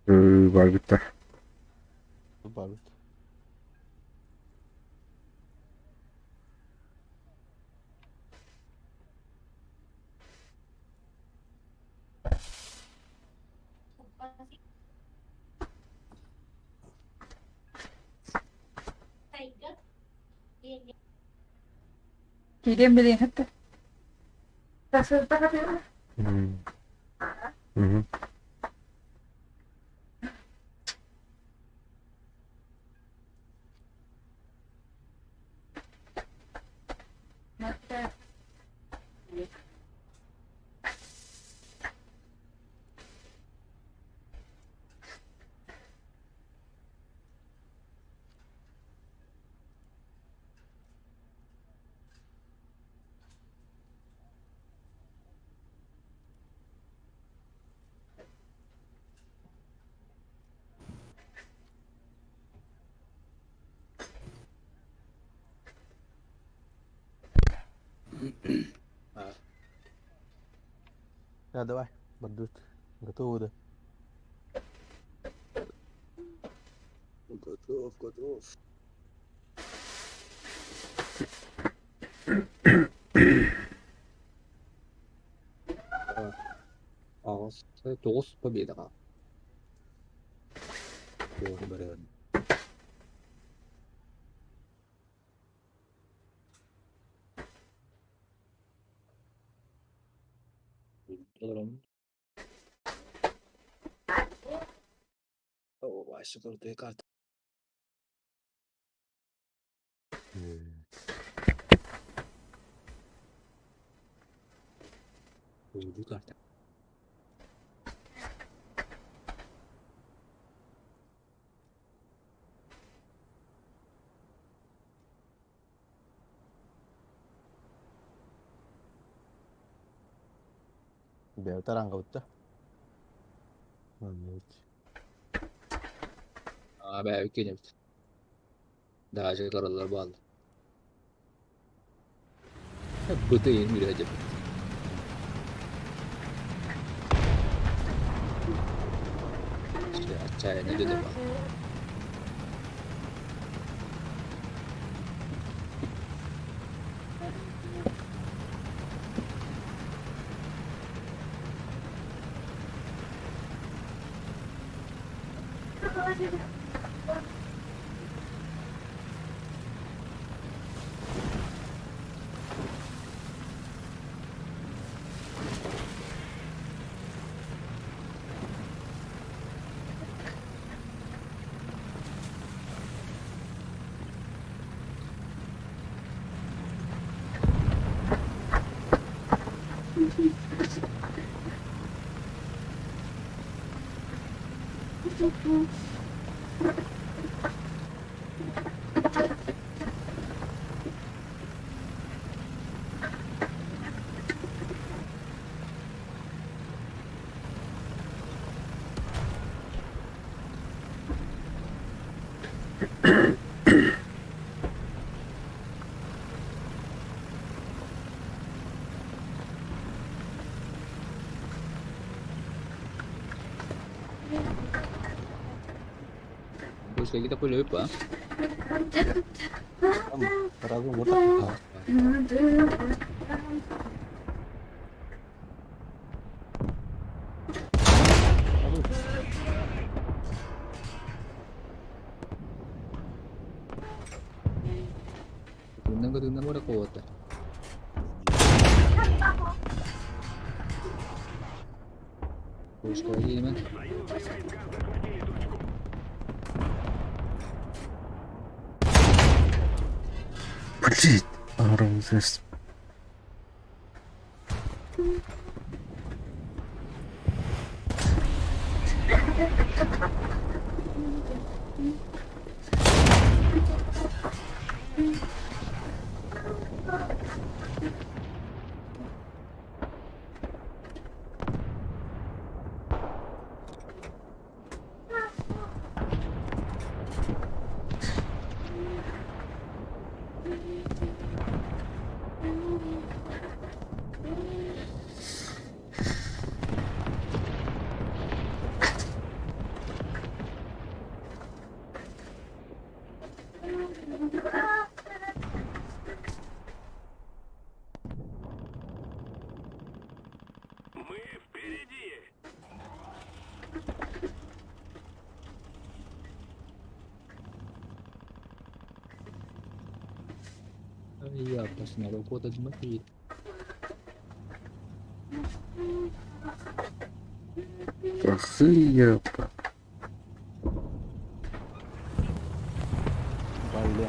Барбыттар. Барбыт. Киириэн билиэн этэ. Мгм. Да, давай, бардыбыт. Готовы, да? Готов, готов. Аҕыс, тоҕус победаҕа. Туох барыан. О, Вася, крутые карты. Крутые карты. Бэйэтэ араҥабыт да? Маннык. Аа, бээ, кинебит. Даже каралар бааллар. Бытыйын үрэ Отчаянно деді ба. Пушка kita boleh apa? Разум вот так. Tingnan ko na kuwata. Пушка naman. Блин, армфест. Я посмотрел куда смотри. Тахсыя. Блин.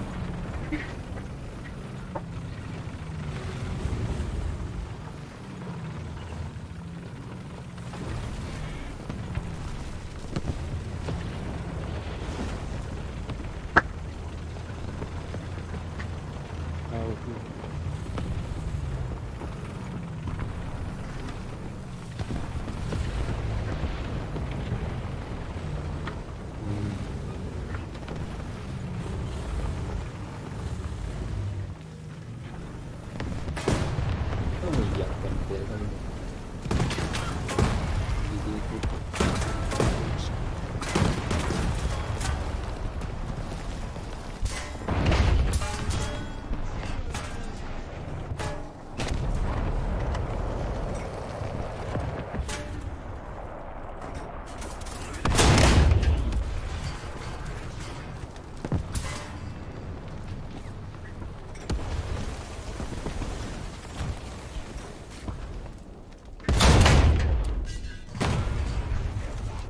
Ой, я там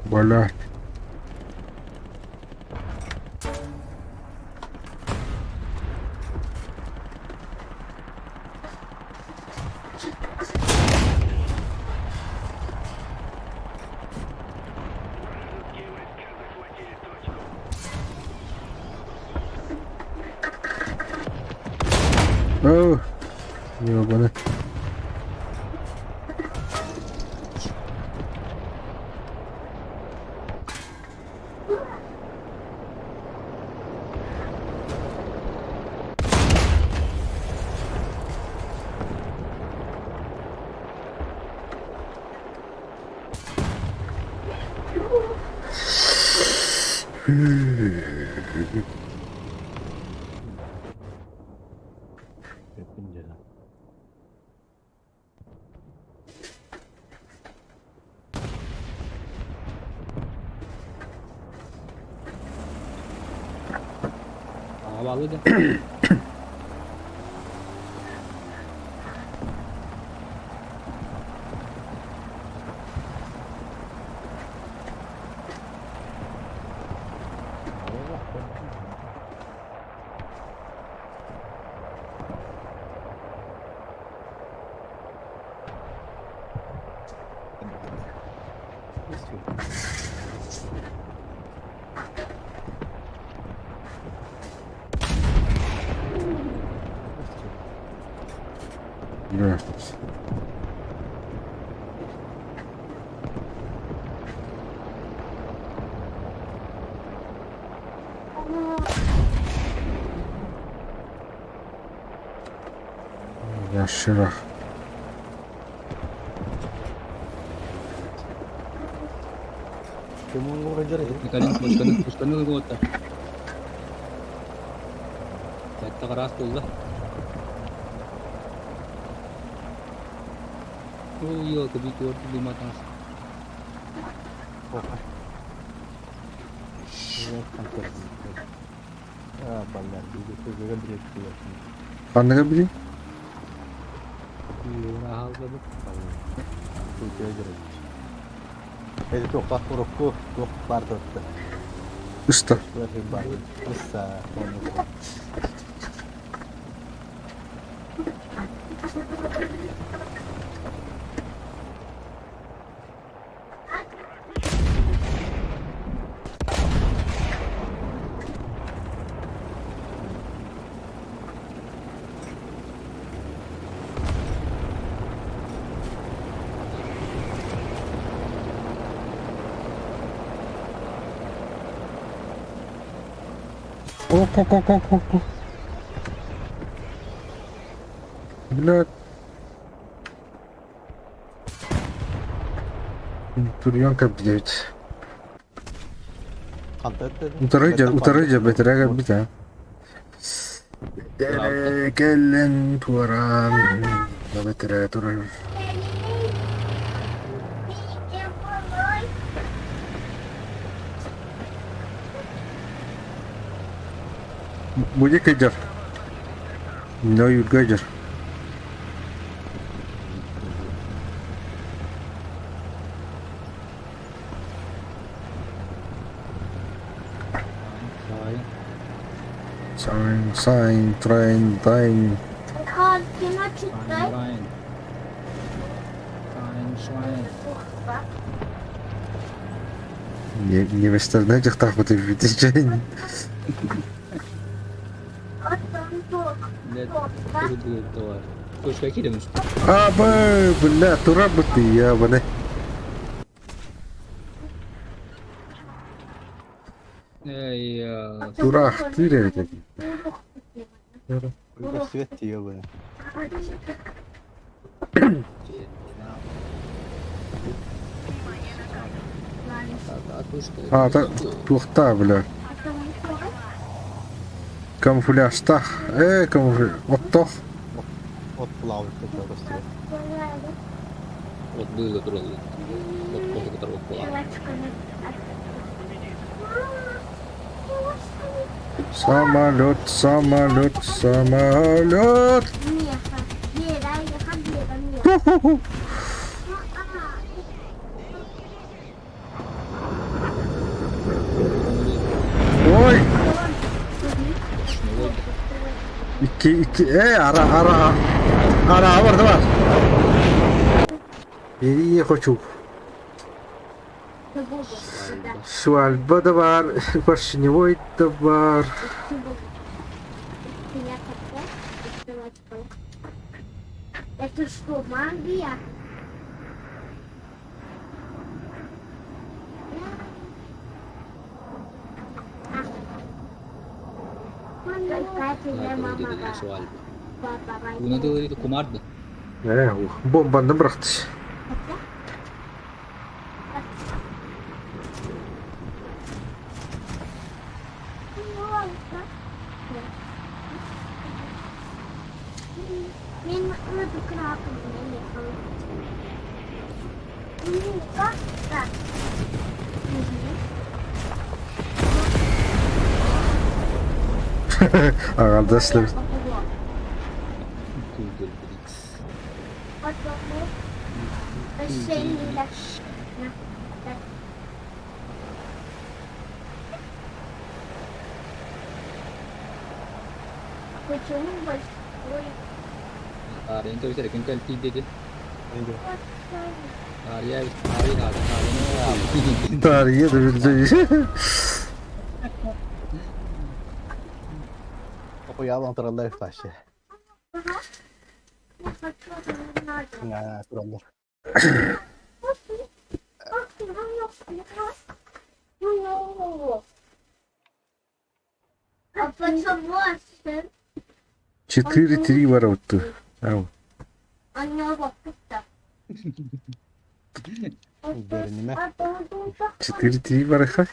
Блядь. О, ёбаный. Havalı da. Блядь. Яширах. Пусканы буолта. Сэттэ араас буолла. Ой, елка, бити ордук Ханныга били? Ыста. О-ко-ко-ко-ко-ко. Блядь. Турьонка, блядь. Утары утары бэтэрээ кэлбит ээ. Кэлэн туораан бэтэрээ турар. Будет кыдьар. Нойурга дьар. Sign, sign, train, train. Невестэрнэй дьахтаахпыт эбит Абы, бля, турабыт ебаный. Тураахтыыр эбит Свет ебаный. Аата туохтаа бля. Камуфляжтаах. Ээ, камуфляж. Оттоох. От плавает көстүбэт. От быыла тураллар. От хоһу кытары от буолар. Самолет, самолет, самолет. Ху-ху-ху. Ой! Икки, икки, ээ, ара, ара, ара, бар, бар. Перье хочу. Свадьба да бар, поршневой да бар. Это что, магия? Кумарды. Ээ, бомбаны бырахты. Аҕардас Почему большой? Таарыйан кэбисэр күн кэлтиийдэ Таарыйа таарый таарый Таарыйа да билдэ. Окуял тураллар вообще. Тураллар. А почему 4-3 ворота. 4-3 бараха.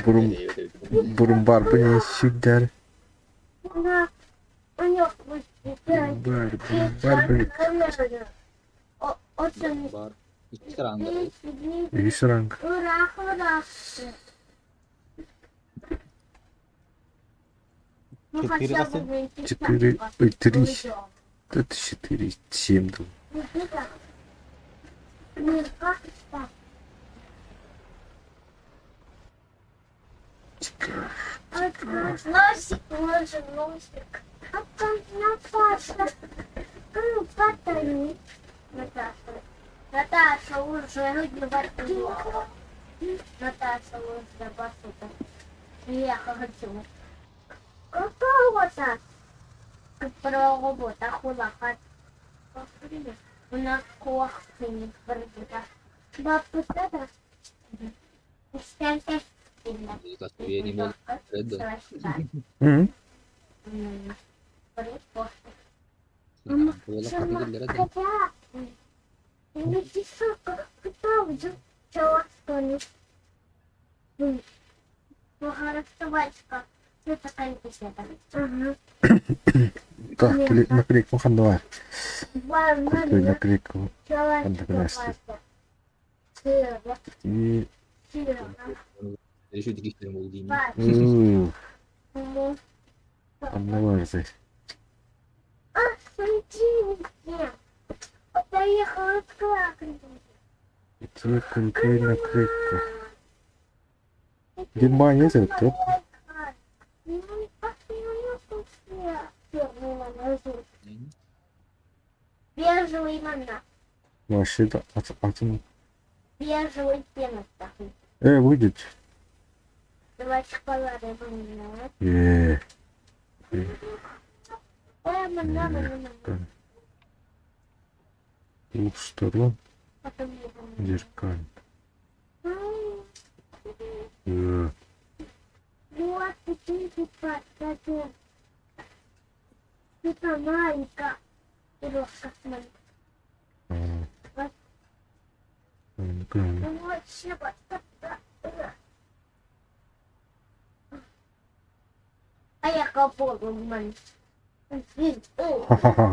Бурум бурум барбы сюда. Бар барбы. Үс ранг. 4, ой, 3, это 4, 7 был. Носик, носик, носик. Наташа, Наташа, Наташа уже Наташа уже посуда. Я хочу. Какого-то Проработа хулахат. У нас кухня Бабка Так, наклейку ханна Крутой наклейку ханна И... Ханна баарый? Ити крутой наклейка. Внимание, это Машина атын выйдет. Э. Двух сторон зеркально. Э. Ха-ха-ха.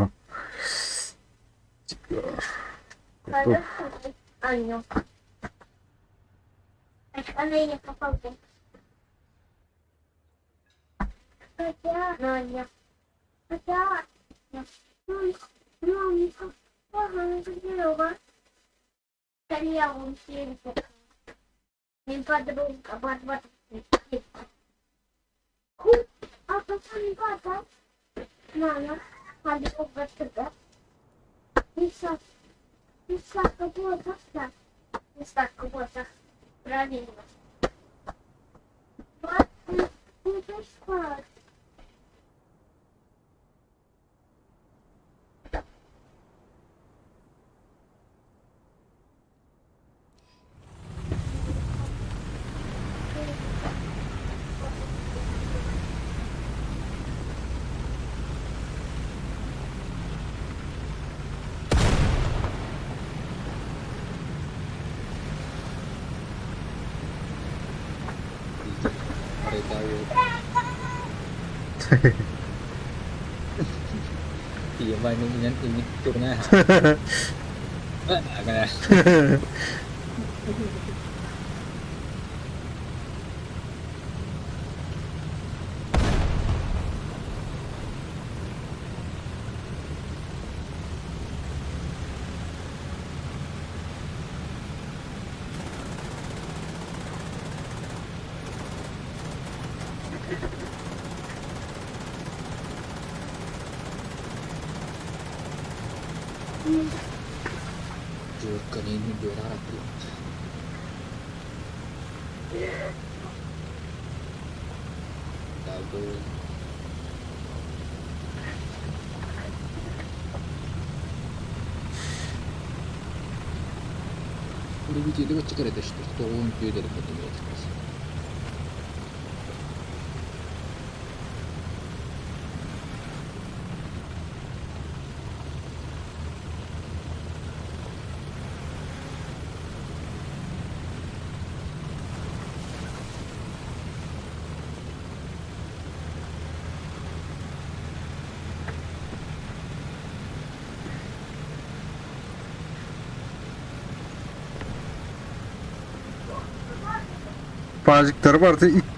Пазиктар бар,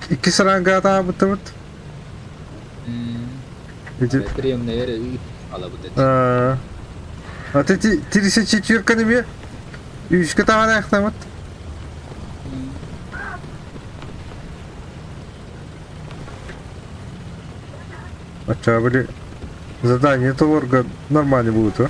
икки сарангаатаабыттыбыт. Ити Аты тирисе четверканы ме үскэ таҕараахтамыт. Оччоҕо били Задание толорго нормально будет, а?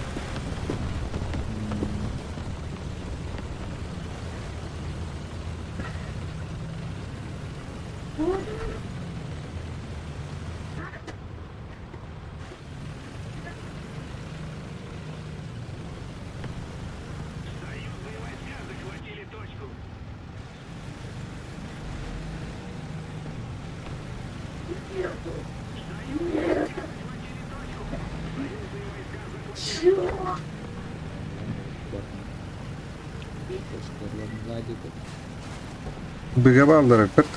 Быга бааллара бэрт.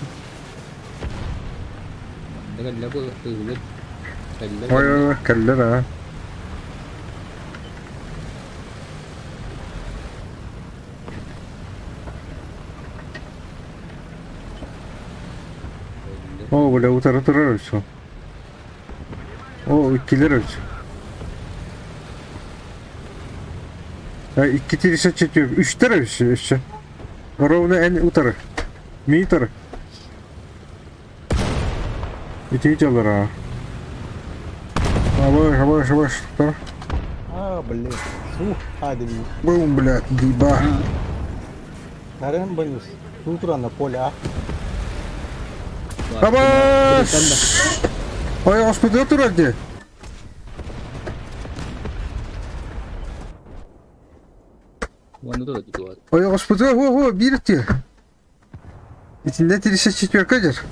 Ой, ой, ой, кэллэр аа. О, бля, утары турар өссө. О, иккилэр өссө. Икки тирисе четүө, үстэр өссө, өссө. Ровно эн утары. Мин утары. Ити дьаллар аа. Абаш, абаш, абаш, тар. А, блин. Сух, а, дебил. Бум, блядь, диба. Нарен боюсь. Утро на поле, а? Абаш! Ой, господи, турар дии. Ой, господи, о, о, биир дии. Итиннэ 34 дер.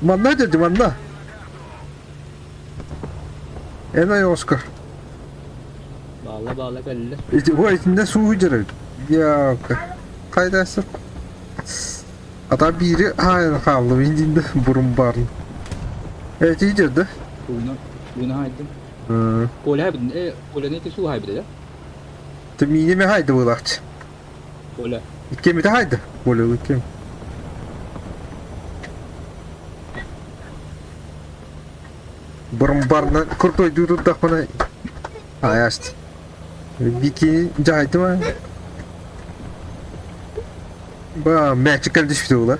Манна деді, манна. Эн ойоҕоско. Баала баала кэллэ. Ити, ой, итиннэ суу дьэр. Я, хайдасы. Ата биири хаайан хааллым индинде бурун баарын. Эти дерdi. Уйна уйна хайдым. Коля хайбыт э Коля не суу хайбыт да? Ты минеме хайды булакчы. Коля. Иккемите хайды. Коля иккем. Бурун барна крутой дуудахпана аяшты. Бикини жахайды ма? Ба, мячик түспүтэ була.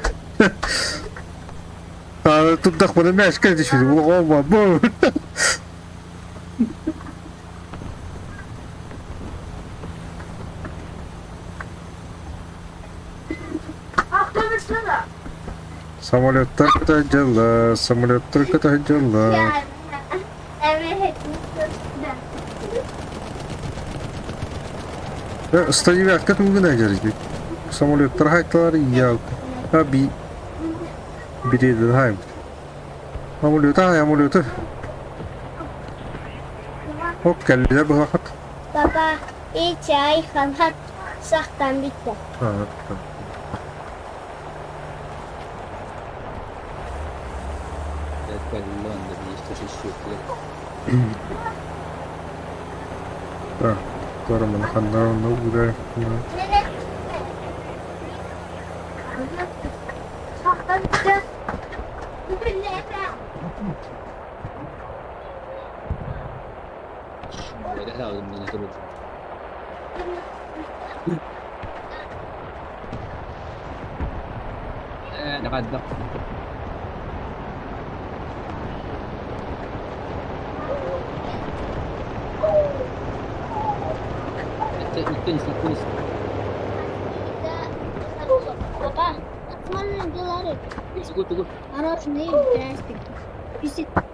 Турдахпына мячик түспүтэ була. Бу. Самолеттар кыта дьалла, самолеттар кыта дьалла. 109-ка тугун дьарыйбыт. Самолеттар хайталар ялка. А би бириден хайм. Самолета хай, самолета. Оп, кэллилэр быһахат. Папа, и чай ханхат сахтан битте. Так, Тороман ханнарон угрэ. Сахтан битте. Eh, nakadlock. Ito, Папа, Тугу, тугу. Мороженое здрасте. Статистика.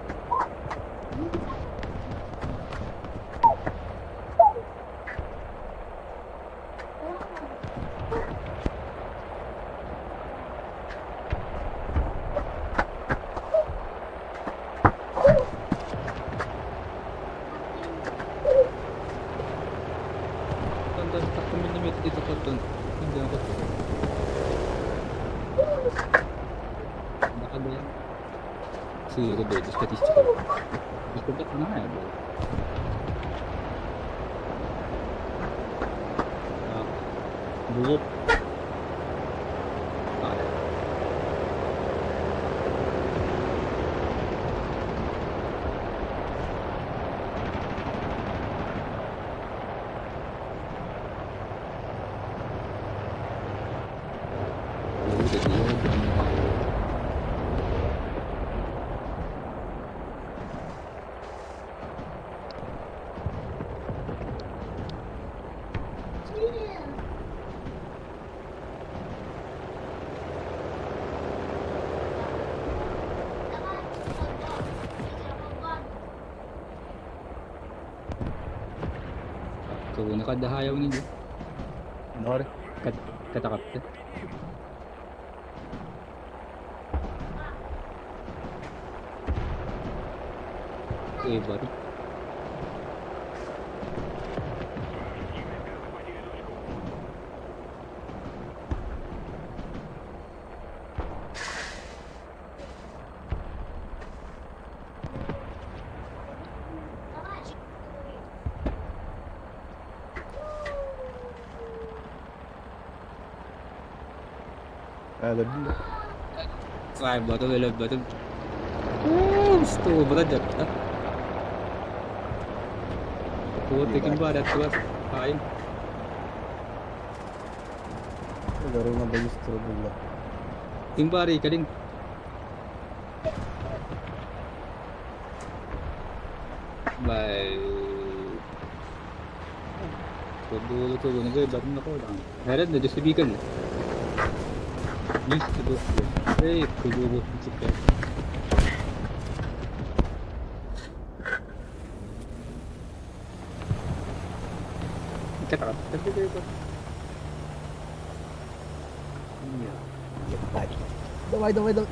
Було. Так. Тугуну хайдаһаайабыный дии? Бар. Кэтэҕэттэ. Ыйбатым. Өлөрдүм да. Саайбатым, өлөрбөтүм. Уу, столбура дьапта. Вот таким баар аттыбар. Хаайым. Өлөрүнэ боюсь турбулла. Ким баарый кэлиҥ. Бай. Эрэн өссө бии кэллэ. Эй, Ебать. Давай, давай, давай.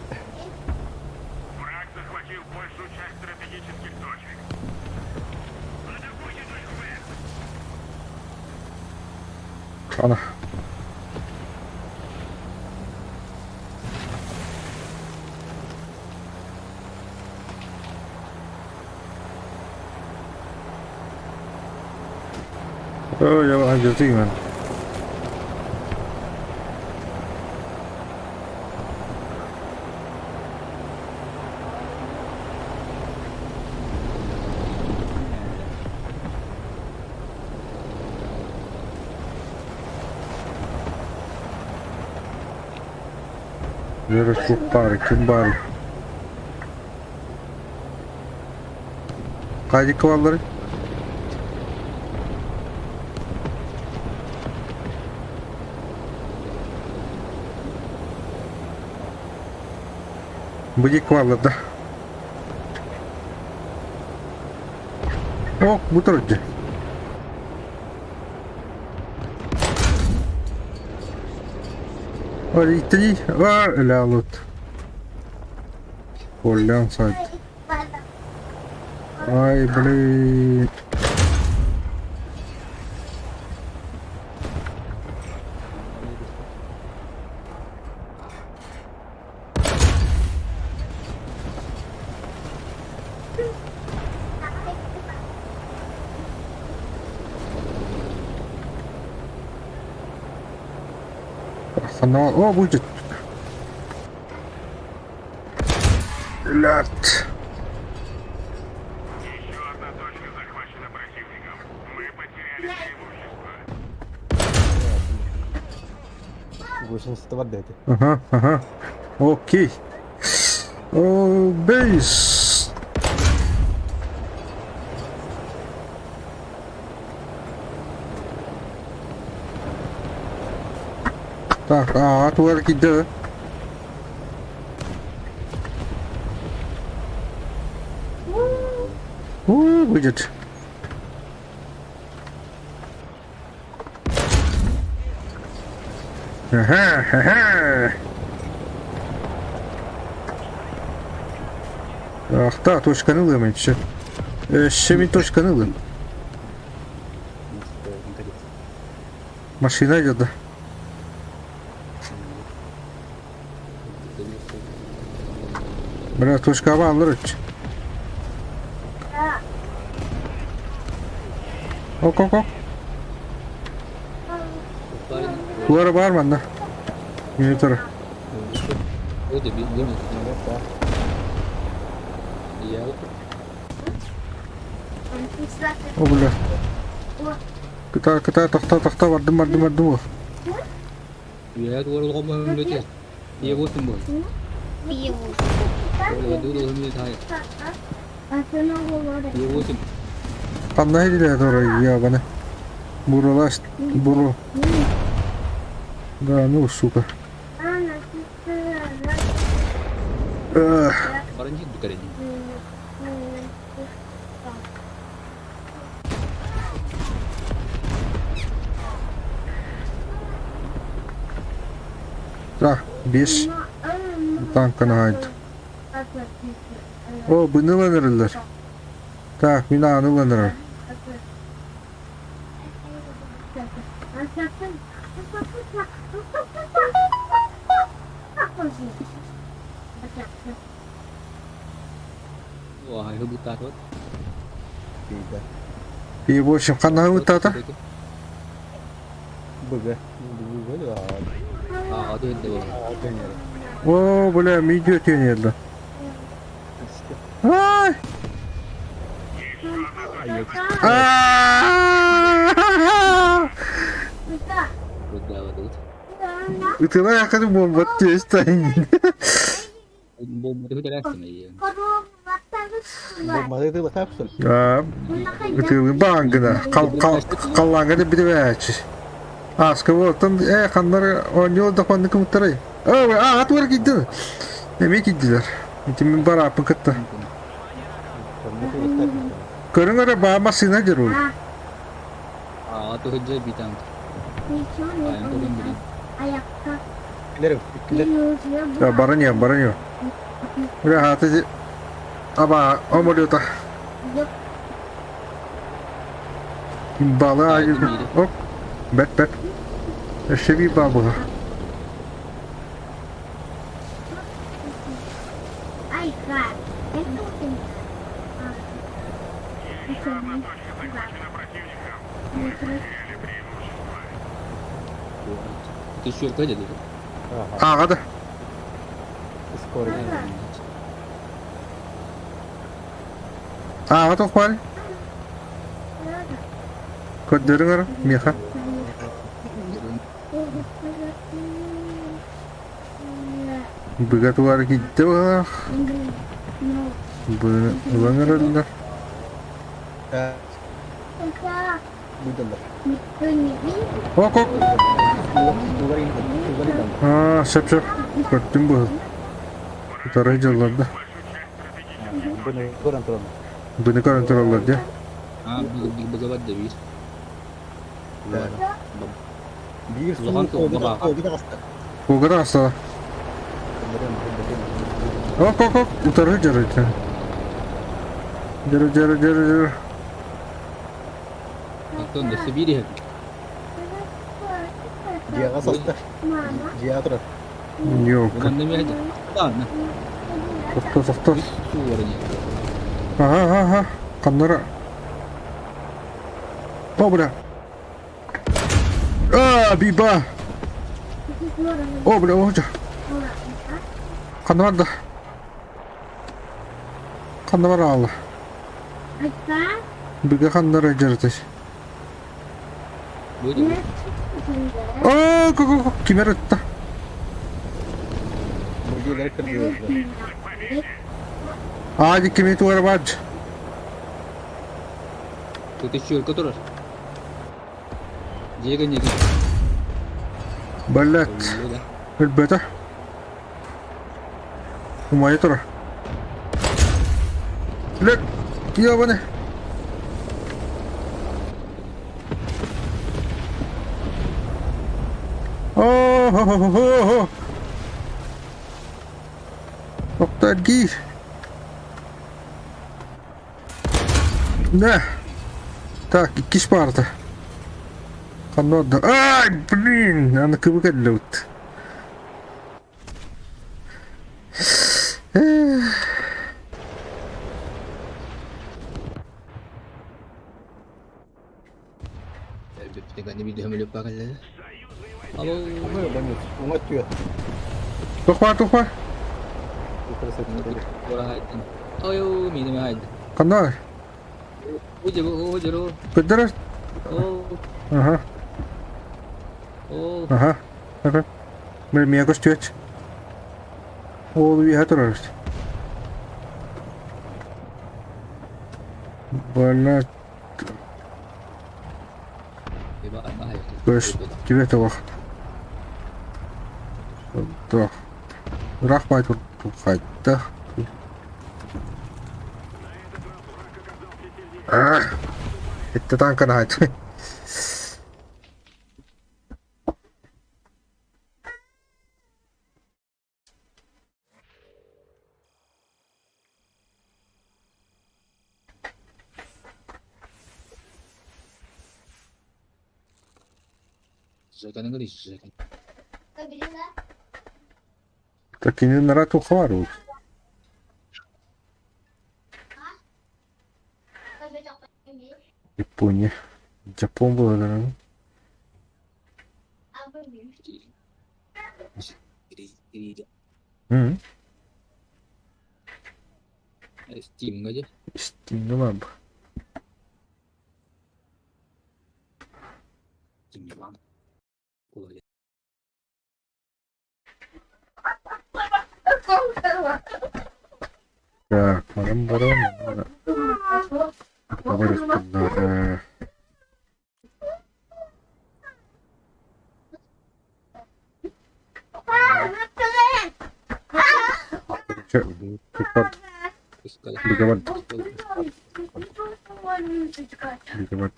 Враг захватил большую часть стратегических точек. Атакуйте точку Б. Ана. Ой, я алдьатыймын. Дьөрү суох баар, ким баар? Хайдыкка баалларый? Бу диэки бааллар да? О, бу турар дьэ. Ой, а, өлө Колян сайт. Ай, блин. Ханна, о, будет. Блядь. Еще одна точка захвачена противником. Мы потеряли преимущество. 80 бар дети. Ага, ага. Окей. О, бейс. Так, а, тугар киирдэ. О, будет. Ага, ага. Ах, та, точканы ылыам еще. Өссө мин точканы ылым. Машина идет, да? Бля, точка бааллар үч. Ок, ок, ок. Туара баар манна. Минутара. О, бля. Кыта, кыта, тохто, тохто, бардым, бардым, бардым. Ханна иһиллээ турар ябаны. Бурулас, буру. Да, ну, сука. Эх. Так, 5 танканы хаайдым. О, быны ылан эрэллэр. Так, мин ааны ылан эрэр. И в общем, ханна ыттаата? О, бля, видео тенерді. Ай! Ытыла якын бомба тестайын. Ытыылы баангына халлааҥҥа да билибээччи. Ааска буолтан ээ ханнары оонньуу да ханнык кымыттарай. Оо, аа туора киирдин. Эмиэ киирдилэр. Ити мин барааппын кытта. Көрүҥ эрэ баа массыына дьоруой. Аа, туһуджа битант. Баран иһэн, баран иһэн. Бля, хааты аба омолюта. Бала оп, бэт бэт. Өссө биир баа буолар. Ты деді? Ааҕа да. Ааҕа тоқпар. Көрдөрүҥ эрэ, миэхэ. Быга тугар киирдэ быһыылаах. Быны ылан эрэллэр. Ок, ок. Аа, сөп сөп. Көрдүм быһыл. Утары дьылларда. Быны көрөн тураллар дии. Аа, быга да биир. Биир Улахан Кугар аса. Ок, ок, ок. Утары дьарыйда. Дьары, дьары, дьары, дьары. Антон, да Сибири. Дьиэҕэ саста. Дьиэҕэ турар. Ёлка. Манна эмиэ даҕаны. Тохто, тохто. Ага, ага, ага. Ханнара. О, бля. А, биба. О, бля, о, Ханна барда. Ханна бар аала. Бигэ ханнара дьарытый. О, ку кимер ытта. Аа, кими тугар баадж. Тут еще турар. Дьиэгэ ньиги. Блять. Өлбөтө. Умайа турар. Блять, ёбаный. О-хо-хо-хо-хо! Тоқтар Да. Так, иккис паарта. Ханна Ай, блин, аны кыбы кэллэбит. Алло. Тухпа, тухпа. Ой, мини хайд. Ханна? Удиру. Көддөрөр. Ага. Ага. Ага. Мир мия көстүөч. Ол үөһэ турар. Бана көстүбэт олох. Туох. Ыраах баай хайда. Итте танканы хайт. Так кинилэрэ туохха баар Япония. Дьоппуон буолаллар М. Steamҥа дьэ. Steamҥа баар бу. Steamҥа баар. Так, манан баран баран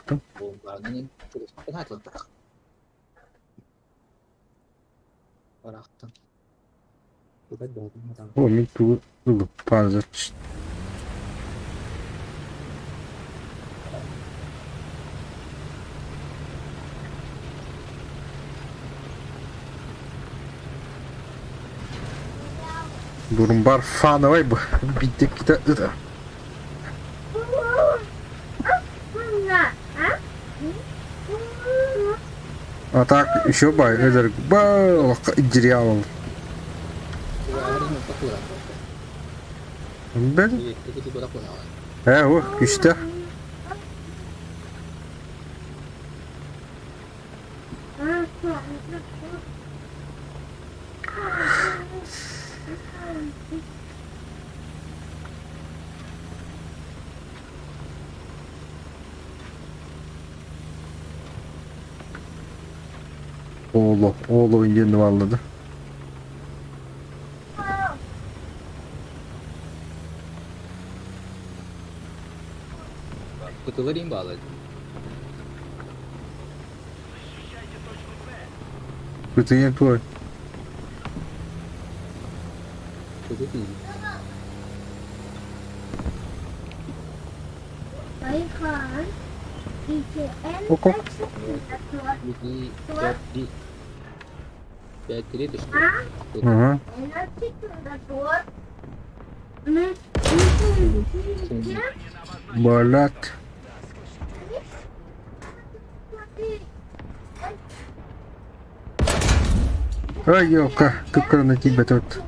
Бардым. О, мин тугу ылыппаан Бурумбар фановай бу биирдэ кита ыта. А так еще бай өлөр ба дьириал. Бэл. Э, о, күстэх. Oğlu, oğlu indiğini valladı. Кытыларин баалар. Кытыйан туой. Око. Ага. Болят. Ай, елка, кыккырына тиийбэт эбит.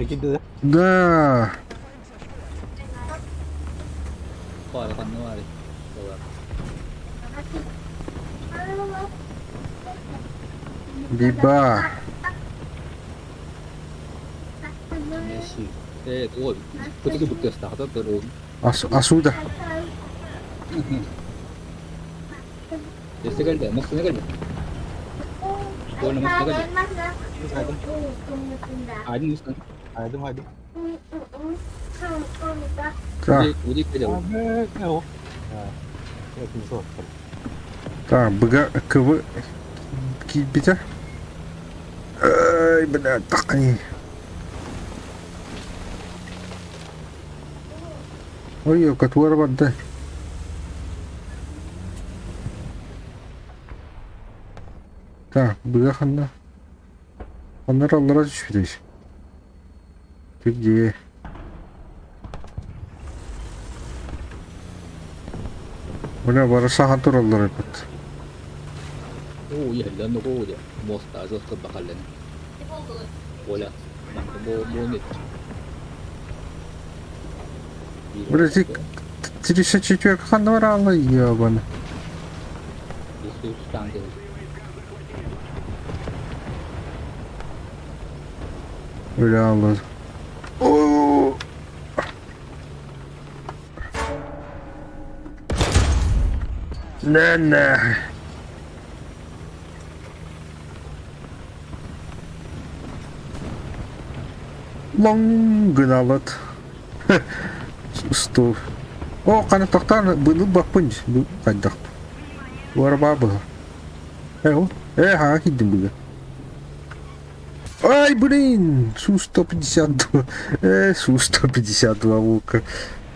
Ким да? Да. Биба. Асуда. Haydi haydi. Так, так, быга КВ киирбитэ. Ай, бля, таххани. Ой, елка, туора барда. Так, быга ханна? Ханна аллара түспүтэй? Ты где? Бля, бары сахан тураллар эбит. Бля, ты 34 ханна бараалла ебана. Бля, алла. О! Не-не. Лоҥ гыналыт. Устуу. О, хана тохтоон быны баппын хайдах. Уарбаа быһа. Э, э, хаҥа киирдим быга. Ай, блин! Су-152. Су-152 лука.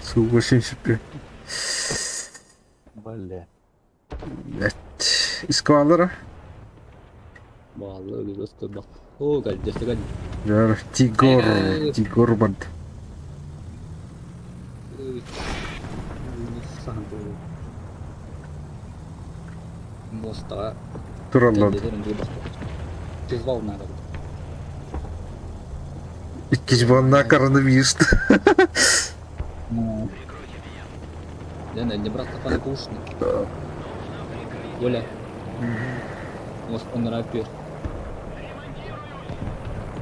Су-85. Бля. Блять. Искалара. Баалла өлүгү ыстырбах. Оо, кэлдьэстэ Дьэ, Тигор, Тигор барда. Муостаҕа Тураллар. Тызвал надо. Иккис волна коронавирус. Лена, не брат панкушный. Оля. Муостан рапир.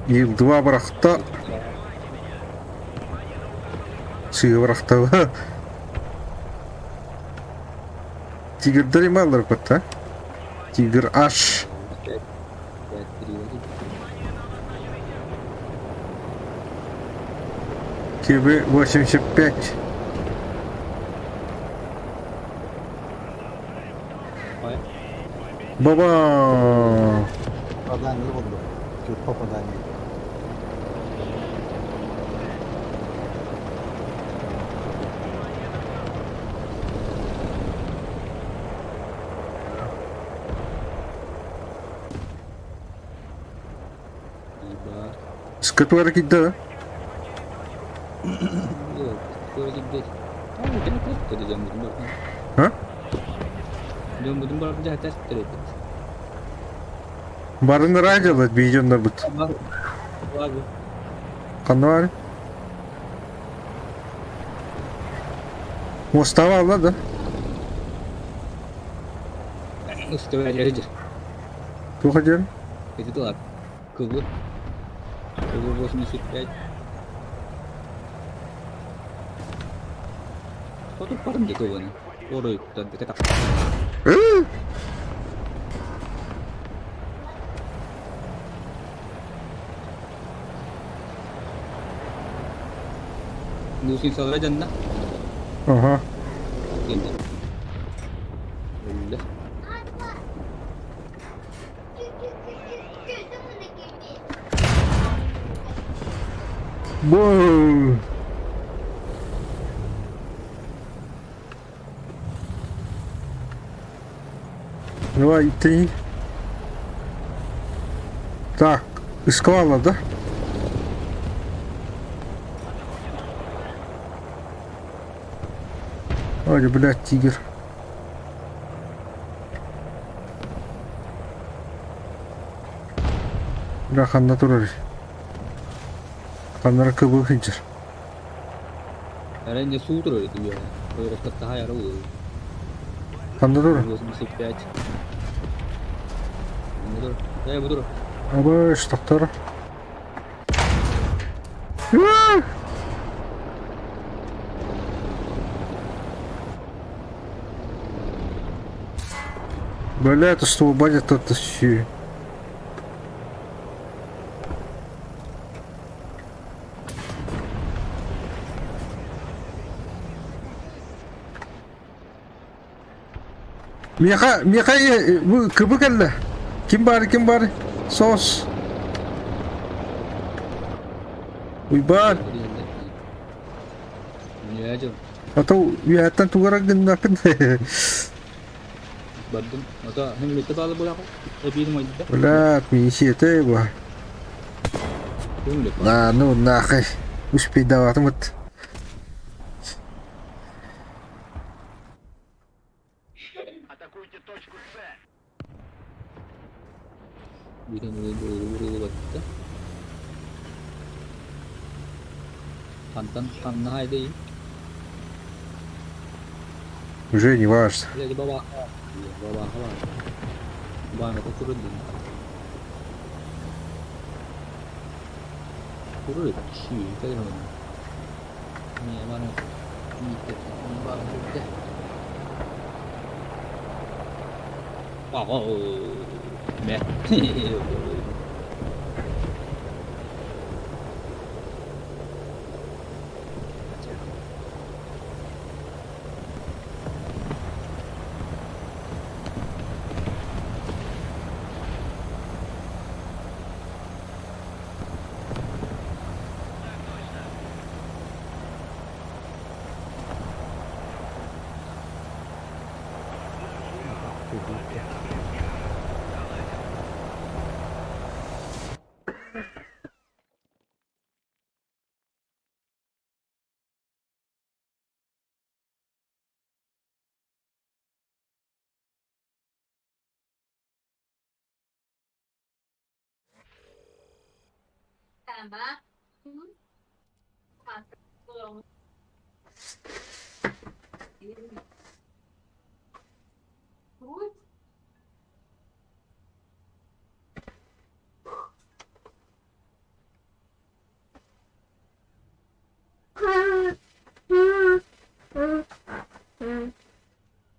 Ил два бырахта. Сыа бырахта. Тигрдер ималлар көттө. Тигр аш. Тебе 85. Баба! Попадание болды. Тут попадание. Скотуара кидда. А? Барын радиолат бейденнер бут. Ханна баар? Муостаҕа аалла да? Туох диэн? Кылы. Кылы 85. Хоту барын де кылыны. Орой так. Э! Мусин салра жанна. Ага. Өллө. Воу! Давай, ты. Так, искала, да? Ой, блядь, тигр. Бля, ханна турар. Ханнара кыбыл сылдьар. Эрэ не суу турар этим я. Ойоҕостаттаха яра уу. Ханна турар? 85. Буdur. Э, буdur. Абыш, тохтор. Бля, это что убадит тот еще. Миэхэ, миэхэ бу кыбы кэллэ. Ким баар, ким баар? Сос. Уйбаан. А то үөһэттэн тугара гыннакын. Бардым. Ото химмитте баалы булака. Эбиин майда. Блядь, миисиэтэ бу. На, ну нахуй. Успейдаватымыт. Хантан ханна хайдый? Уже не важно. Баба баба баба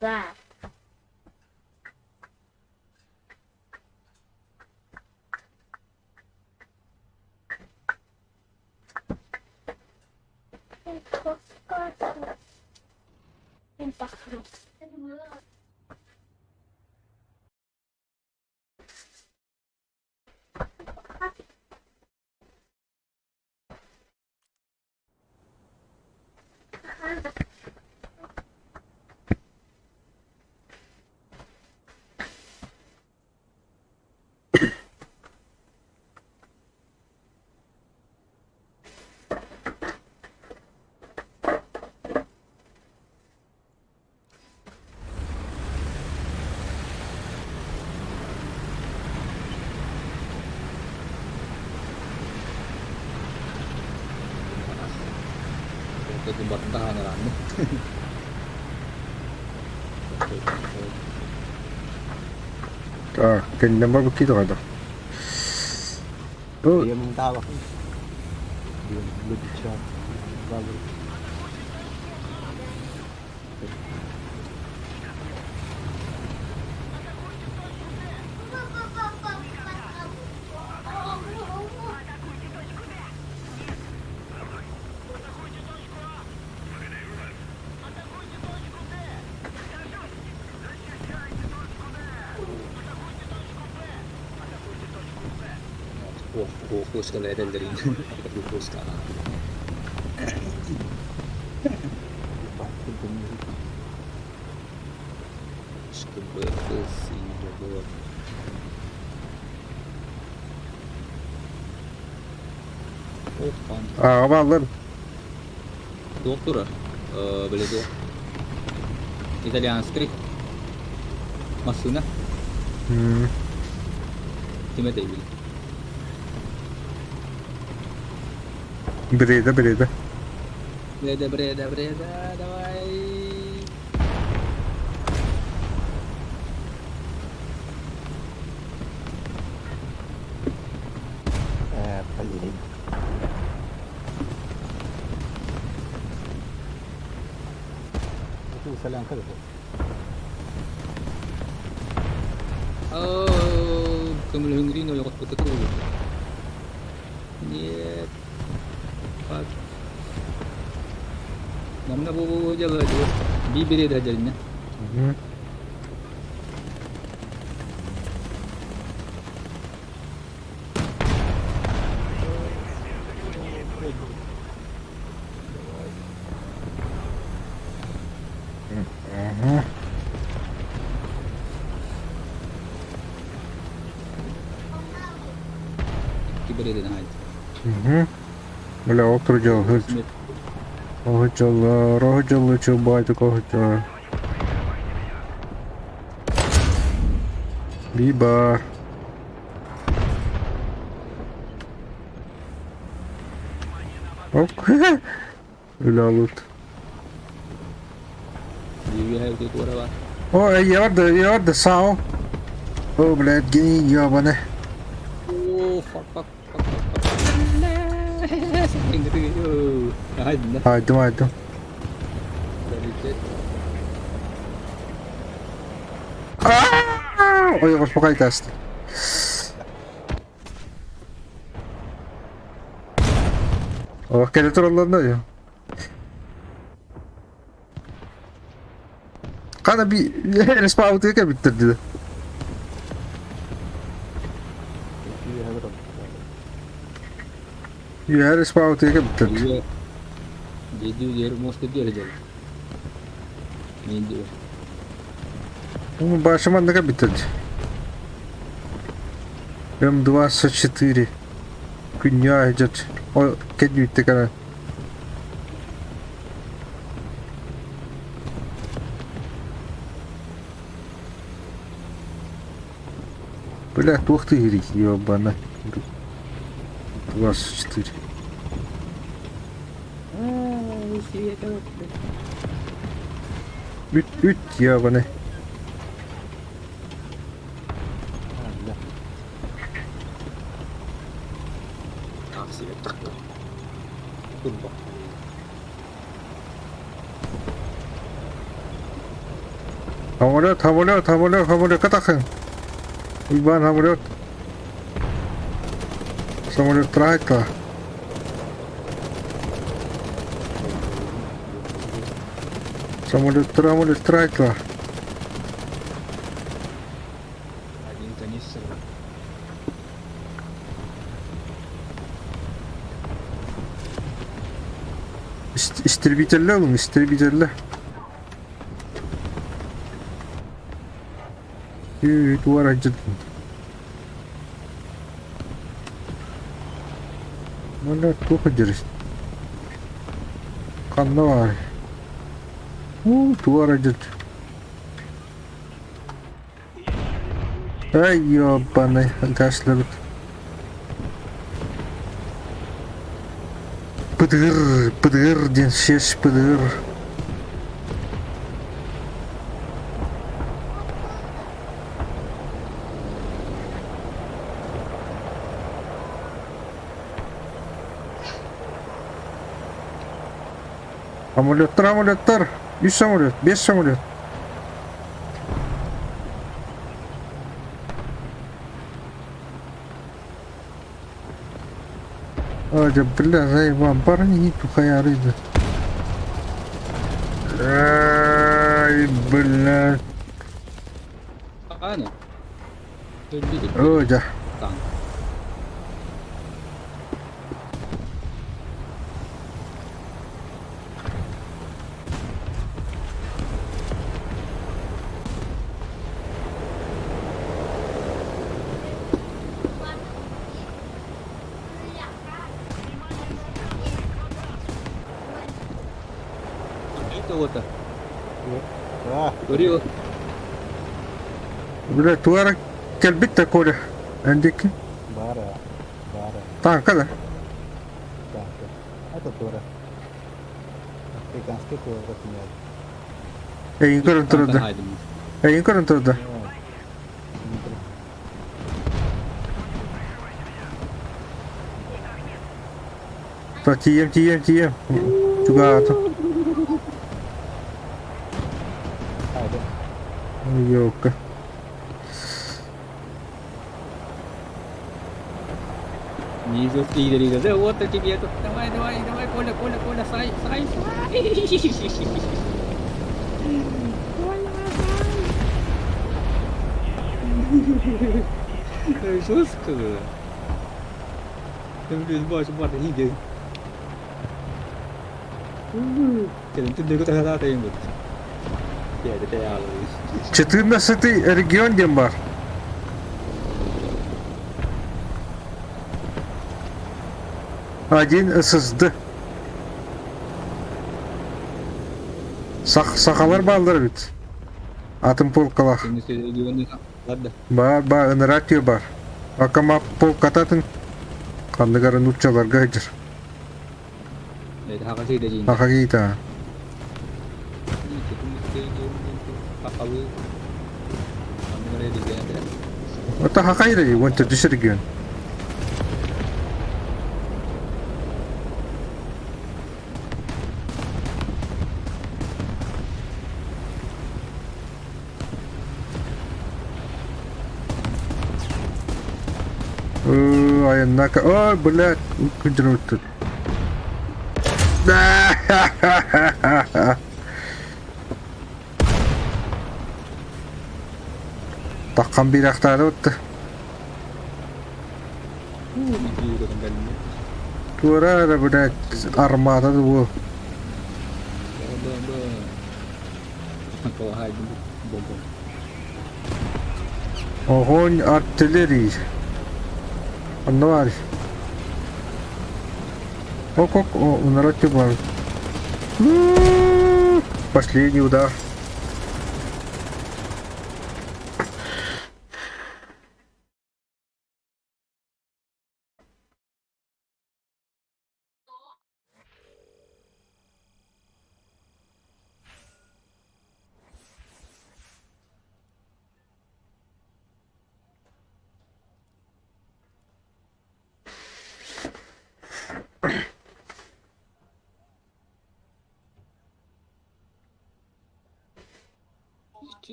Да. Так, кэннэ барбыт киит оҕойдо. Бу ааҕа бааллар. Туох турар? Били туох? Итальянский массыына. Ким этэй били? Бреда, бреда. Бреда, бреда, бреда, давай. Блин. Это солянка да? Көмөлөһүҥҥүрүүн ойоҕоспукка туруорбут. Нет. Fuck. Манна бу дьала би береда дьэринэ. Икки бередин айт. Бля, ол турдьал Оһучаллар, оһучаллар, чубайтык оһучаллар. Биба. Оп. Бля, лут. О, я орда сау. О, блядь, гений ёбаный. О, fuck, fuck, fuck, fuck, fuck. Айдым, айдым. Ойоҕос покайтаст. О, кэлэ тураллар Хана би респаутыга кэлбиттэр дии. Үөһэ респаутыга кэлбиттэр. Дедүү дер моста дер дер. Баша маннык эбитэр. М24 күннүү аһдьат. О кэдүүттэ кэлэн. Бля, туох тыһырый, ёбана. 24. Үт, үт, ёбаны. Самолет, самолет, самолет, самолет, катахын. Уйбаан самолет. Самолет трайта. Самолет, самолет трайта. Один канистр. Истребителле oğlum, истребителле. Туара дьыдын. Манна туох дьирис? Ханна баар? Уу, туара дьыт. Ай, ёбаный, гаслабыт. Пытыр, пытыр диэн сиэс пытыр. Самолеттар, самолеттар. Үс самолет, бес самолет. Дьэ, бля, заебал, барани тухайарыйды. Ай, бля. Аня. Оо, дьэ. Танк. Это Горилла. Бля, туара кэлбит да Коля. Эндики. Бара, бара, Танка да. танка. Это тура. Африканский тура нет. Эйин көрөн турда. Эйин көрөн турда. Та тием, тием, тием. Чугаатым. Ёлка. Низу игры, да вот тебе тут. Давай, давай, давай, Коля, Коля, Коля, сай, сай, сай. Коля, сай. Жестко. Блин, баш, бар, иди. Кэлин түннүгү таһараатайым бут. 14 регион диэн баар. Один ССД. Сах, сахалар бааллар эбит. Атын полкалаах. Баар, баар, ыныраа түө баар. Акама полкататын ханныгар нууччаларга сылдьар. Саха киһитэ. Оттон хахайра дии, уон төрдүс регион. Айаннака... Ой, блядь, күндүрүттүр. Таххан биирахтаары отта. Туора эрэ, блядь, армата дуо. Огонь артиллерии. Онно баар. Ок-ок, унара бар. Последний удар.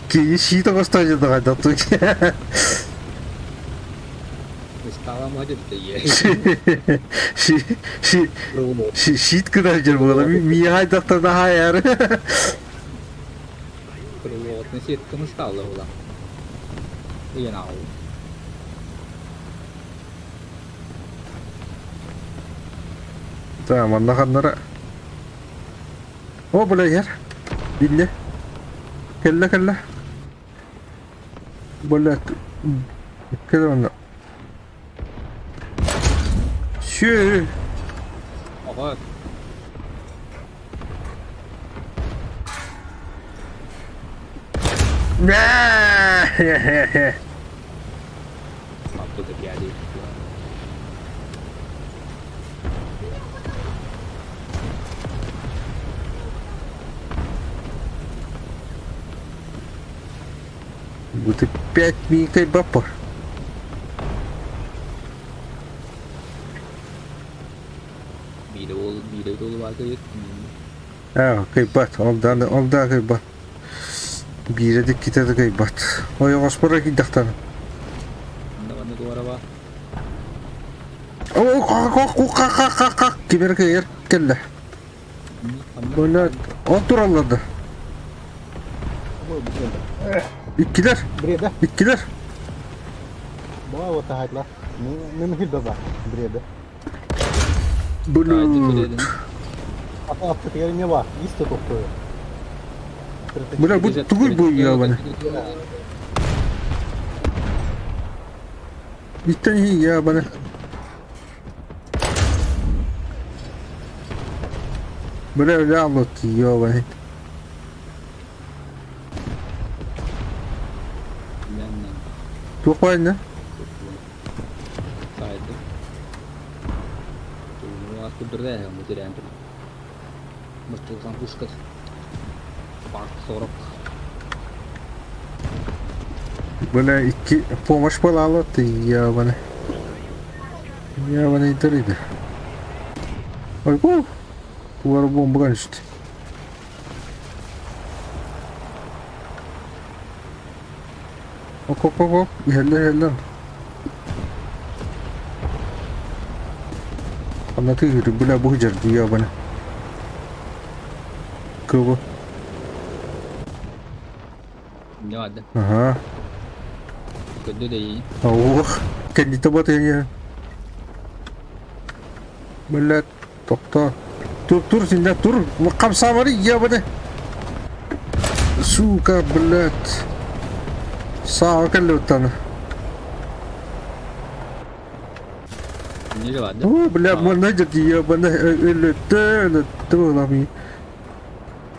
Киһи щит оҥосто дьадаҕайда Щит гынар дьэр буола миэхэ айдахтар наһаайар. Да, манна ханнара. О, бля, иһэр. Биллэ. Кэллэ, кэллэ. Бля, кэлэ онно. Сүө. Ага. Бу 5 минутай баппар. Аа, кыйбат, ол да, ол да кыйбат. Биирэ да иккитэ да кыйбат. Ойоҕоспор киирдэхтэрэ. О, кимэр кыйар кэллэ. Бына ол тураллар да. Иккилэр. Бреда. Иккилэр. Баа вот таһайтла. Мен хил база. Бреда. Блин. Аты не бар. Исте тохтою. Бля, бу тугуй бу ебаный. Иттен ебаный. Бля, лямут ебаный. Туох баайна? Бля, икки помощь буолаалы ебаный. Ебаный дырыды. Ой, бу. Туар бомба конечно. Оп, оп, оп, оп. Иһэллэр, иһэллэр. Ханна тыыһыры, бля, бу дьарды ебаный. Кыбы. Надо. Ага. Көрдө да iyi. Ох, кэннитэ батыйа. Блядь, тохто. Тур, тур, синда, тур. Хамсаабары ебаный. Сука, блядь. Сааҕа кэллэбиттаны. Не барды. О, бля, манна дьэ ебаный өлөттө, өлөттө буолами.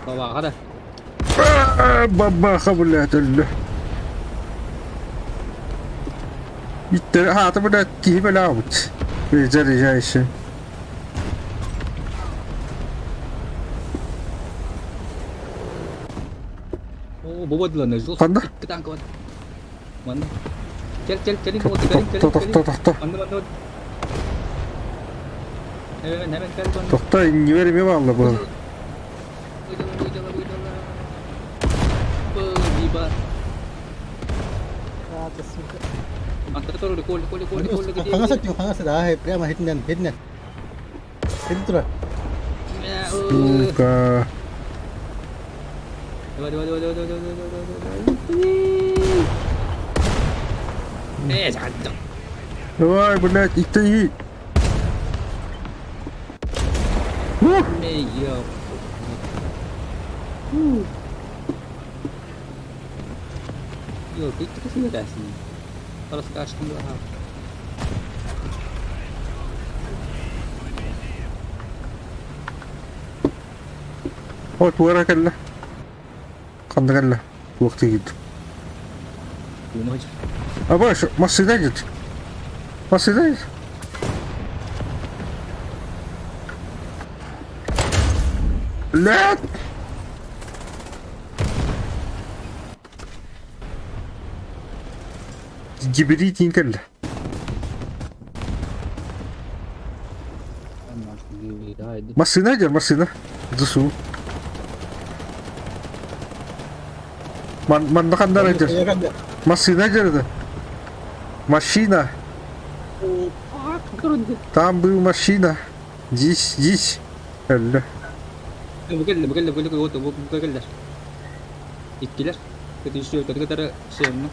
Бабаҕа да. Бабаха, блядь, өллө. Иттер хаата, блядь, киһи бэлээбит. Заряжайся. Оо, бу бодуланы жыл. Ханна? Икки танка бар. Манна. Кел, кел, кэлин, кэлин, кэлин, Тохто, кэлин. тохто, тохто. Манна, манна. Hemen, hemen кэл, манна. Тохто, иннибэр эмиэ баалла бу. Выдала, выдала, выдала. Б, А, ты сука. Антра Коля, Коля, Коля, Коля, где? Хаҥас өттүн, хаҥас да, прямо хитинэн, хитинэн. Хитин тура. Сука. Давай, давай, давай, давай, давай, давай, давай, давай. Э, жаттым. Давай, блядь, иди. Ух! Эй, ёп. Йо, ты красивый. Раскашки ага. Вот туора кэллэ. Ханна кэллэ? Туох тиийдим. Думать. Абаш, массыына дит. Массыына дит. Блядь! Гибрид кэллэ. Массыына дэр, массыына. Засу. Ман манна ханнара дэр. Массыына дэр это. Машина. Там был машина. Здесь, здесь. Эллэ. Бу кэллэ, бу кэллэ, бу кэллэ, бу бу кэллэр. Иккилэр. Көтүшү өтөргө сиэннэ.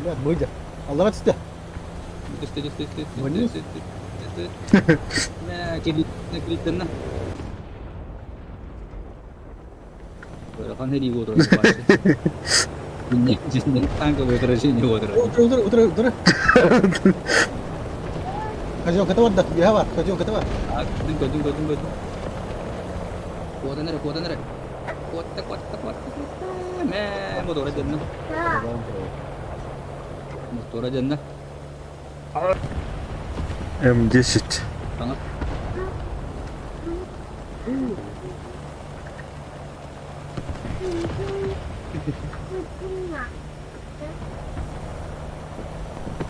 Блядь, быдя. Аллара түстэ. Түстэ, түстэ, түстэ, Вниз. түстэ, түстэ. Мә, кили, килиттенна. Ыарахан сэрии буолар Дьиҥнээх танковое отражение буолар. Утары, утары, утары, утары. Козел ката барда, үөһэ бар, козел ката бар. Көрдүм, көрдүм, көрдүм, көрдүм. Куотан эрэ, куотан эрэ. Куотта, куотта, куотта, куотта. Мэ, мотора дьонно. Мотора дьонно. М10. Таҥас.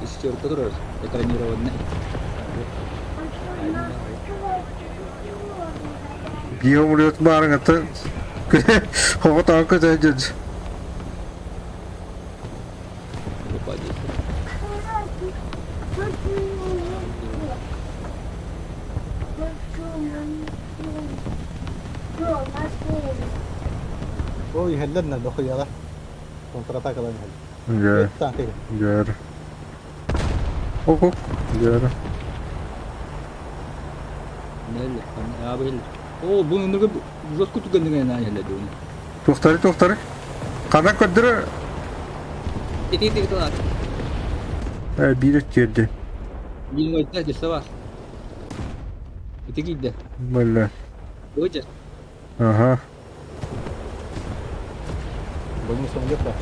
Шестерка турар, экранированный. Биир умрет баарыҥ аты. Хоҕо көтө дьэ. Выпадет. Ой, иһэллэр дохуялар. Контратакалар иһэллэр. Дьэ, Танк дьэ. Оп, дьэ. Нелли, аабы О, бу ныргы жестко түгеннеген наһелле дуун. Туохтары, туохтары. Ханан көрдөрө Ити ити тылар. биир өттүөрдэ. Биир ойда десе бар. Ити киирдэ. Бля. Өтө. Ага. Больница где-то.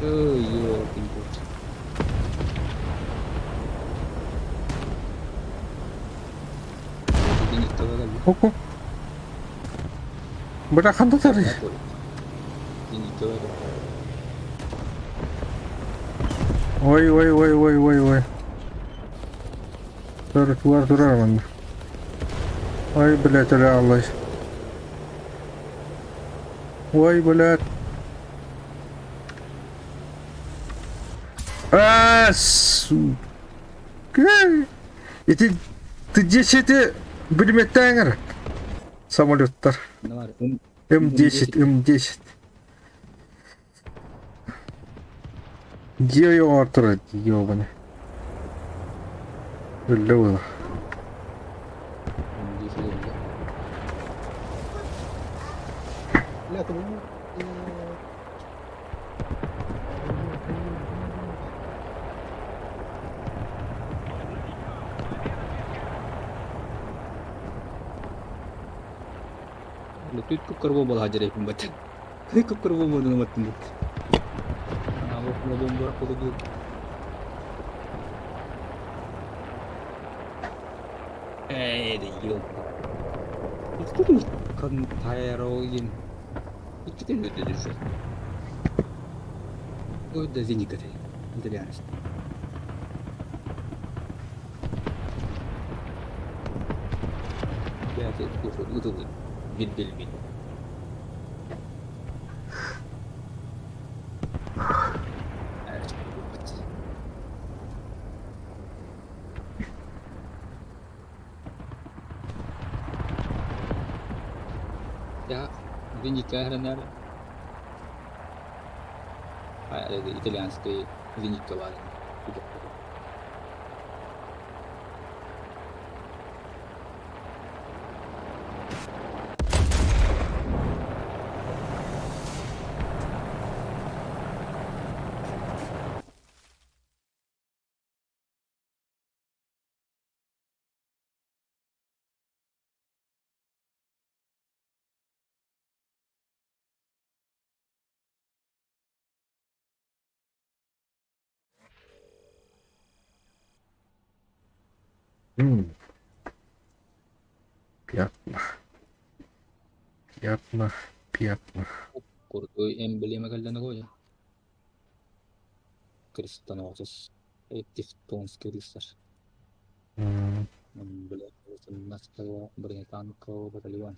Ой, ёлкин кот. Оку. Быра ханна тарый? Ой, ой, ой, ой, ой, ой. Тур, туар турар манна. Ой, блядь, өлө аллай. Ой, блядь. А, сука. Ити ты десяти билиметтээҥэр самолеттар. М10, М10. Дьиэ ойоҕор турар ёбаный. Өллө буолар. Кып-кыр буолбала дьэрэйпин баттын. Кып-кыр буолбуну баттын. Ээ, Пятна. Пятна, пятна. Крутой эмблема кэллэн Крестоносец. Тевтонский рыцарь. Эмблема 18-го бронетанкового батальона.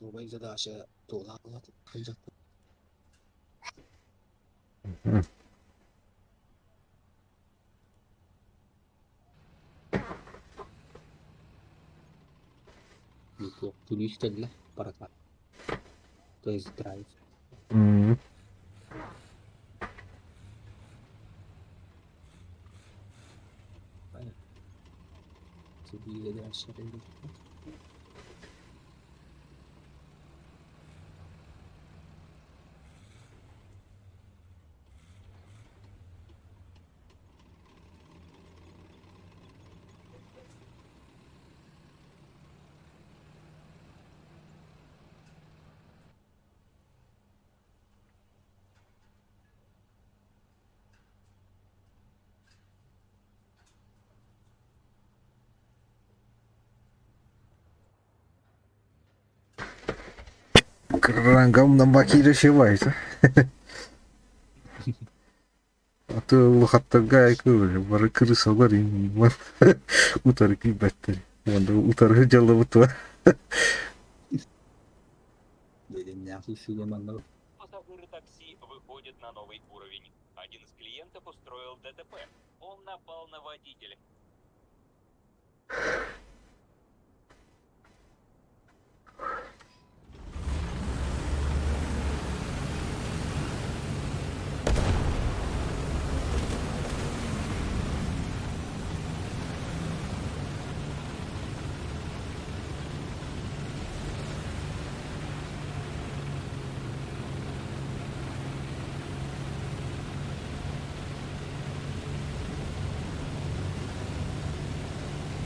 Новая задача То есть драйв. Рангамнан бакиира А то улахаттарга айкы бары крысалар утары күйбэттэр. Уонна утары дьаллыбыт Пассажиры такси выходят на новый уровень. Один из клиентов устроил ДТП. Он напал на водителя.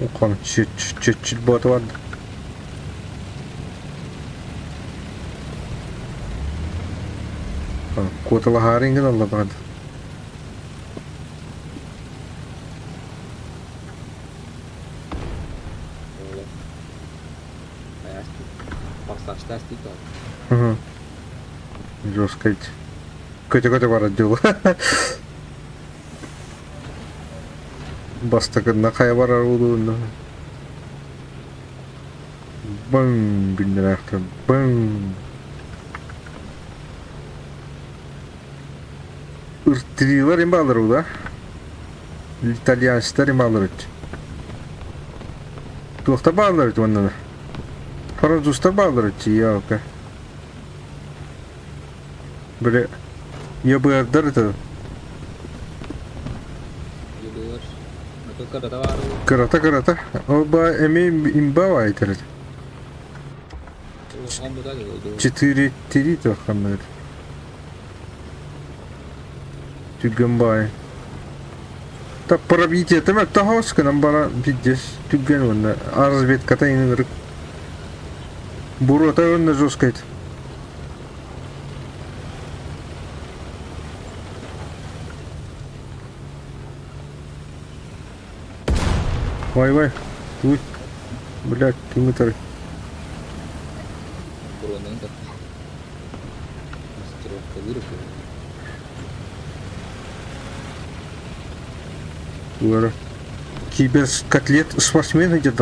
Okan чуть-чуть ботван. Куоталаһаарыҥ гыналла баҕар. Угу. Жесткой. Көтө-көтө барар дьыл. Бастакынна хайа барар улуунна. Бың күннэрээхтэн бың. Ыртырыылар им баалар ула. Итальянецтар им баалар үт. Туохта баалар үт уонна. Французтар баалар үт я Били ЕБР-дар это кырата кырата. Ол ба эми имба айтар. 4-3 тоханнар. Түгэн бай. Та пробитие тема тахос кынан бара пиздец түгэн уонна разведката инырык. Буруота уонна жесткайт. Вай вай. Туй. Блядь, ким ытар? Туара. Киберкотлет спортсмен идет.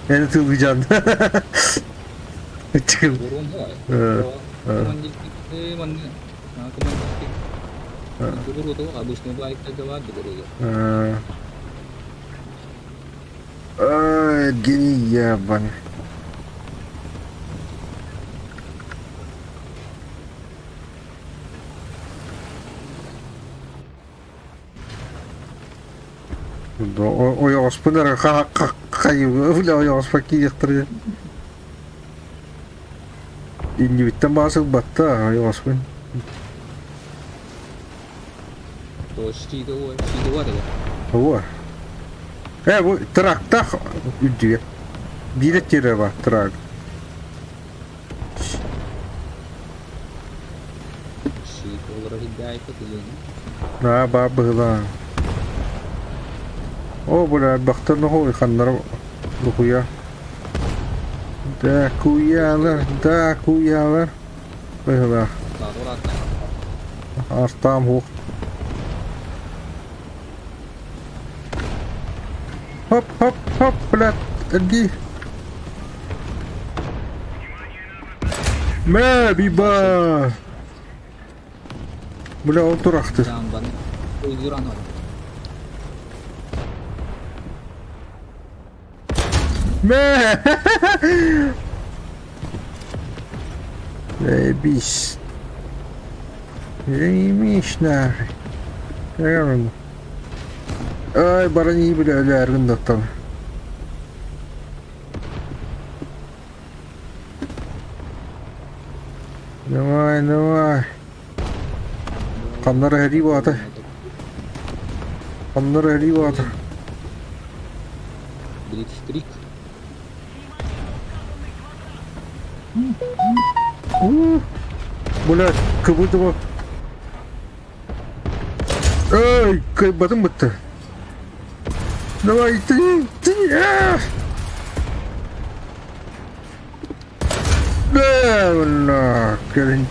Эн тылгыжан. Гений ебаный. Ойоҕоспун эрэ хайыы ойоҕоспор киириэхтэрэ иннибиттэн баҕас ылбатта ойоҕоспун Ого. Э, бу трактах үрдүгэ. Биирэ тиэрэ бар трак. Аа, баар быһыылаах. Оо, бля, бахтар нохуй ханнара лухуя. Да, куялар, да, куялар. Быһыылаах. Артаам хуох. Хоп, хоп, хоп, блядь, эргий. Мэ, биба! Бля, ол турахты. Мэ! Заебись. Заебись нахуй. Ай, барани, бля, өлөөргүн доттон. Давай, давай. Ханнара эрии баата. Ханнара эрии баата. Блицкрик. Блядь, как будто бы... Эй, кайбатым бытты. Давай, ты, ты, а! Да, бля, кэлин.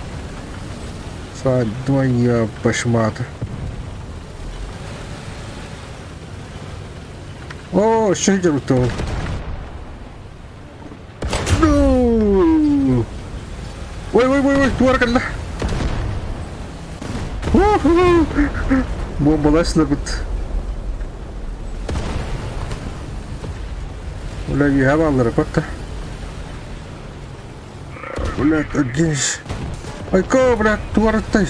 Твоя башмата. О, шелдер то. Ну! Ой, ой, ой, ой, туар кэллэ. Бомбаласларбыт. Бля, үөһэ бааллара батта. Блядь, один. Айко, блядь, туарыттай.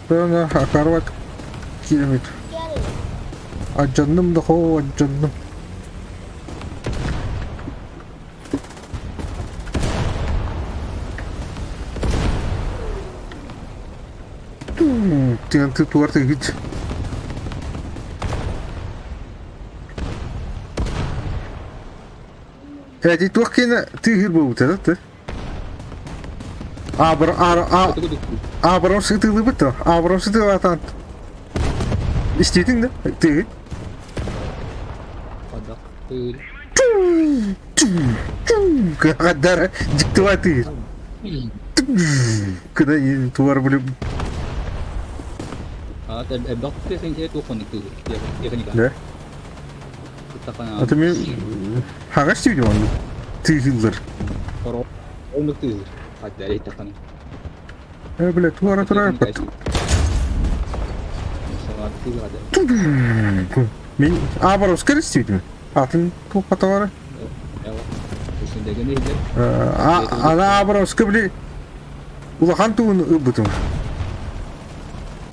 Бына акарват килэмит. Алдьанным да хоо, алдьанным. Тыан туар тыгыт. Эти туох киэнэ тыыһыр буолбута да? Абр а Абрам сытыылыбыт да? Абрам сытыылаатаан. Истиитиҥ да? Тыыгыт. Кыаҕаддар дьиктива тыыр. Кына туар билим. Да? Это мен хаҕас тиийдим онно. Тыыһыыллар. Э, бля, туара турар Мин Абаровска истибитим. Атын туохха бара? Ана Абаровска били улахан тугун ылбытым.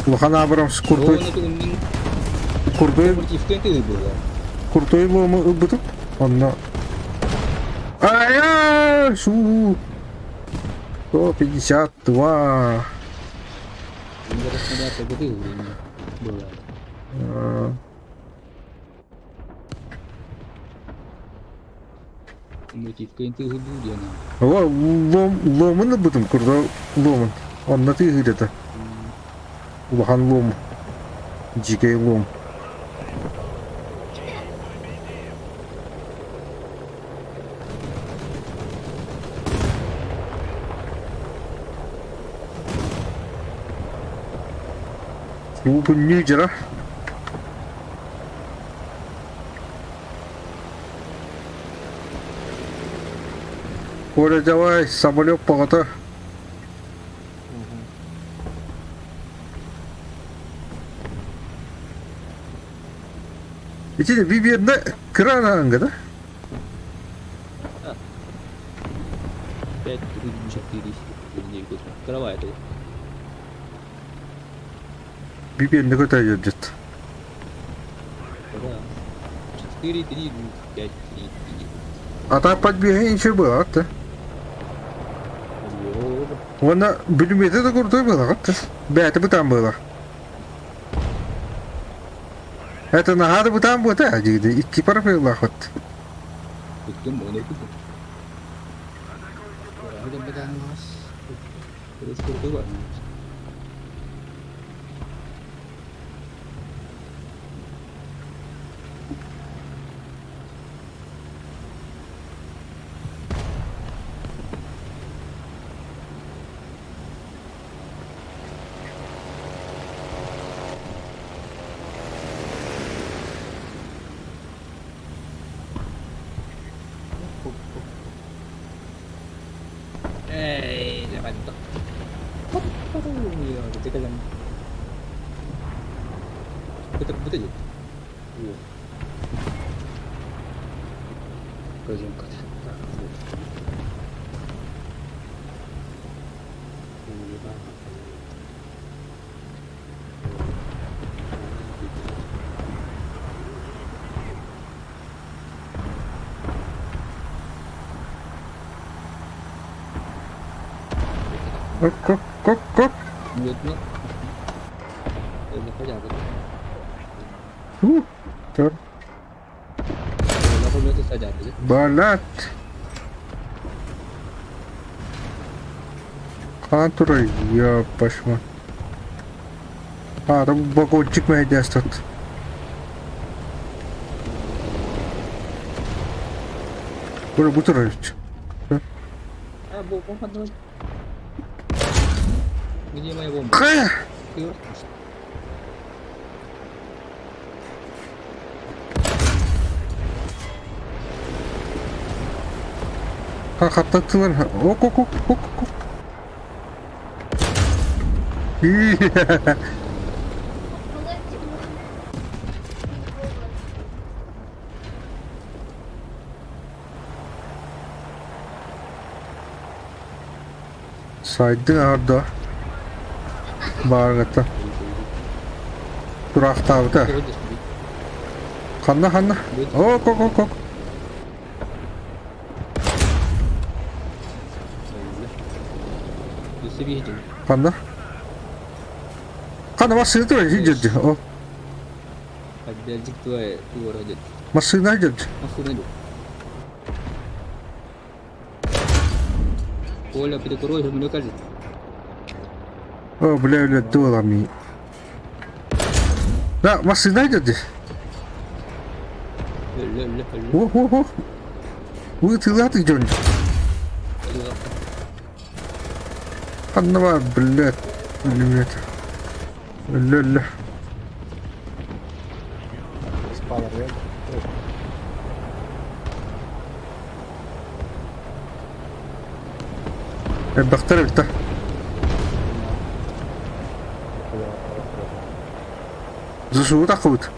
Улахан Абрамс куртой куртой куртой лому ылбытым. Онно Ая, су 152. Лом, ломун ылбытым, курда ломун. Онно тыыһыыр этэ. Улахан лом. Дьикэй лом. Уу күннүү дьара. Коля, давай, самолет поҕото. Ити бибиэрнэ кыра анаанга да? 5 4 Кровать. Бибиэрнэ көтөөйөрдүт. 4, 3, 5, 3, 3. А так подбеги ничего было, ты. Уонна бүлүмүөтэ да курдук было, ты. Бэйэтэ бытаан было. Это наһаа да бытаан буота, диги икки пара вот. Бүттүм, оны күтүм. Эй, давай Teka lang. Buta Оп, оп, оп, оп. Тор. Балат. Хаан турай, я пошла. А, там вагончик мэйдэстат. Бу бу турар. Где моя бомба? Хаттаттылар. Ок, ок, ок, ок, ок. Сайдыы аһарда бааргыта тураахтаабыта. Ханна ханна? Ок ок ок ок. Ханна? Ханна массыына турар дьэ О. Массыына дьэ. Коля, прикрой, мне кажется. О, бля, бля, дуолами. Да, массыына деді. Өллө, өллө, өллө. О, о, о. Вы тылаты дьон. Ханна бар, блядь. Блядь. Өллө, өллө. Спалар Элбэхтэр эбит да. Зашугу таххыбыт.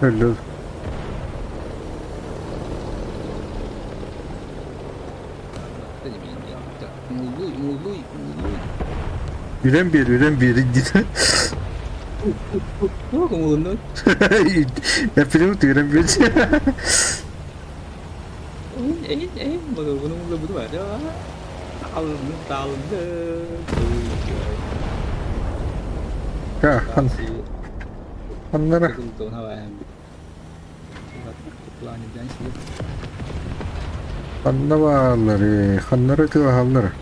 Өллө. Муллуй, муллуй, муллуй. Үрэн биэр, үрэн биэр диэн. Туох умулуннуй? Эппитим үрэн биэр. Эйин, эйин, бодоргуну муллубуту бар. Алынды, талынды. Ха, ханнара. Ханна бааллары, ханнара тыаһаллар.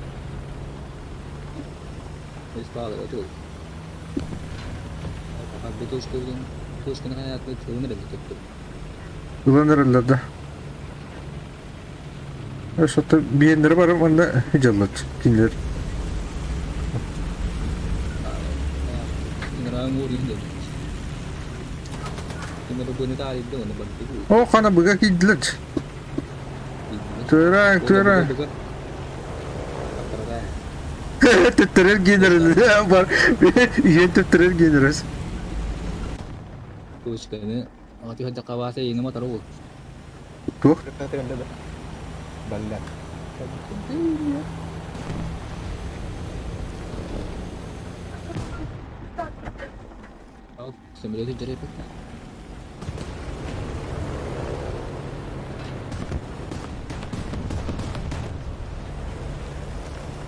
Ылан эрэллэр да. Өссө биэннэри барым уонна дьаллат кинилэр. Оо, хана быга киирдилэр. Тура, тура. Төттөрөр генерал бар. Иһэн төттөрөр генерал. Туох? Баллар.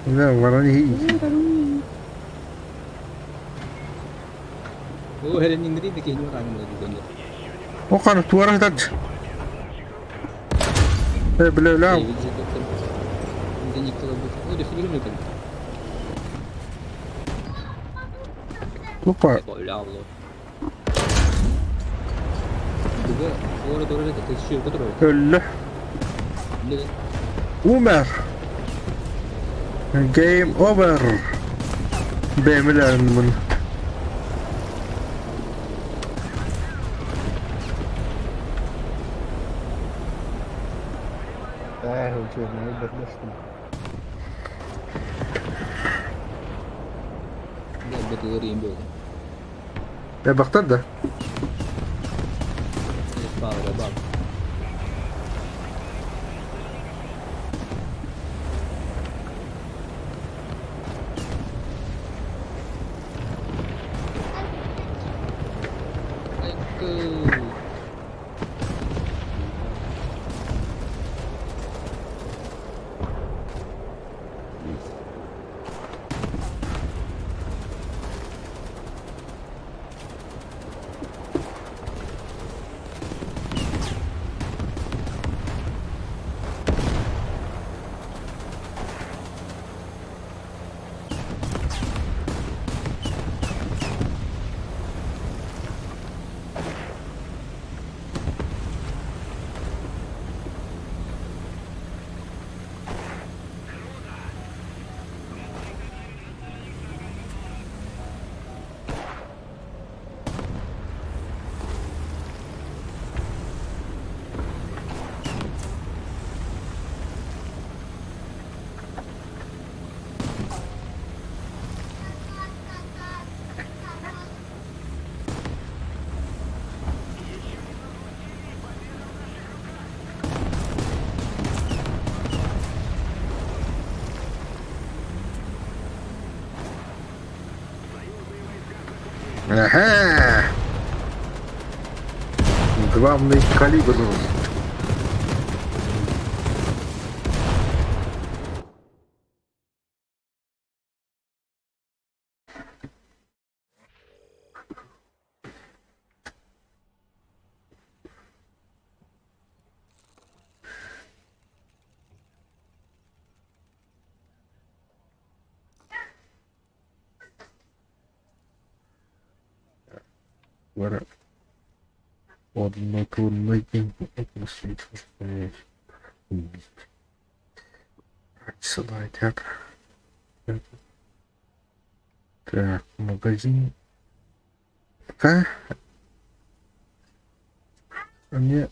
Да, баран иһи. О, хана туара тат. Э, бля, бля. Опа. Өллө. Умер. Game over. Бэмилэрин Ээ, үчүгэй бэрдээстим. Бахтар да. Ага. Главный калибр. Бары однотонный Слайдер. Так, магазин. Пока мне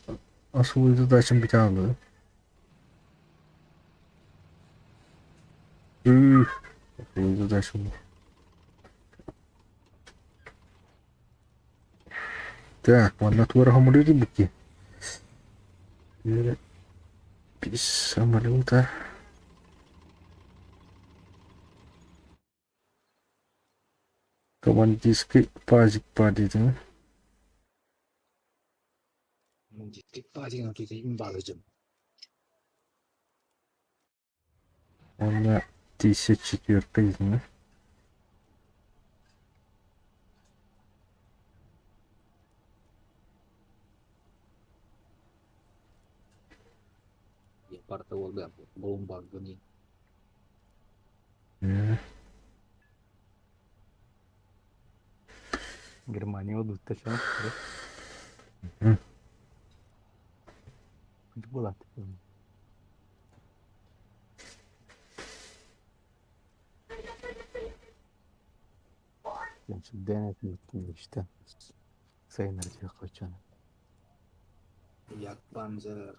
особой задачам биталы. Особой задачам. Так, манна туора хомуруйду букки. Без самолета. Командирский пазик падает. Уонна тиийсэ четверка итиннэ. Германия удутта ча. Булат. Сүрдээн этиммиттин истэн сайыннарыах кочан. Ягпанзер.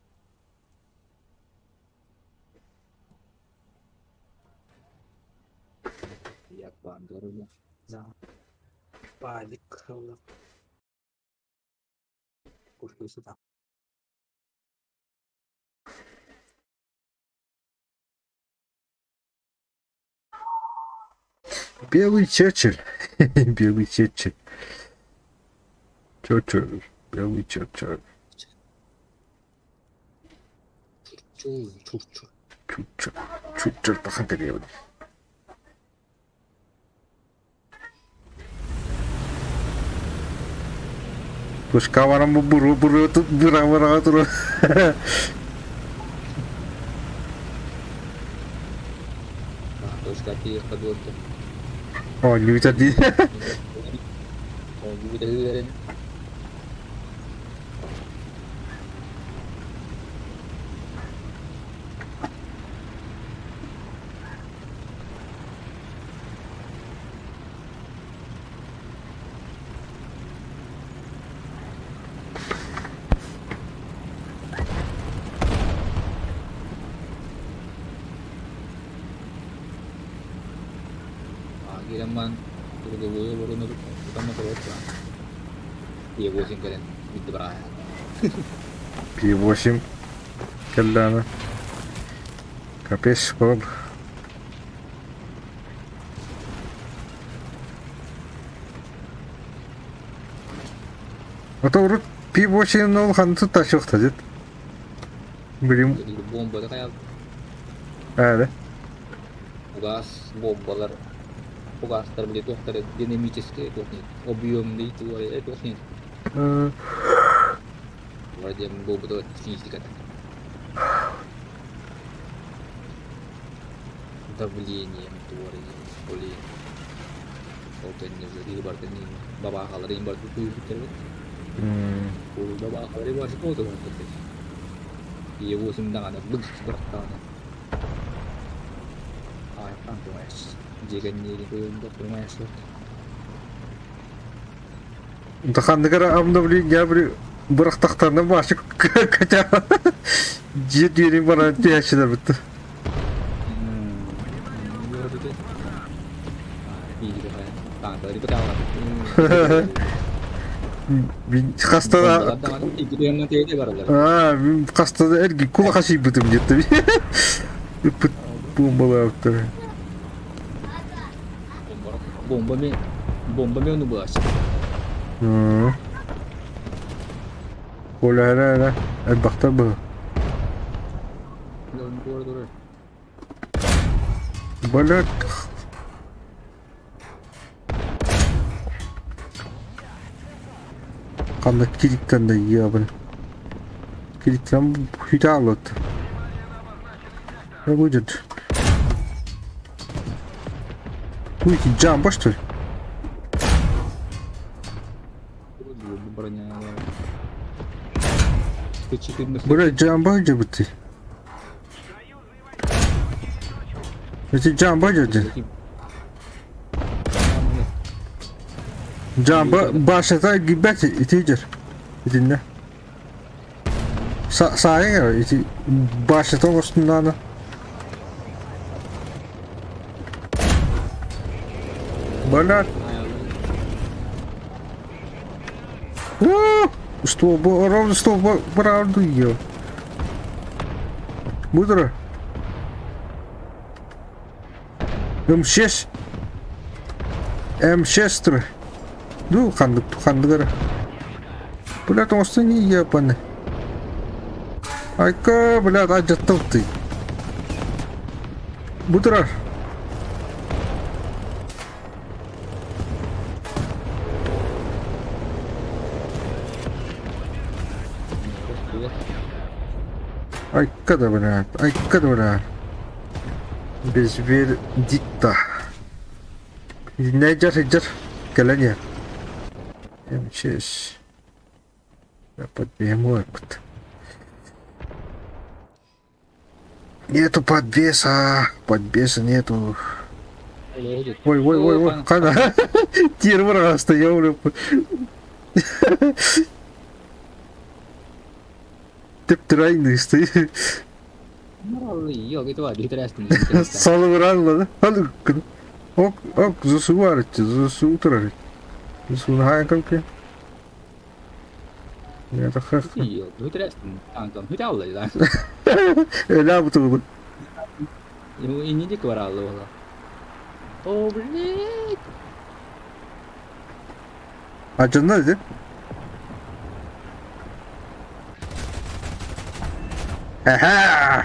Ягпанзер. За. Палик. Пушку сюда. Белый Черчилль. Белый Черчилль. Черчилль. Белый Черчилль. Чур, чур, чур. Чучча. Чучча тахан кэлиэбин. Пушка баран бу буру буру быра быраға турар. Точка тиийиэххэ дуо Оонньуута дии. Оонньуу үөрэн. Киирэн баран круговую оборону тутан турар Е8 кэлэн бүттэ бараайа. P8 кэллэҕинэ капец буолар. А то урут P8 улахан туттааччы дит. Билим Бомбаны хайа ээдэ. Газ бомбалар фугастар били туохтары динамические туох объемный туох Вроде буолбута физика давлением туора оли ол кэннэ уже барытын бабаахаларын барытын күүһүттэрбит бабаахалары барыта Е8 даҕаны бык бырахтаҕына аайаптаан туҥайас дьиэгэнниири туҥайас Ханныгар обновление бырахтахтарына баашык кача дьиэ диэри баран түһээччилэр бытты. Хаста мин хаста да эрги кулаха сийбытым диэттим. Ыппыт бомбалаабыттар. Бомба мен бомба мен убылааччы. Оля эрэ эрэ элбэхтэр быһы. Блядь. Ханна кириктэн да ебан. Кириктэн хитаалыт. Будет. Уйти джамба что ли? Быра дьаамба дьыбыты. Ити дьаамба дьыдын. Дьаамба башата гибет ити дьэр. Итиннэ. Саайын эрэ ити башата оҥостуннаана. Блядь. Ствол, ровно ствол правду ел. Мудро. М6. М6 Ну, ханнык, ханнык Блядь, оҥостон ебаный. Айка, блядь, алдьаттал ты. Бу турар. Айка да, блядь, айка да, блядь. Безвердикта. Нәдер, сылдьар, кэлэн иһэр. МЧС. Подбемойпут. Нету подвеса, подвеса нету. Ой, ой, ой, ой, хана. Тир быраҕаста, я Тип-тирайный стоит. Салыбыраан Ок, ок, засуварите, засутрарит. Засунахан калки. Это ха. Эля бутылы. Инники бараллы буола. О, блядь! Ачынна ди. Эһээ!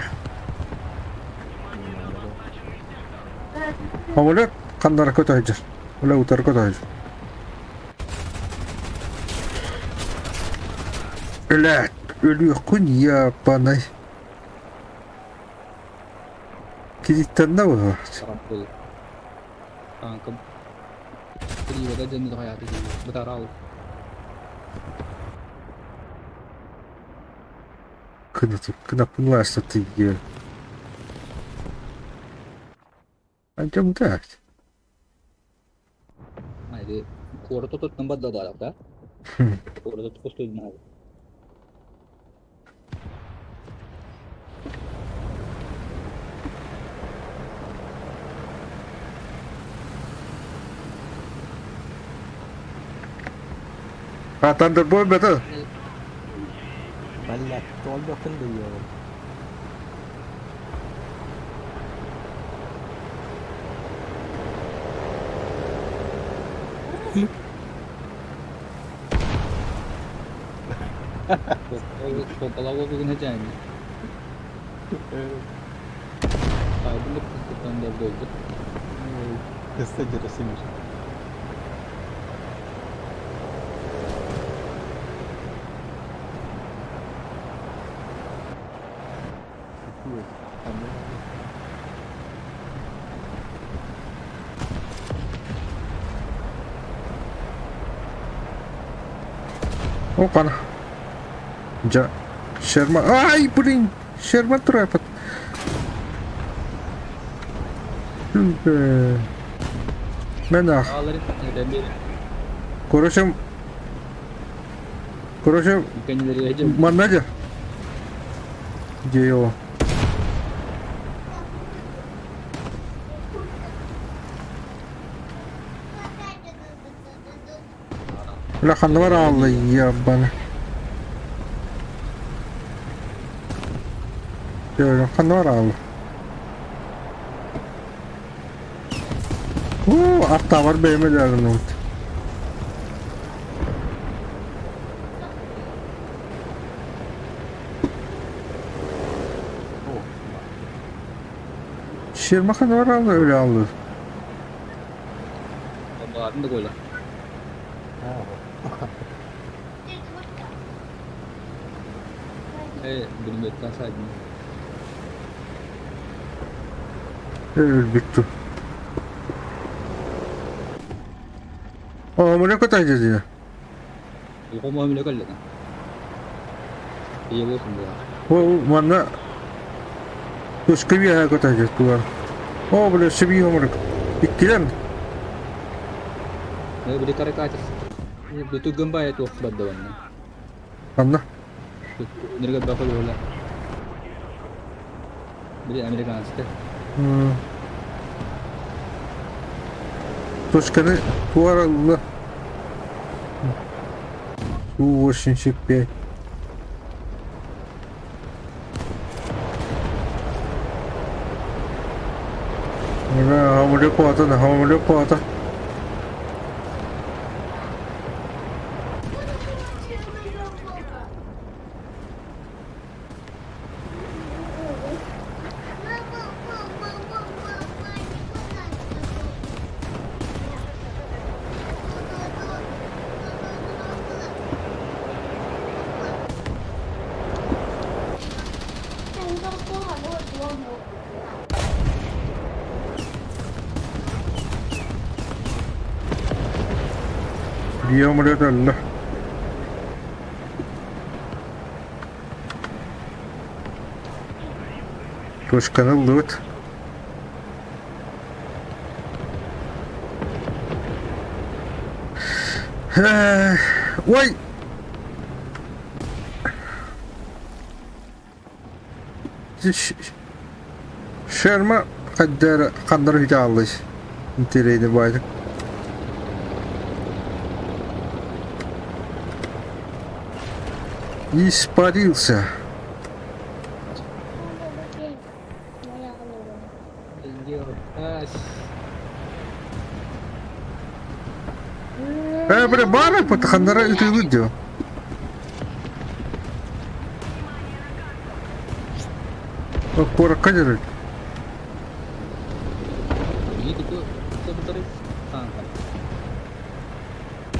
Самолет ханнара көтө сылдьар. Үлэ утары көтө сылдьар. Үлэ, өлүөххүн ебаный. Кириттэннэ быһа. Танкым. Привода дьонну хайааты бытарал. Кынаппын лаастатыйгы. Анча так. Айды куорат ототтан бадда да? Куорат оту А Thunderbolt бета. Блядь, туолбаппын да иэҕин. Суолталаах бүгүн садьаайын. Айдын Thunderbolt. Кысса дьэрэ симир. Опана. Дьэ, Шерма... Ай, блин! Шерман турапат. Мен ах. Короче... Короче, манна дьэ. Где его? Бля, ханныбар аалла ебаны. Ханныбар аалла. Уу, аттаабар бэйэм өлөөрүнүбүт. Шерма ханныбар аалла өлө ааллыр. Баарын да койлар. Э, билбеттен сайдым. Өлбүттү. О, мына көтө деді. Оҕом өмүлэ кэллэ. Ол манна Туска үөһэ көтөһү тугар. Оо, бля, сөбүү омурuk. Иккилэн. Били каракатис. Бүтүгүн баайа туох бардабанна. Анна. Нерге бакыл ола. Били американская. Точканы туаралла. Су-85. Хамылы куота. Биомолет өллө. Точканы ыллыбыт. Ой! Шерма хаддара ханнары үтэ ааллый интэриэһинэй баайдык. Испарился. Э, бля, бары ханнара ытыылыт дио. Куоракка дьарык.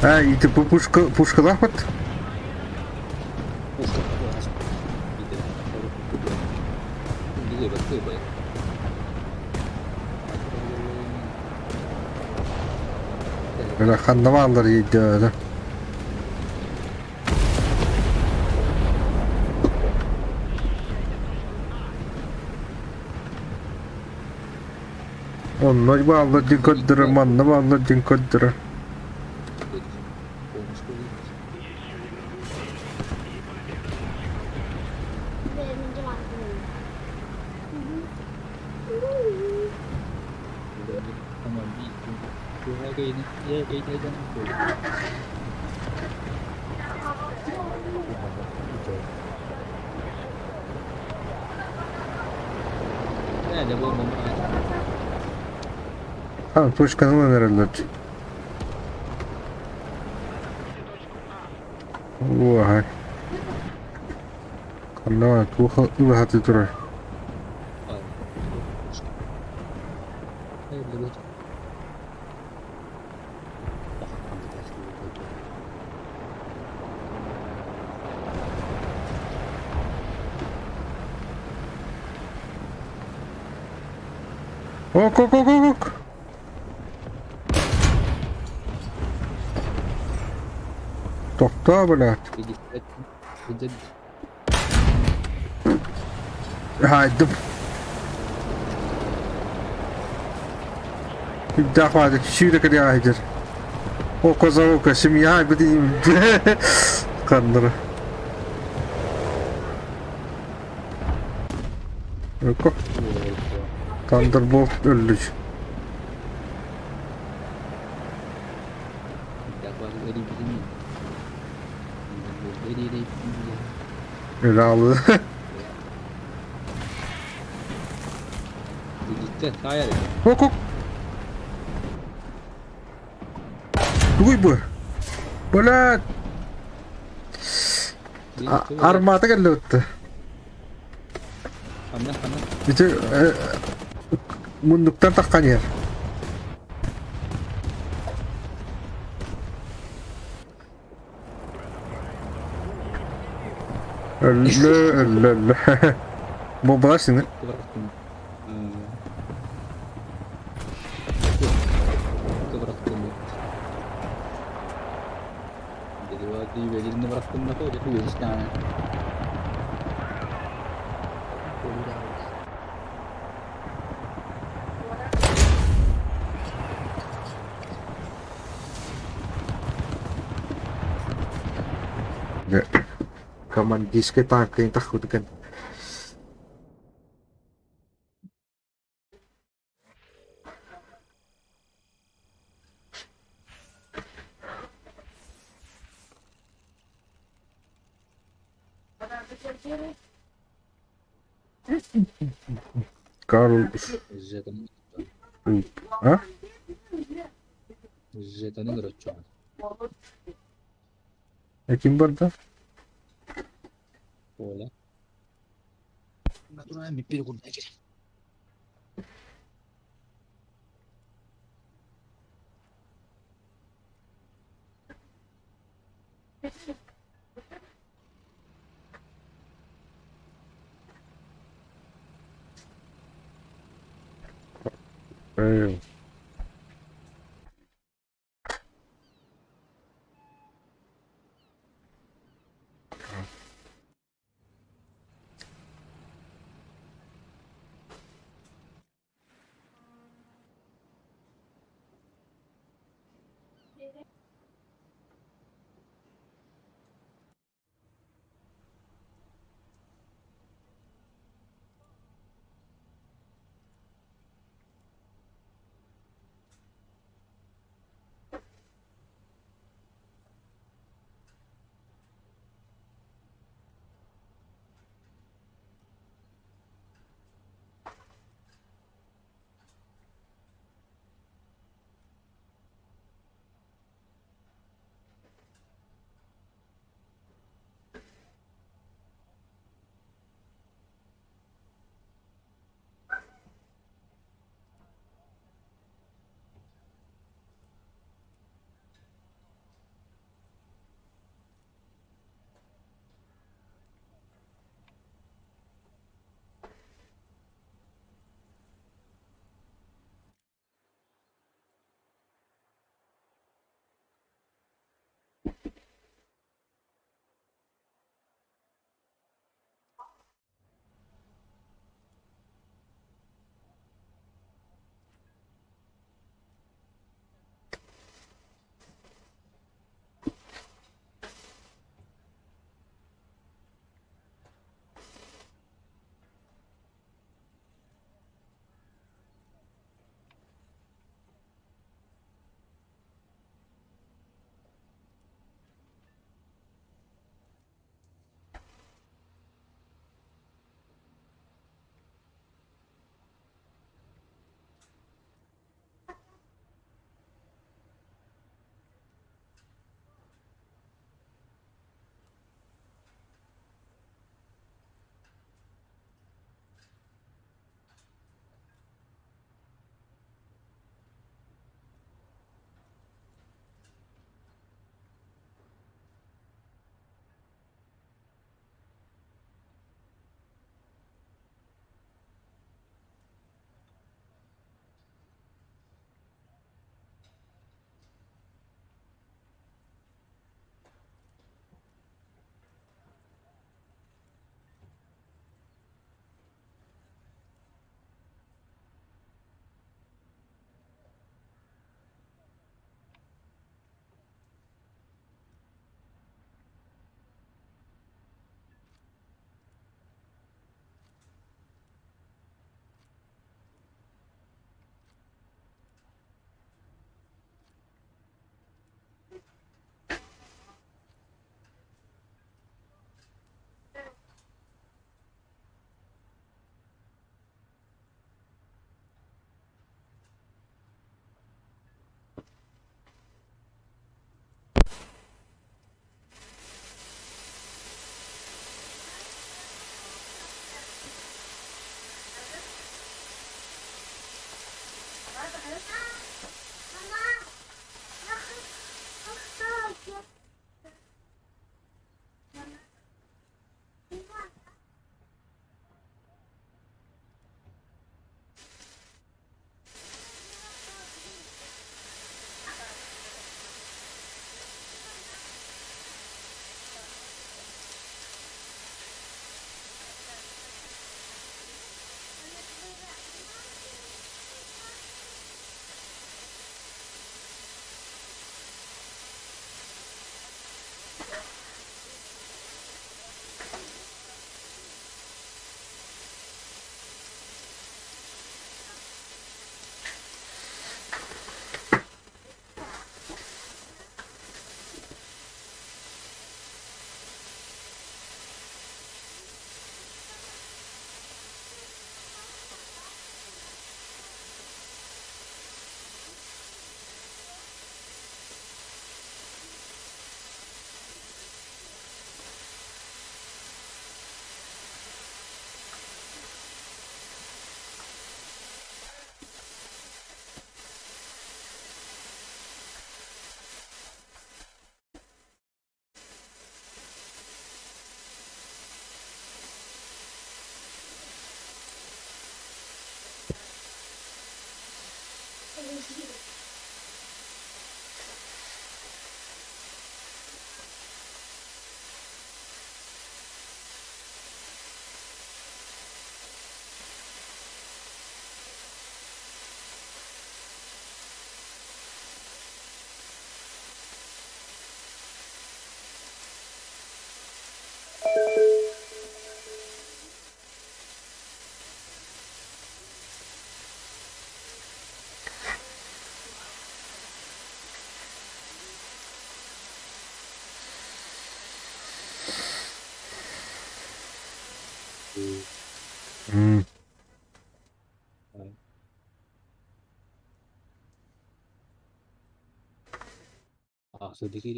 А, и ты пушка, пушкалаах бат? Бля, ханна бааллар иэйдэ Онно бааллар диэн көрдөрөр, манна бааллар диэн көрдөрөр. А, точканы ылан эрэллэр. Уоһай. Ханна туох ылаһаты турар. Ок, ок, ок, ок, ок. Тохтоо, блядь. Хаайдым. Кимдээх баады сүүрэ кэлиэҕэ сылдьар. Око за око, семья Ханнара. Око. Thunderbolt өллүч. Өлө Ок, ок. Тугуй бу? Бля. Армата кэллэ утта. Ити муннуктан таххан иһэр. Өллө, өллө, өллө. Буолбалар сини. Буолуу Командирскай танкайын таххыбытыгар Карл А? Жетоны көрөччү. Ким барда? Оля. Натурально перекур. Э,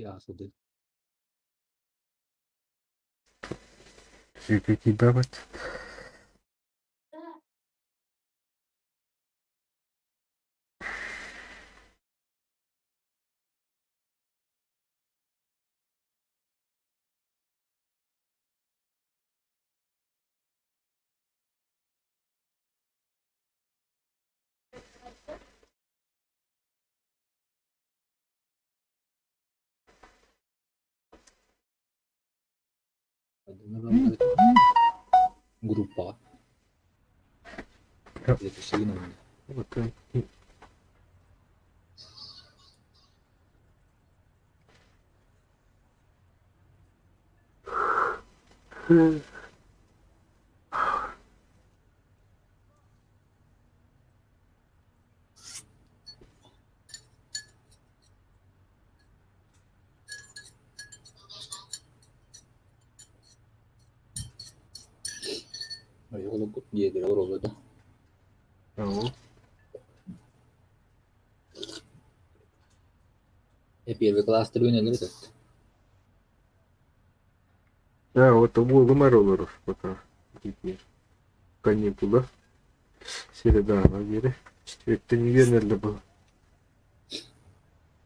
Аахсыды. Сүүрбэ киирбэт. Группаҕа. Первый класс тренерлер этот. Да, вот уолум эрэ олорор пока теперь. Каникулы. Среда диэри. Четвертый үөрэнэллэр было.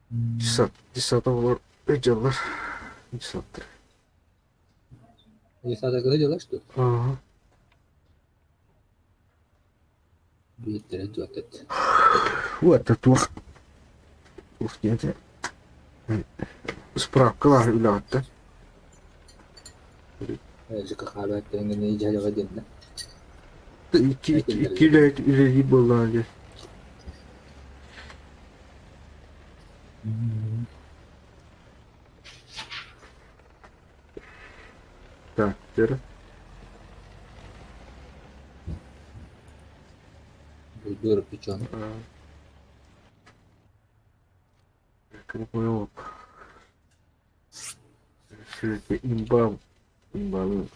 Десят олор ыдьаллар. Десяттар. Десятая когда дела, что? Ага. Биирдэрэ дуотат. Вот туох туох диэтэ справкалаах үлэҕиттэн. ЖКХ дьаһалга диэннэ. Икки икки үлэһит үлэлиир буоллаҕа дии. Так, дьэ. Буйдур печён. Кыргыйоп. Сүрүтэ имба имбалы.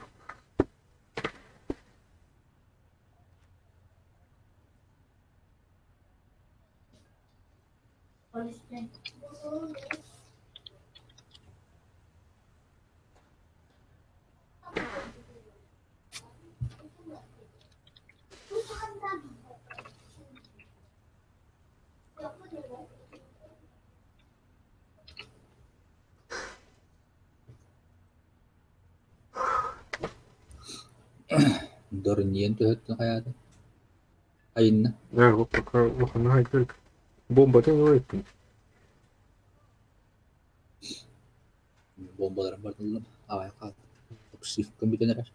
Дорниен төһөттөн хайаата? Айынна. Да, вот пока улаханна хайдыр. Бомбатын ылайттым. Бомбаларын бардыллым. Аҕай хаалла. Обшивкам бүтэн эрэр.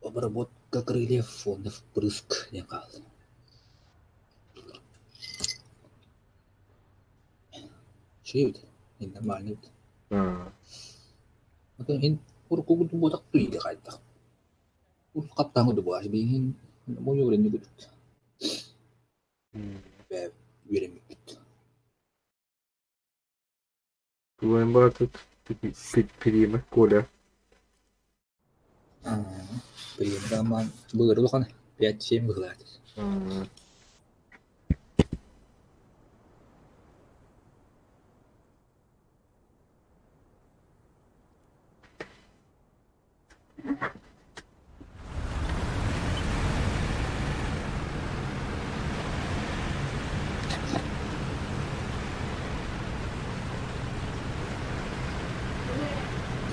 Обработка крыльев фонов впрыск диэн хаалла. Үчүгэй эбит, нормальный эбит. Оттон иһин урукку курдук буотах туйда хайдах. Урут хаптаан курдук буолааччы билигин мунньугуран курдук. Бээ үөрэммиппит. Туган баатыт Прима Коля. Приема былыр улахан 5-7 быһылаат.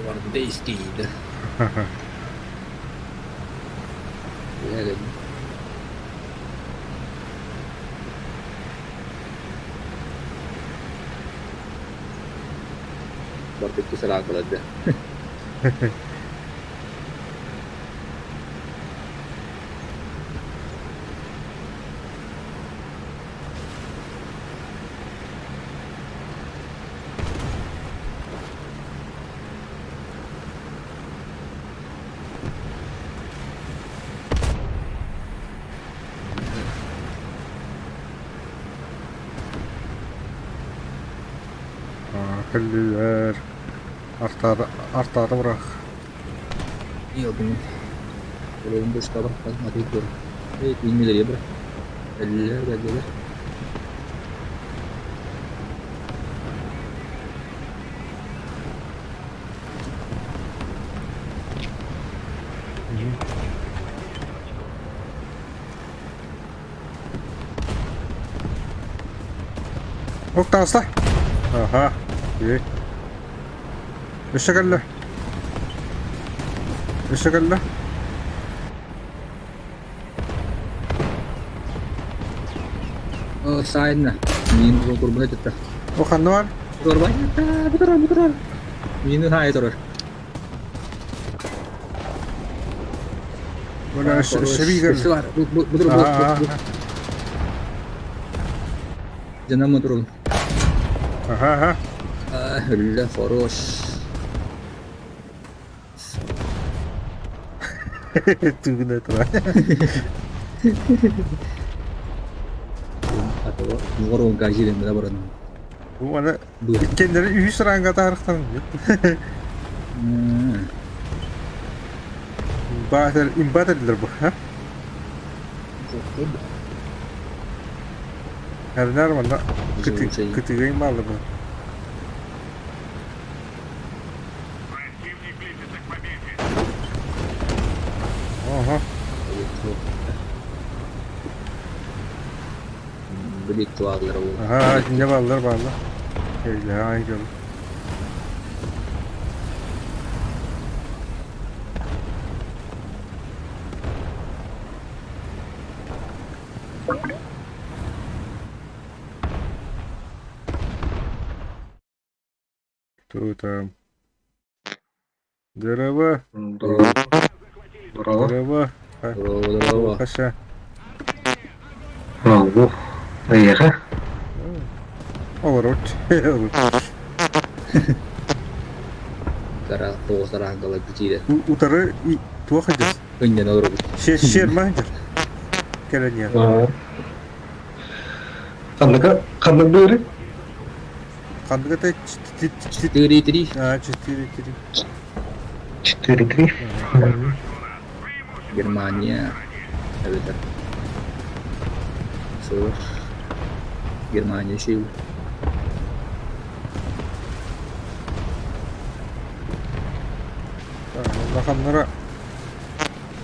Гвардейский, да. Барбыт сараакаларда. Кэллилэр. Артаата, артаата бырах. Йобун. Олорун бушка бырахпат матый тур. Эй, кииннилэр бырах. Кэллилэр, кэллилэр. Ок таҕыста. Аха. Үгүй. Өссө кэллэ. Өссө кэллэ. О, сайынна. Мин курбуна тутта. О ханна бар? Турбай. Бутурар, бутурар. Мини хаайы турар. Бuna өссө биир Өссө бар. Бутур, бутур. Дьанаммын турабын. Аха, аха. Өллө, хорош. Түгүнэ тура. Мугар газилен да баран. Бу аны иккеннери үһүс ранга таарыктан. Имбатер, имбатерлер бу, ха? Эрнер манна кытыгын баалла бу. Противник близится к победе. Ага. Билик туаллар ол. Ага, не бааллар бааллар. Эйле, ай дьон. Кто там? Здорово. Здорово. Здорово. Здорово. Здорово, здорово. Хаша. Браво. Эйиэхэ. Олорот. Тара тоҕус араангалар бүтиирэ. Утары туох сылдьар? Ынньан олоробут. Шерма сылдьар. Кэлэн иһэр. Ханныка ханнык быыры? Ханнык это 4-3. А, 4-3. 4-3. Германия. Эбэтэр. Суох. Германия шил. Ханнара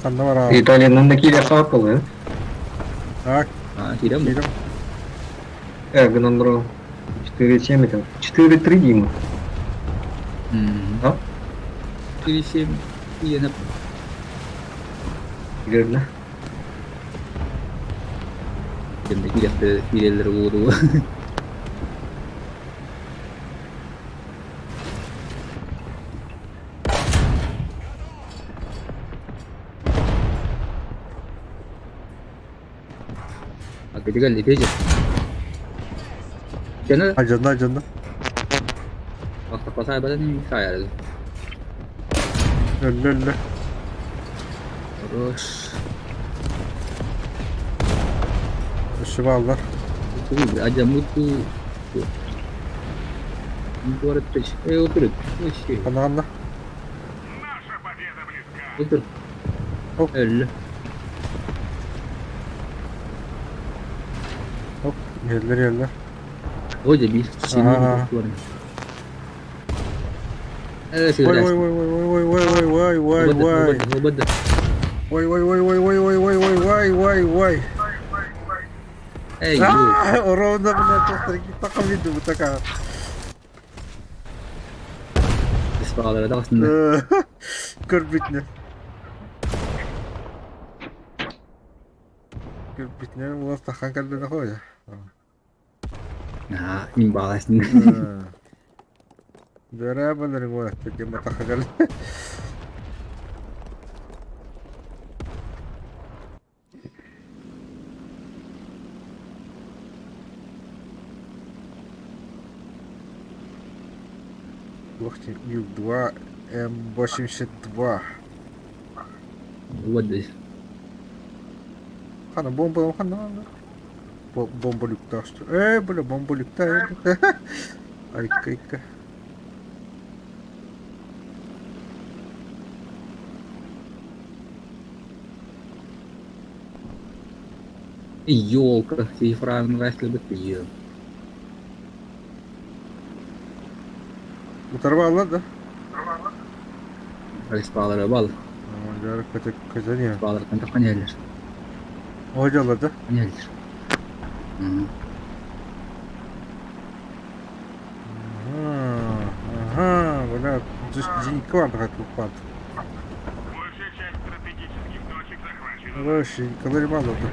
ханна бараа. Италиянан да киирэ хааппылы. А, А, киирэн киирэн. Э, гынан бро. 4-7 это. 4-3 Дима. А? 4-7. Иэнэ. Верно. Кэмдэ киирэхтэ киирэллэр буолуо. Акытыгар летежи. Дьоно Алдьанна, алдьанна. Охтопосаайбатын саайарыз. Өллө, өллө. Хорош. Өссө бааллар. Адьаммыт Город Э, Вообще. Ханна, ханна. Наша победа близка. Отыр. Оп. Өллө. Оп, иһэллэр, иһэллэр. О, дебил. Ага. Э, Ой, ой, ой, ой, ой, ой, ой, ой, ой, ой. Ой, ой, ой, ой, ой, ой, ой, ой, ой, ой, ой. Эй, Аа, Ровно, блядь, тахтар виду такая. Испаалара тахсынна. Көрбүтүнэ. Көрбүтүнэ улас тахан кэлбэнэ хоя. Аа, мин бааласын. Дьарабаларын уолаттар диэн батахыгар Туох диэн Ил-2 М82 Вот здесь. Хана бомба хана бомба люктаах Э, бля, бомба люктаах Айка, айка. Елка, цифра Васли Утарбааллар да? Респалары бал. Дьары көтө көтөн Респалардан таххан иһэллэр. Оһдьаллар да? Иһэллэр. Ага, бля, зенитка бар туппат. Большая часть стратегических точек захвачена. Вообще, никогда мало да.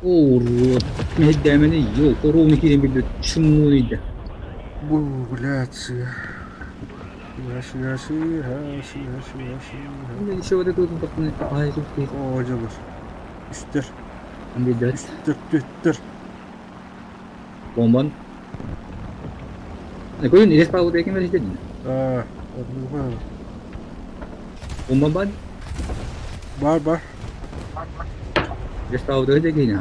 Урод. Мэйдэмэни елка ровно киирэн билбит чумуун ыйда. Бу, блядь. Гаши, гаши, гаши, гаши, гаши. Еще вот это вот ай тут О, дьаллар. Үстэр, Андыйдат. үстэр, түттэр. Бомбан. Көйүн респал ким беришти Аа, одну Бомбан бар. Бар, бар. Респал дойде кейин.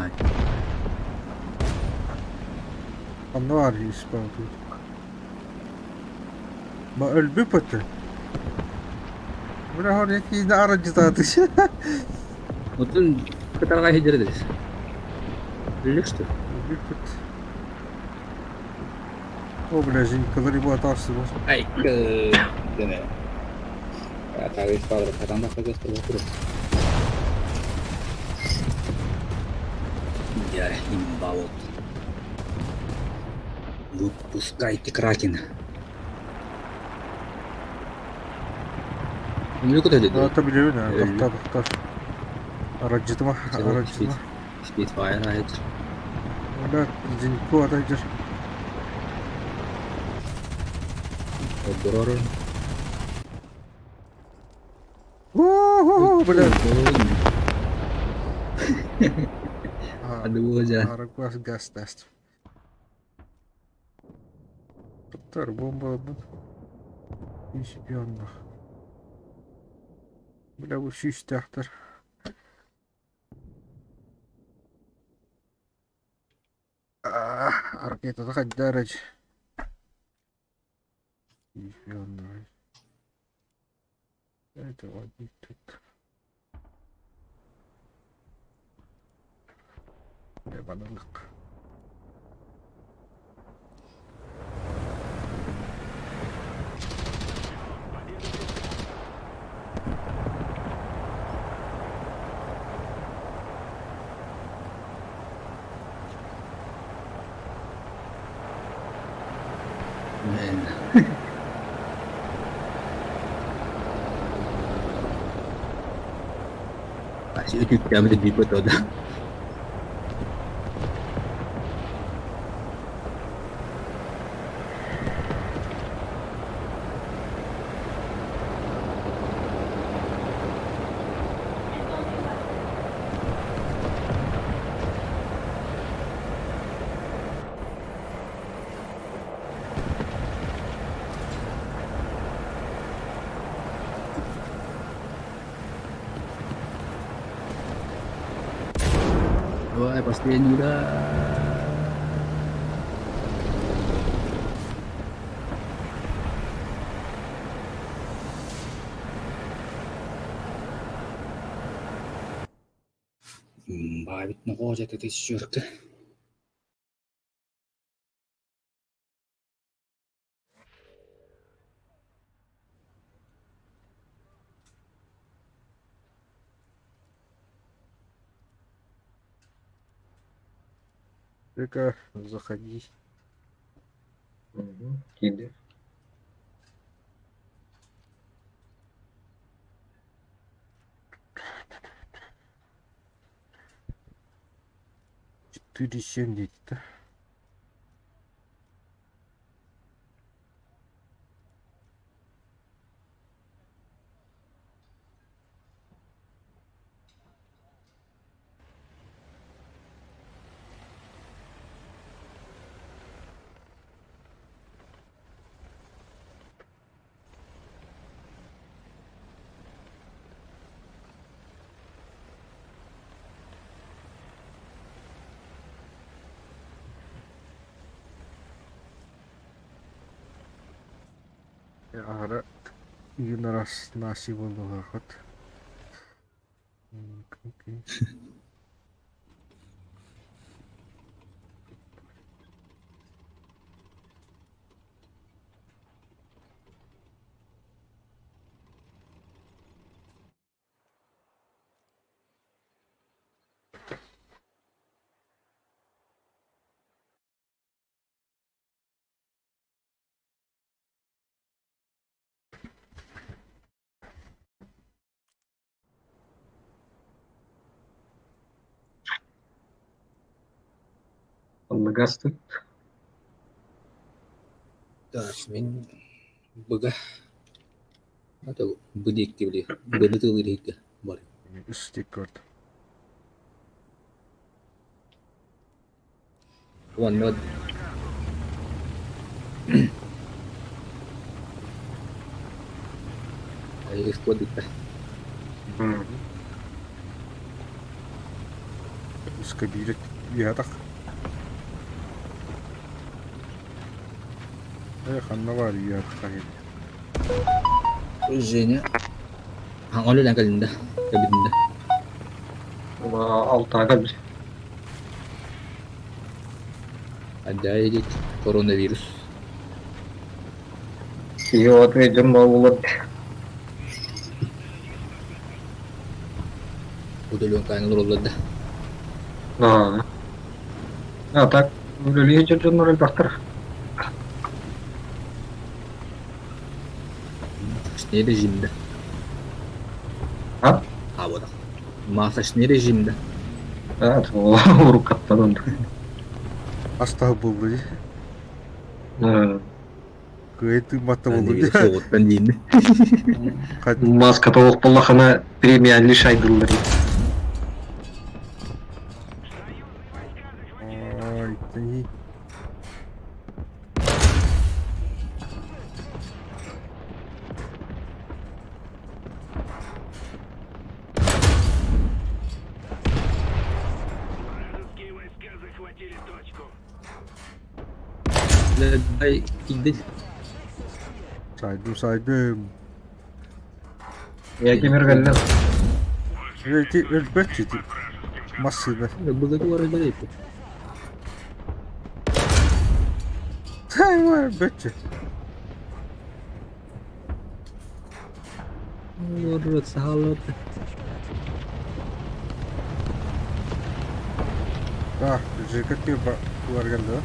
Онно бар испал тут. Ма өлбү пөтө. Бля, хор який арджитаты. Отун кытарга хедердес. Билик что? Өлбү пөт. О, бля, зенитка бу атарсы бар. Ай, деме. Ата респал катанда хагас туруп. Я имба вот. Выпускайте Кракен. Ну куда это? Ата билебин, тохта, тохта. Араджытыма, араджытыма. Спитфайр айт. Бля, зенитку атайдыр. Отдорор. О, бля. Адуоза. Арагвас газ тест. Токтор, бомба бут. Чемпионных. Бля, бу сүүстээхтэр. Ракета хайдарыч. Чемпионных. Это вот тут. Ебанык. Мен. Өтүктәмді бипот ода. Давай, последний удар. Бабит на коже это тысячерка. Только заходи. Угу. Киди. 4,7 да? Аһара үйүн араас наси буолуоххут. Окей. Анныгастык. Так, мин быга ата бу диэки били быны тылыр иһиккэ бар. Үстик көрдүм. Уонна Исходита. Үскэ биир үөһэтэх. Э, ханна баар үөһэтэх Женя. Хаҥа кэлинде. Кэбитинде. Алтаға бір. Отдай коронавирус. Ее, ответим, вот. Удаленканы олороллор да. А, а так, үлэлии дьоннор элбэхтэр. Масочный режимде. А? А вот. Масочный режимде. А, уруккаттан. Астаһы булду дии. Кыай тыымматта буолду дии. Соҕуттан диинни. Маска толук буоллахына премия лишайдыллар. Ой, ты. Вражеские войска захватили точку. Дай киирдин. Сайдым, сайдым. Я кемер кэллэ. Эти өлбөт ити. Массыына. Быга туора бар эппит. Тай өлбөтчү. Олорор саалар. А, ЖКТ бар келді.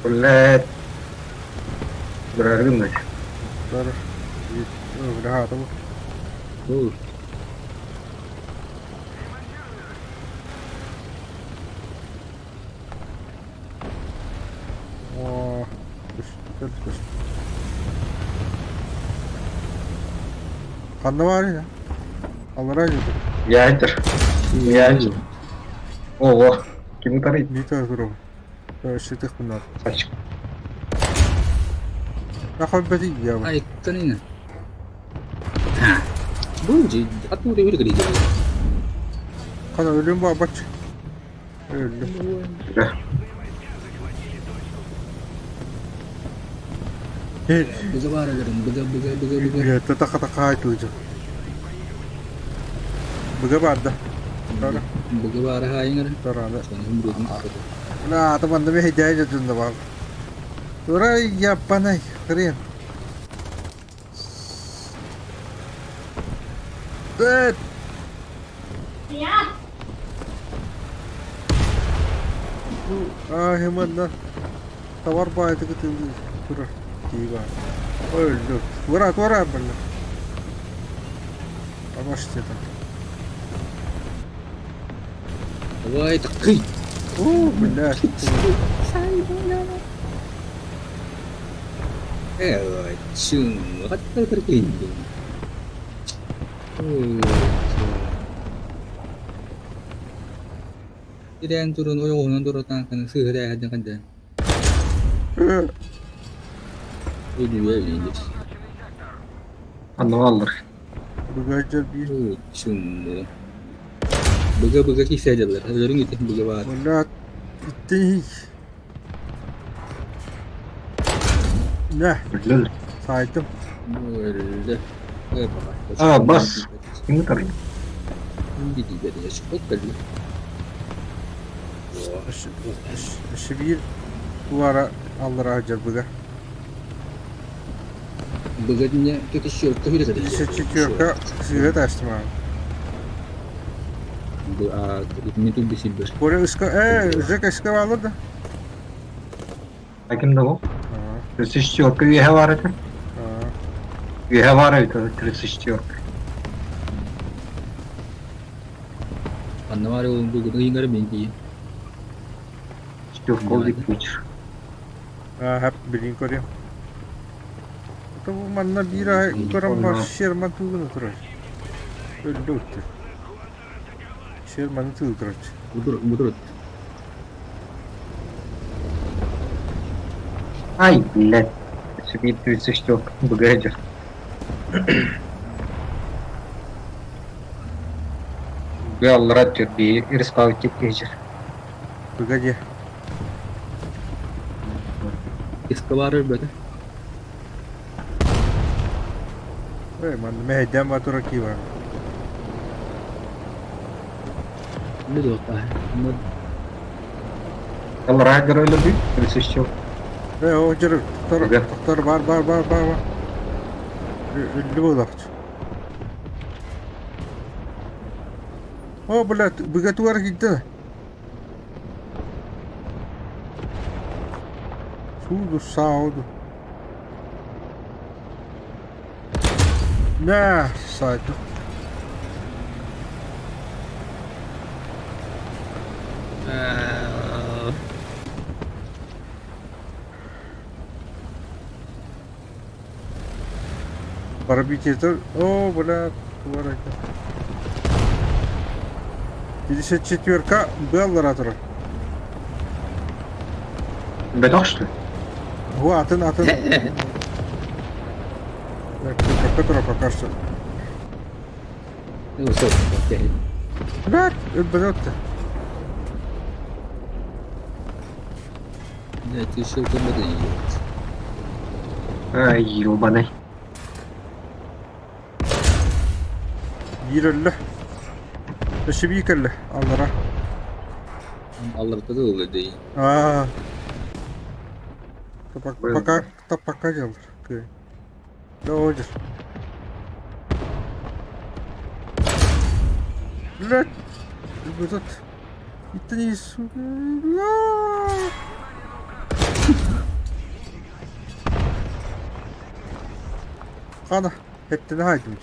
Блядь. Быраргын да. Бар. Бля, это Ол О, көстөр, көстөр. Ханна бар ya. Аллара жеди. Ядер. Ядер. Ого. Ким тарый? Не то туру. Шитых мынар. Сачка. Нахуй беди я. айттан ина. Бу же атуре бир кири. Кана өлүм ба бач. Өлдүм. Быга бар өлөрүм. Быга быга быга быга. Э, така така айтылжы. Быга барды. Тара, Быга бар хайыңар. тара. Соны умрудун. Бля, ата манда ме хидая жадында бар. Тура япанай, хрен. Э, Я. а, хеманна. Товар байды кытылды. Тура, тиба. Өлдү. Тура, тура, бля. Помашите там. Давай такый. О, бля. Э, чын, хатта киркин. Ирэн турун ойоҕунан турутаан сыһыра хадда Э, Өлүө билир. Анна аллар. Быга жер би. Чын. Быга быга кисәдилер. Өлөрүң итин быга бар. Бля, иттей. Нэ, Өллө. саайдым. Өллө. Ой, баҕа. А, бас. Ким ытарый? Өссө биир туара аллараа дьарбыга. Быгадня четверка Четверка сыыһа таастым аҕам. Не тут бесибер. Коля ыска э Жека ыска баалар да. А ким да ол? 34 үөһэ баар этэ. Үөһэ баар эбит 34. Анна баар ол бүгүн ыйыҥар мен тиийин. Четверка ол дип Аа, билин көрүм. Бу манна биир ай көрөн бар Шерман туугуна турар. Өлдө өттө. Шерманы тыы турар. Бутур, бутур. Ай, блядь. Себе 34 бгдер. Галлара түрби респаун тип кежер. Погоди. Эскалатор бөтө. Эй, манна мэһэйдээн баа турар кии бар. Билиота. Галлара герой би 34. Э, о, жыр, тохтор, тохтор, бар, бар, бар, бар, бар. Үллү буолахчы. О, блядь, быга тугар киирдэ. Сууду, сауду. Нэ, сайты. Парабитетер. О, бля, тугар 54-ка Беллара турар. Бөтөх что ли? Во, атын, атын. Так, турар пока что. Блядь, өлбөтөттө. Блядь, решил кому-то ехать. Ай, ебаный. Биир өллө. Өссө биир кэллэ аллара. Алларда да ылла дии. Аа. Пока пока дьаллар. Дождь. Блядь. Этот... Это не сука. Хана, это не хайдым.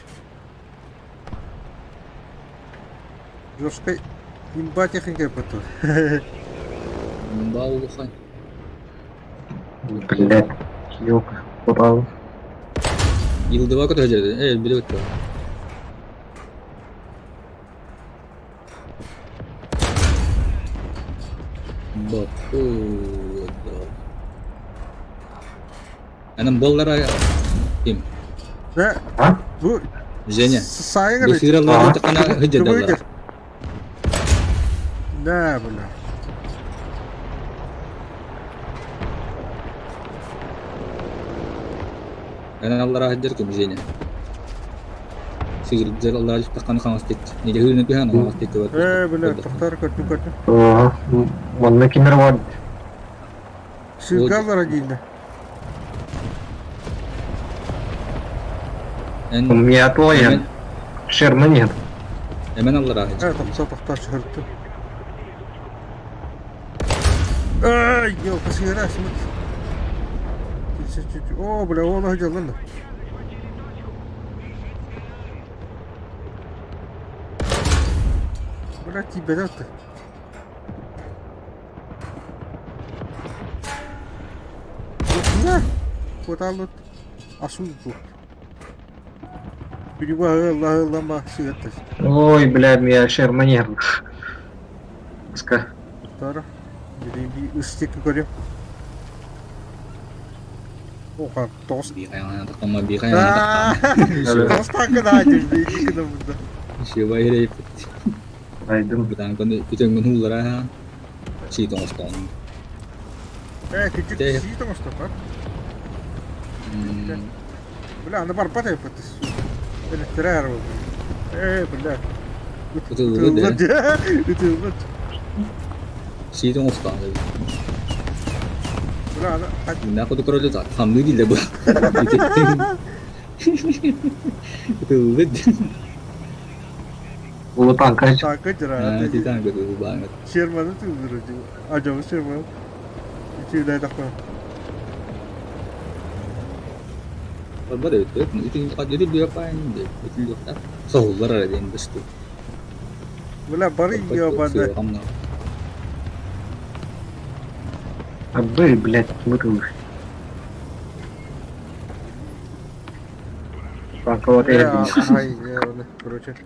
Жесткой имба техника потом. Имба улахан. Блядь, ёлка, попал. Йылдыба көтө э биле өттө. Баппы. Анан баллара ким? Да. А? Бу Женя. Сайын Бу сыыраллар тахана хыдьадаллар. Да, бля. Анан аллара хыдьар ким Женя? Сыырдыр аллара тахана хаҥас тик. Неде хыырны түһэн хаҥас тик. Э, бля, тохтар көрдүм көрдүм. Манна кимер бар. Сыырга аллара дииллэр. У меня твоя. Шерма нет. Эмен аллара. Э, тохтоо тохтоо чыһыртым. Эй, елка сыыра смыт. О, бля, он сылдьаллар да. Бля, тиийбэтэх да. Куотааллыт асуу Билибаа сыгаттас. Ой, бля, меня шерма нет. Ска. Тара. Билиби ыстик көрүм. Оха, тоғыз. Тоғыз танкы да жүрді, екі күні бұнда. Айдым. Э, Бля, аны барбат эбиппит. Электро Ээ, бля. Ытыллы Ытыллы Ытыллы. Сиитин оҥостоон эбит. Бля, аны Мына куду көрөлү хамныы дииллэр бу. Ытыллы. Улу танка Танка дьара. Ити танка ытыллы Шерманы тыллыр Ажабы Шерман. Үчүгэй тахпа. Барбат эбит Ити итил паайын итил Соһуллар эрэ диэн бысту. Бля, бары ебаный. Абы, блядь, вытылыш. Танка вот Бля, ай, короче.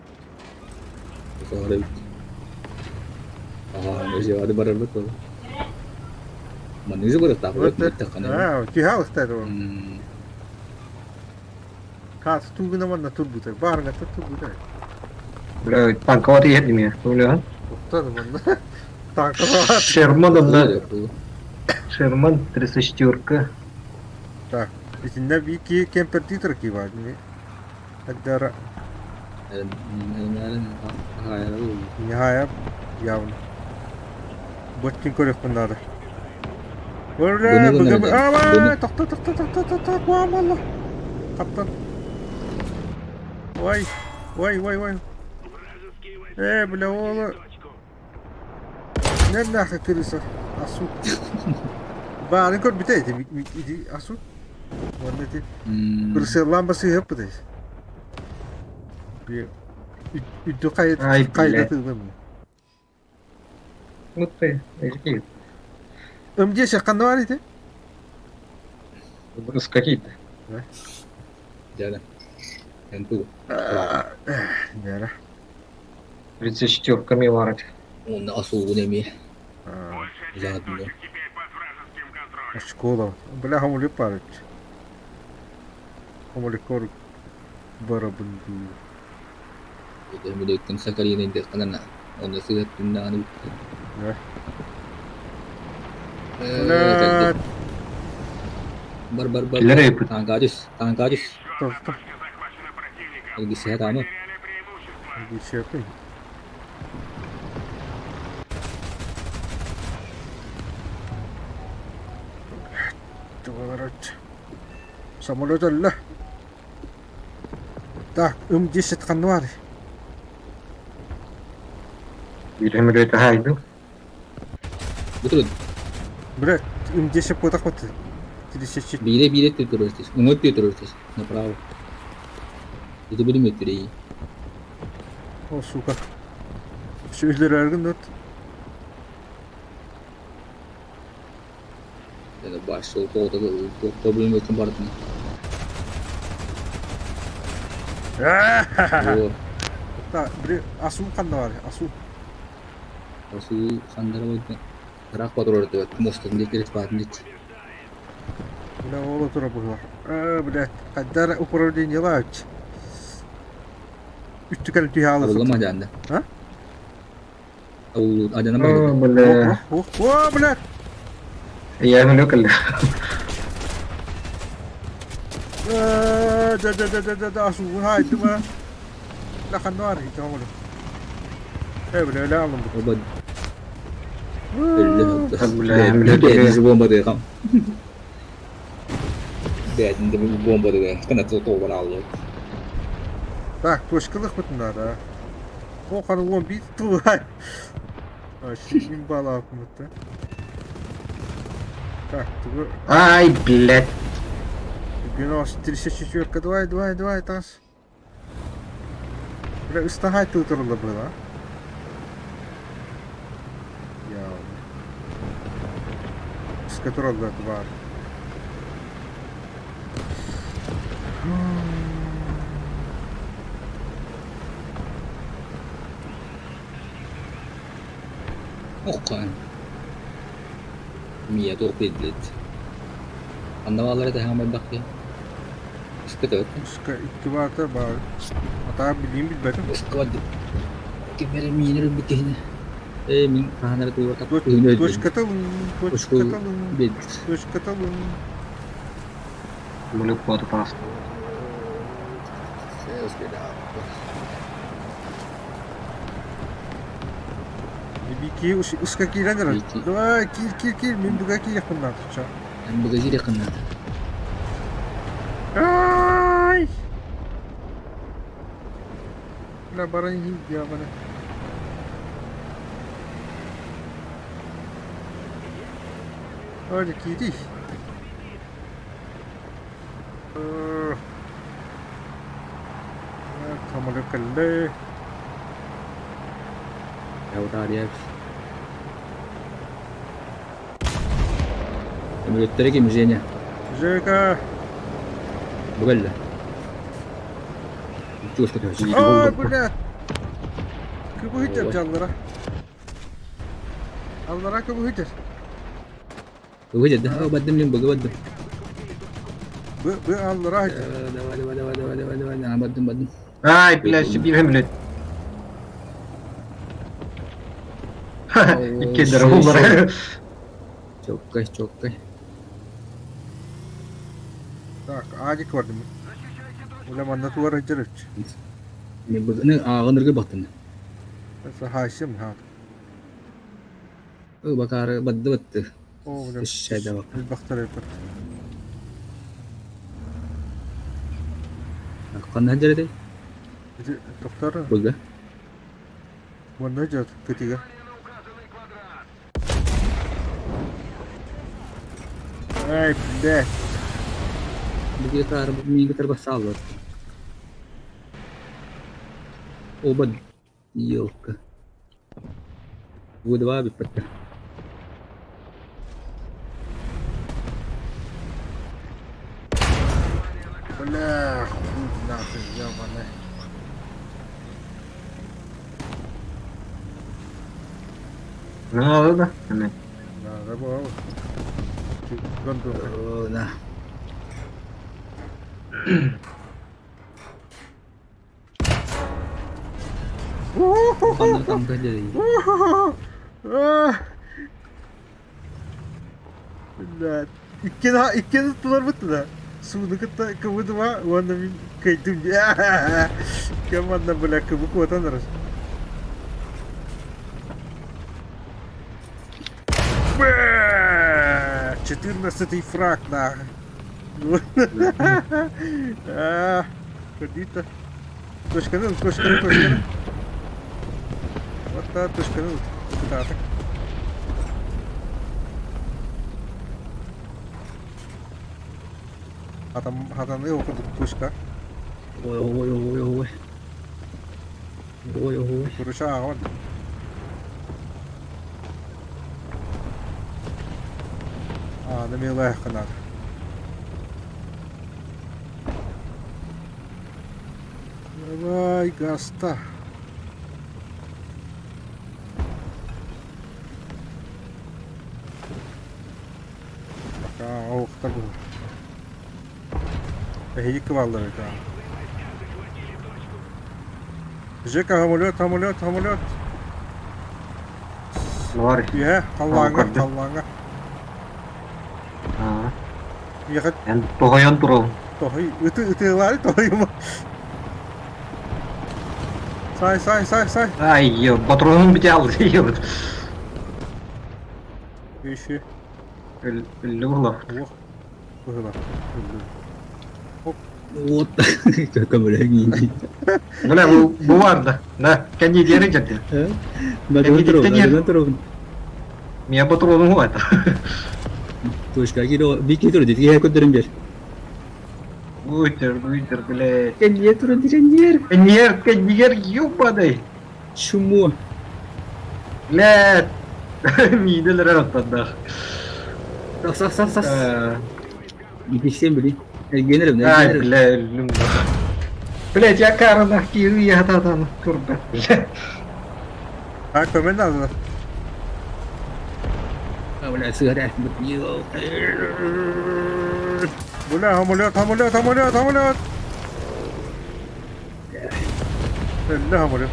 Соһор эбит. Аа, өсө барарбыт буолла. Манныгы барыттаах Аа, киһалыктар ол. Каас тугуна манна турбутар, баарга турбутар. Бля, танка вот иһэр димия. Бля. Оттон манна. Танка бар. Шерман онно. Шерман 34-ка. Так, итиннэ бики кемпердитер ки бар. Тогда Нихая явно. Боткин көрөхпүн надо. Ура, бүгін... Ама, тоқта, тоқта, тоқта, тоқта, қуам Қаптан. Ой, ой, ой, ой. Э, бля, ола. Не нахер крыса. Асу. Баарын көр бите ити асу. Онна ити крыса ламбасы хөп бите. Үддү кайда Ай, кайда блядь. тыгым. Ну ты, какие? М10 ханна бар ити? С какие-то. Дядя. Энту. Нера. 34-ками варать. Он асу неме. Большая часть Задно. точек теперь под вражеским контролем. Школа. Бля, хамули парыч. Хамули кор барабынду. Мөдөттөн Сакарина индекканана. Оны сыгат түннаны. Да. Бля, Бар бар бар. Килер эпит. Танкадис, танкадис. тоқта. Точка захвачена противником. Илгисе тамы. Потеряли преимущество. Десятый. Товорот. Самолет алла. Так, М10 ханна бар. Билемелет хайду. Бутур Бля, М10 потах вот. 34. бире бире төтөрөстес. Уңот төтөрөстес. Направо. Это будем өтөрей. О, сука. Все үлерәргін өт. Это баш сол толта проблема өтөн бардын. О, Так, бре, асу қанда бар, асу. асу хандара болды. Бірақ патруль өтөт. Мостын декерет батын дит. Бля, ола тура бұғылар. А, бля, қаддар управление лач. Үттікәл түйе алып. Олла ма жанда? А? Ол адана О, бар. бля. О, о, бля. Я мөлөк Да, да, да, да, да, да, асу, хай, тума. Ла қанда бар, ит оңылы. Э, бля, ла алым. Оба Бля, Бля, бомба дыгам. Бля, бомба дыгам. Кана то бар алды. Так, точкалық бұтын да. О, қаны он бит туай. Мен бала үкіметті. Так, тугу Ай, блядь. 94 давай, давай, давай, тас. Бля, ыстахай тутырылы было. Я. С которого бар. Оққан. Мия тоқ бедлет. Анда балар да хамай бак я. Иске төт. Иска икки баата бар. Ата билим билбетим. Иске бад. Кемер минер битене. Э мин ханар туа так. Точка талын, точка талын, Бед. точка талын. Самолет куота таҕыста. Бики уска киирэн эрэр. Давай, киир, киир, киир, мин буга киириэхпин наада. Ча. Буга киириэххин наада. Ай! Бля, баран иһин диабаны. Ой, киирий. Самолет кэллэ. Самолеттары ким Женя? Жека! Бу кэллэ. Ой, блядь! Кыбыһытар дьаллара. Аллара кыбыһытар. Выйдет, да? Баддым, мин быгы баддым. Бы, бы аллара. Давай, давай, давай, давай, давай, давай, давай, баддым, баддым. Ай, блядь, биир блядь. Иккиэннэрэ буллара. Чоккай, чоккай. Так, Адик бардым. Уля манна туар ыдьырыч. Мен быгыны ааҕыныргы баттын. Хаайсым хаат. Бакаары бадды батты. О, бля. Шайда бак. Билбахтар эппит. Ханна дьэрэтей? Ити тохтор. Быга. Манна дьат кытыга. Ай, блядь. Биги таар миги тарба сааллар. Оба елка. Выдва биппетте. Бля, хуй нахуй, ебаный. Надо, да? Надо было. Гондон. Да. Ханна там кэллэ. Блядь. Иккини иккини туларбыт да. Сууну кытта кыбыдыма уонна мин кыйдым. Кем манна бля кыбы куотан эрэр. Бэ! 14 фраг нахуй. А, Ходито. Точканы, точканы, точканы. Вот та точканы. Кытаатык. Хатан, хатаны окудук точка. Ой, ой, ой, ой. Ой, ой. Куруша аҕан. Ааны милааххынар. Давай, гаста. Пока оохтар бу. Эһиги кыбаллар это. Жека, самолет, самолет, самолет. Бар. Үһэ, халлааҥҥа, Көрдүм. халлааҥҥа. Миэхэ Эн тоһойон турабын. тоһуй, ыты ытыалаары тоһуйума. Сай, сай, сай, сай. Ай, ё, патронум бүтэ алды, ё. Еще. Өллү буолла. Уох. Быһыла. Өллү. Вот. Көмөлөһүҥ Бля, бу бу бар да. Да, кэнни диэри дьэрдин. Бадын туругун, бадын туругун. Мия патронум хуата. Точка киро, бики туру дитге көдөрүм бер. Буйтер, буйтер, блядь. Кэнниэ туру диреннер. Кэнниэр, кэннигэр ёбаный. Чумо. Блядь. Мииделер аттандах. Сас сас сас сас. Ипиксен били. Эргенерим, Ай, эргенерим. бля, өллүм. Блядь, я каранах киирии хататан турбат. Блядь. А, көмө надо. Бля, сыгара. Бля, самолет, самолет, самолет, самолет. Өллө самолет.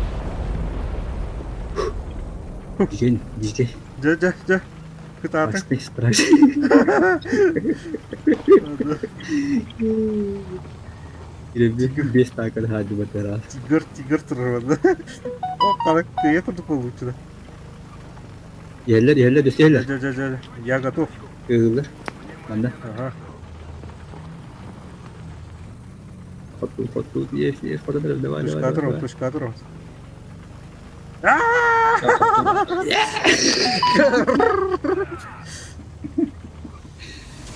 Дижен, дижде. Дьэ, дьэ, дьэ. Кытаатыҥ. Почти страшно. Без так хаадьыбат ыраас. Тигр, тигр турар О, хара кыйа курдук буолууччу. Иһэллэр, иһэллэр, өссө иһэллэр. Дьэ, дьэ, дьэ, я готов. Кыыллар. Манна. Ага. Хоту, хоту, есть, есть, хоту, давай, давай, Точка давай. точка турар.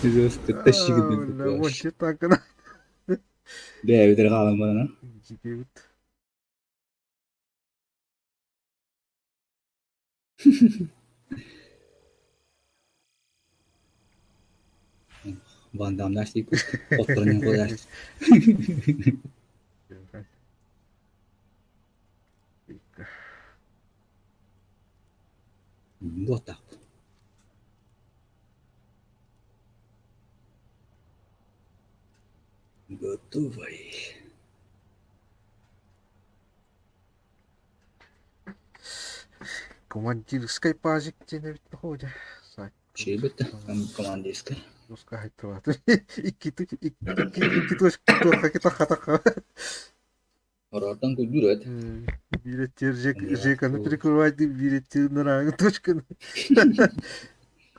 Жестко, тащи Вообще так гына. Бэйэбит хаалан баран. Жигебит. Ван Дамнаш дейт. Отторун қояр. Вот так. Готовый. Командирскай пазик диэн эбит находя. Чейбет командирскай. Пускай туат. Икки икки точка хатаха. Орортон күйдүр эт. Билеттер Жеканы перекрывайды, билеттер нараңы точканы.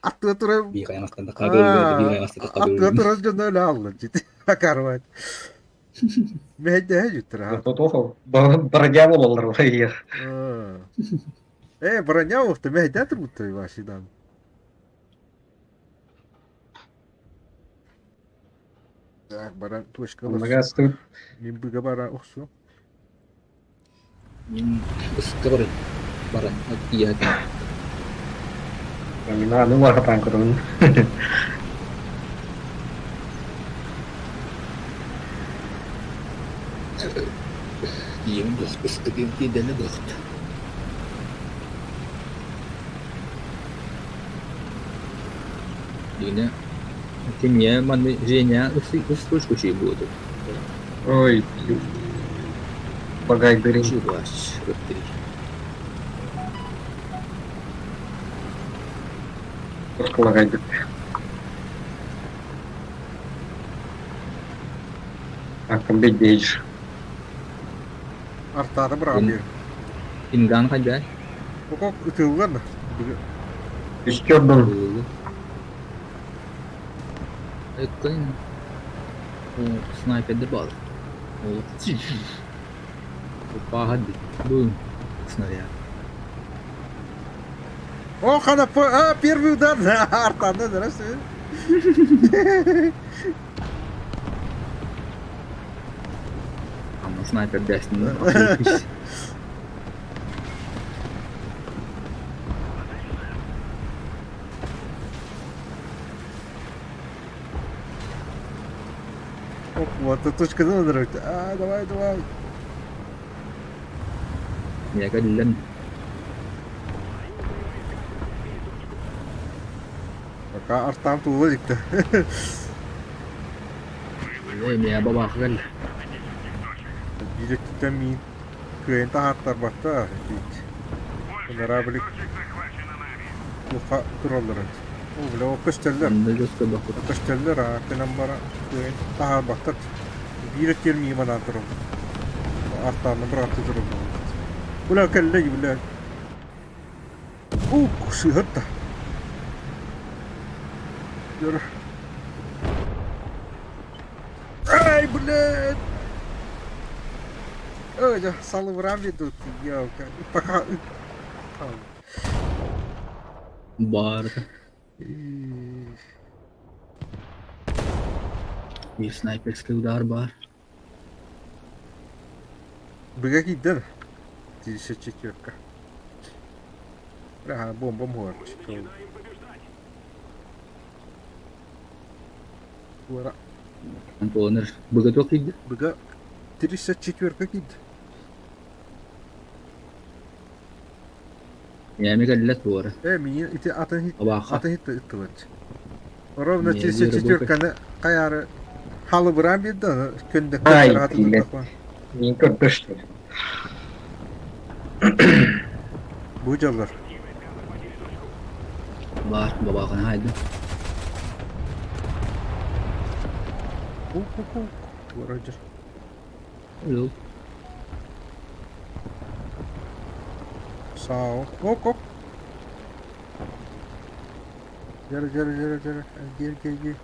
Аттыга тура Би каймастан да кабыл би каймастан да кабыл. Аттыга тура дьоно өлө алла дит. Акарват. Мэйдэ жүттер. Тотохо броня болалар бар. Э, броня уфта, мэйдэ турбуттар вашидан. Так, баран точка. Многоступ. Мин быга бара охсу. Мин ыстыгыр баран ия. Мина ну вархатан көрөн. Ием дох ыстыгын тидене дохт. Дина Тимье манны Женя ыс ыс будет. Ой, Багай дырин. Чуваш, рыптырь. Лагай А бедеешь. Артары биран бер. Инган хадя. Окок ытылган. Үстөрдүн. Эккин. Снайперде бар. Опа, Бум. Снаряд. О, хана, а, первый удар. Артаны, здравствуй. Ама снайпер дәстін. Оп, вот, точка нравится. А, давай, давай. Я кәллән. Пока артам тула дикті. Ой, меня баба кәл. Билеттен мин кыйын тахаттар батта. Өнера білік луха тураллар. О, бля, о көстеллер. Көстеллер, а кенен бара кыйын тахар баттар. Билеттер мин мана турал. Артаны бір аты турал. Бля, кәлле, бля. Ух, сыгытта. Yürü. Ай, блядь! Ой, да, салывырам ведут, елка. Пока... Бар. Bir снайперский удар бар. Быга кидер. Тише четверка. Бля, бомба может. Ура. Антонер. Быга тоқ кидер. Быга 34 кид. Ями кәлләт буара. Э, мини ити атын хит. Абаха. Атын хит ыттылыч. Ровно Не, 34-каны каяры халы быран бирди, көндө Ай, атын блядь. Не көрдөштү. Бу жаллар. Баар, бабаахына хаайдым. Ку-ку-ку. Вроде. Өлөл. Сау. Ок-ок. Жара, жара, жара, жара. Гel, gel, gel.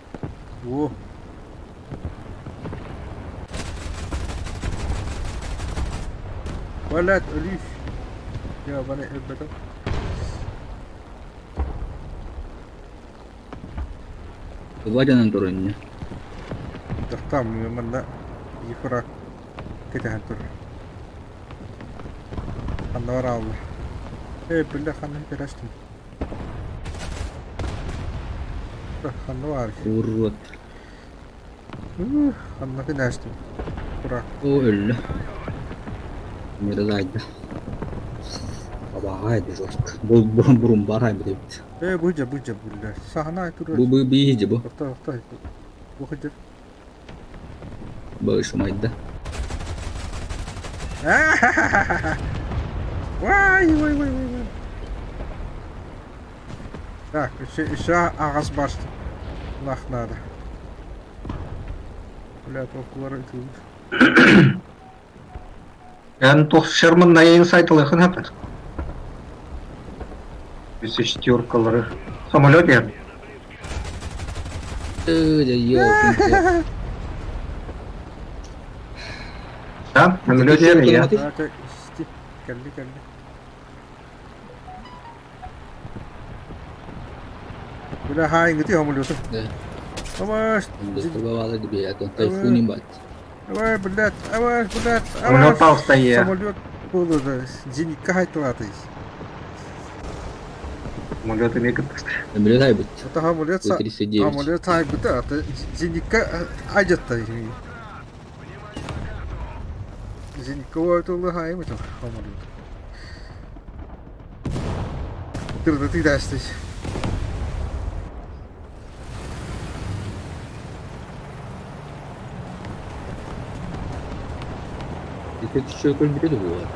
О. Блядь, өлүүс. Я баны өлбөтөм. Вадянан турар инньэ. Дьахтаам манна Ефра кэтэһэн турар. Ханна барааллар? Ээ, биллэ ханна кэтэстим. Ханна баар? Урут. Ханна кэтэстим? Кура. О, өллө. Миралайда. Абаҕа жестко. Бу бурумбар айбыт эбит. Ээ, бу дьэ, бу дьэ, биллэ. Саһана турар. Бу бу биһиги бу. Охто, охто. Бу хыдьыр. Бу шумайда. Вай, вай, вай, вай, вай. Так, еще, еще аҕас бас лах надо. Бля, толкулар ытыыбыт. Эн туох Шерман найын сайтылыхын хапыр. Үс четверкалары. Самолет я. Дьэ, Да, самолет я я. Исти, кэлли, кэлли. Бля, хаайыҥҥыты самолету. Да. Аваш, Тайфун бат. Авай, блядь, аваш, блядь, Самолет аваш. палста я. Самолет буолууда. Зенитка хайтылаатый. Самолет имеет. Самолет айбыт. Это самолет са... 39. Самолет хайбыта, аты зенитка айдатта. Зенитка уотулла хаймыта самолет. Тырдаты дастый. Еще бүтэ буолар.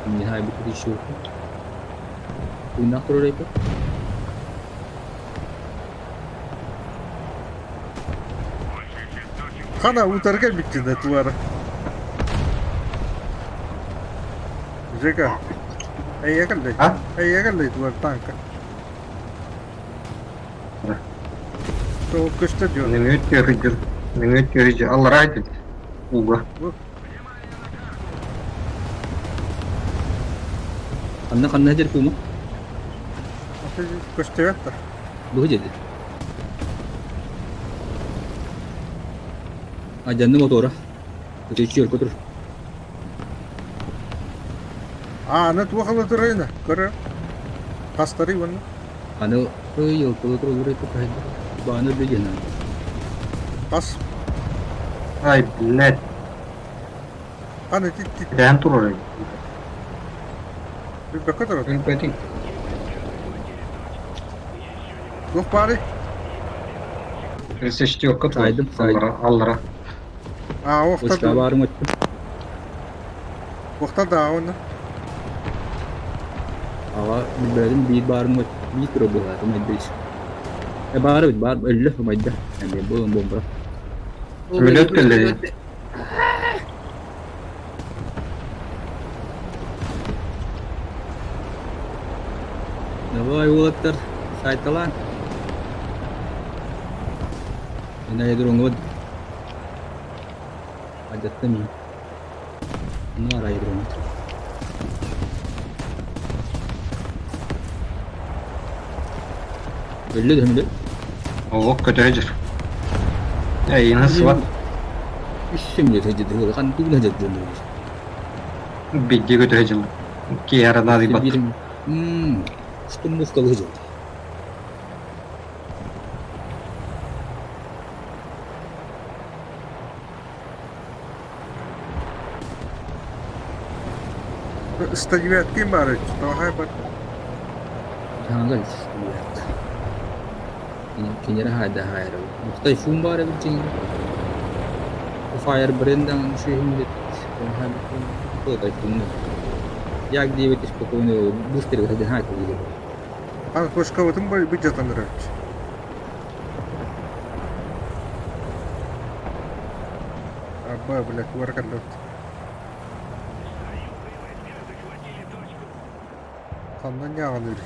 Не хайбыт еще. Уйнах турар айбыт. Хана утарга биттин туара. Жека. Эй, каллай. А? Эй, каллай туар танка. Да. То көстө дьон. Нөҥүө көрүдүр. Нөҥүө көрүдүр. Аллараа дит. Уга. Ханна ханна дер кума? Көстөбөт да. Бу деді. Адянны мотора. Өтөчү көтөр. А, аны туохала турайна. Көрө. Хастары вон. Аны ый көтөр урай көтөр. Баны билген. Хас. Ай, блядь. Аны тит тит. Дээн турар. Бөкө турар. Өлбөтүн. Туох баары. Тридцать турар. Сайдым, сайдым. Аллара, аллара. А, охта. Очка барым өттүм. Охта да оны. Ага, билбедим бир барым өт. Бир тура була, майдыш. Э бары бит бар өллө майда. Эми бу бомба. Самолет келди. Давай, уолаттар, сайталаан. Ина ядроҥҥа Адьатта мин. Ну ара ядроҥҥа. Өллө да Ох, көтөрө Эй, инасы бар. Үссүм дете дете хан тугна дете. Бидди көтөрө жыл. Киара нади бат. Мм. Штурмовка выжил. 109 ким бары. Тоҕай бат. Хангал. Кинера хайда хайра. Мухтай фун бар бит. Fire брендан шүйүм деп. Тайфун. Як девять спокойно быстро выходит хайта. Хан точкабытын быдьатан эрэрбит. Арба, блядь, уора кэллэбит. Ханна ньааҕыныыр?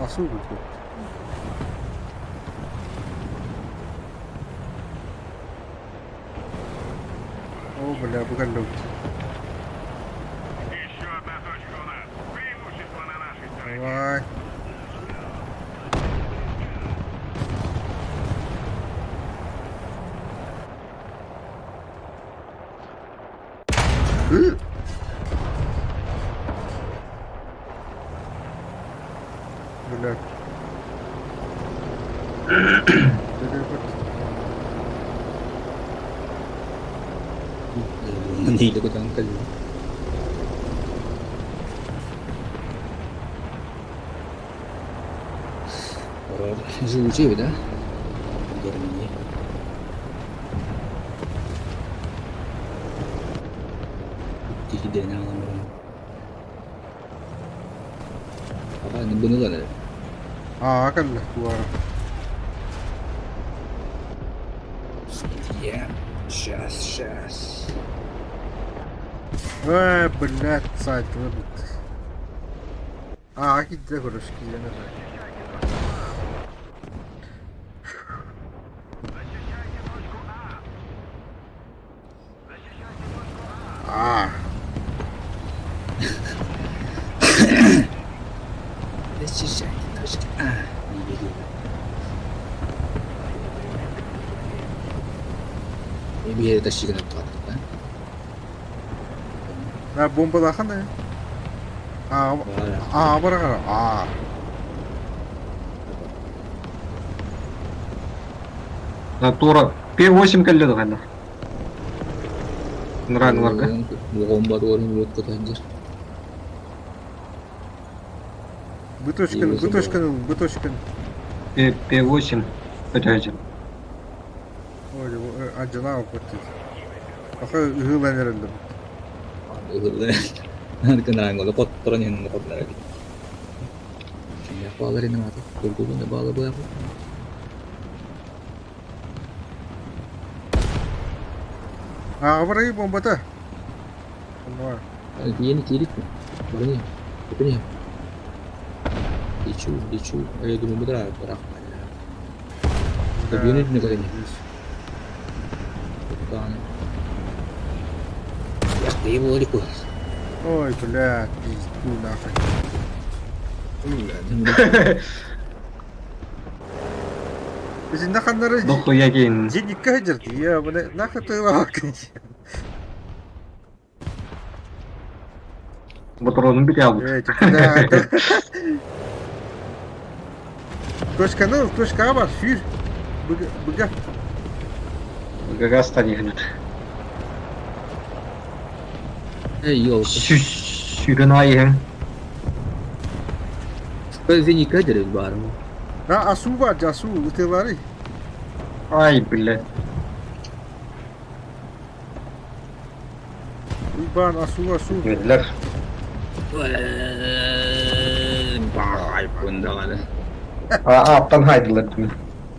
Асуу булбут. О, бля, бу кэллэбит. Еще одна точка у нас. Преимущество на нашей стороне. Давай. Блядь. Nandito ko lang kayo. Живучий, да? Германии. Тихиден аламырым. Ага, бынылар эрэ. Аа, кэллэ туора. Я. Сейчас, сейчас. Ээ, блядь, сайт выбыт. Аа, киирдэ көрөс киирэн эрэ. Аа. Защищайте точки А. Не беги. Эбиһэ тащигынан туһаттык А, бомбалахан э. Аа, аа, бараҕара. Аа. Натура. П8 кэллэ даҕаны. Нрагаларга. Бомба туорун улут көтөнжер. Быточканы, быточканы, быточканы. П8 көтөөчү. Ой, адьына опыт. Аха ыһыылан эрэллэр. Кынаангола хотторон иһин хотнар эбит. Баалар инем аты. Кургубун баалы буяку. Аа, барай бомбата. Онно. Тиени киирит. Барыни. Көтүни. Лечу, лечу. Я думаю, быдра бырах. Кабины не көтүни. Яхты болику. Ой, блядь, пизду нахуй. Биз наханнары Дохуя кейин. Зеникка хадерди. Я, бля, нахуй ты лавакын. Ботуруонун бүтэ албыт. Эй, бля. Точка ну, точка А бар, сүүр. Быга, быга. Гагастан иһинит. Эй, елка. Сүүрэн айыһын. Зеникка дерет барым. А, асу бар, асу, ытылары. Ай, блядь. Уйбан, асу, асу. Медлер. Бай, пундалары. А, аптан хайдылар түмүн.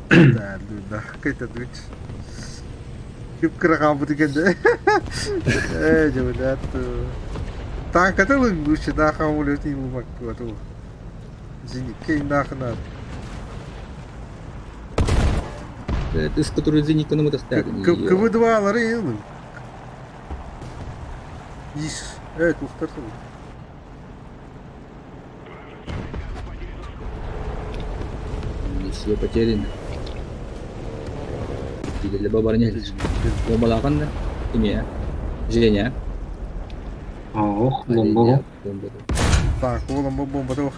Да, да, кайта дуть. Кип кыраган бу дегенде. Э, жабылат. Танката лыгучы да хамулет и лумак ту. Зеникке нахна. Ты с которой зенитка на мотостак. КВ-2 лары. Ис. Э, тухтар. Все потеряно. Видели бабарня. Бомбалахан да? Имя. Женя. Ох, бомбо. Бомба. Так, олом бомба то.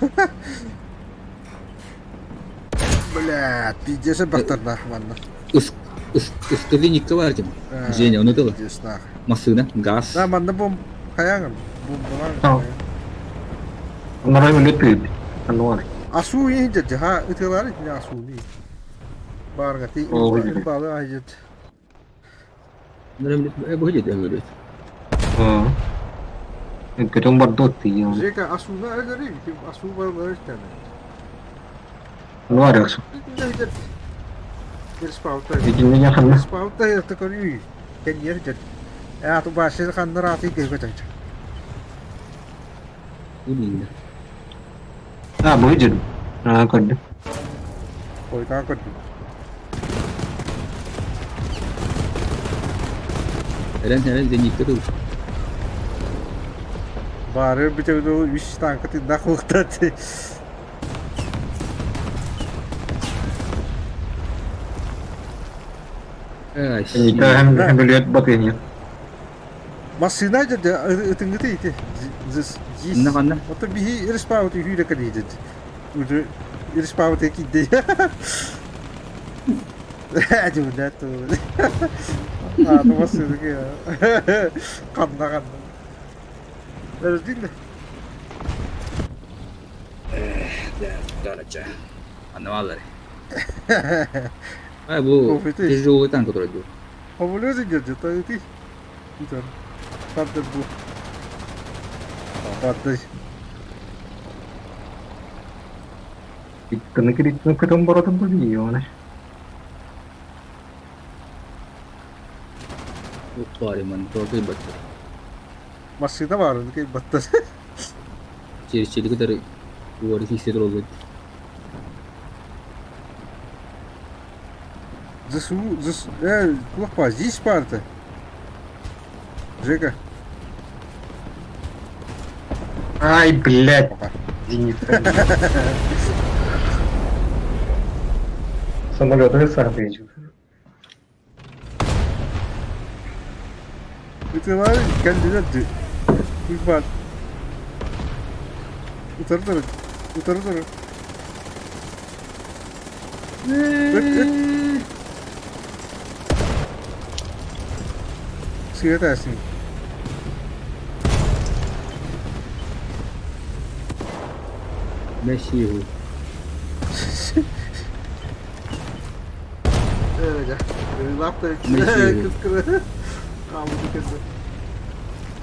Бля, пиздец, бахтар нахманна. Ускорение квартим. Женя, он это. Пиздец нах. Машина, газ. Да, манна бомб хаяngam. Бомбалан. Нарай өлөт бүйүт. Ануар. Асу иһин ха ытылар итини асуни. Барга ти балы айжет. Будет, я говорю. Көтөн барда оттуйуом. Жека асууна өлөрүй, асуу барылар истэн. Ну арык. Итинне ханна. Спаута это көрүй. Кеньер дед. Э, башы ханнар аты кеге чача. Билин. А, бу дед. А, көрдүм. Койдан көрдүм. Эрен эрен зенитте dur. Бары бүтөбү үч танка тында кылыктады. Ай, Зенитте hem hem билет батыйны. Массына деді ытыңгыты ити. Инна ханна. Ото биһи респаут үйрө кэлиидит. Уже респаут экидде. Әдүнә ту. А, ну массына ке. Канна канна. Өрдүн. Да, Анна Ай, бу Кофе тяжелый танк который был. Хамулезин деді, та ти. Утар. Тардыр бу. Тардыр. Иккини киритин көтөн баратын бу дийоне. Пари ман, только баттыр. Массына барын ке баттар. Черчили который уоры хисет роллы. Засу, зас, кулак здесь парта. Жека. Ай, блядь. Зенит. Самолеты сам приезжал. Ытылар кандидат. Кульбат. Утар Утар утар. Сыгытасың. Месси. Öyle. Laf da Messi. kıskırı. Kaldı kızı.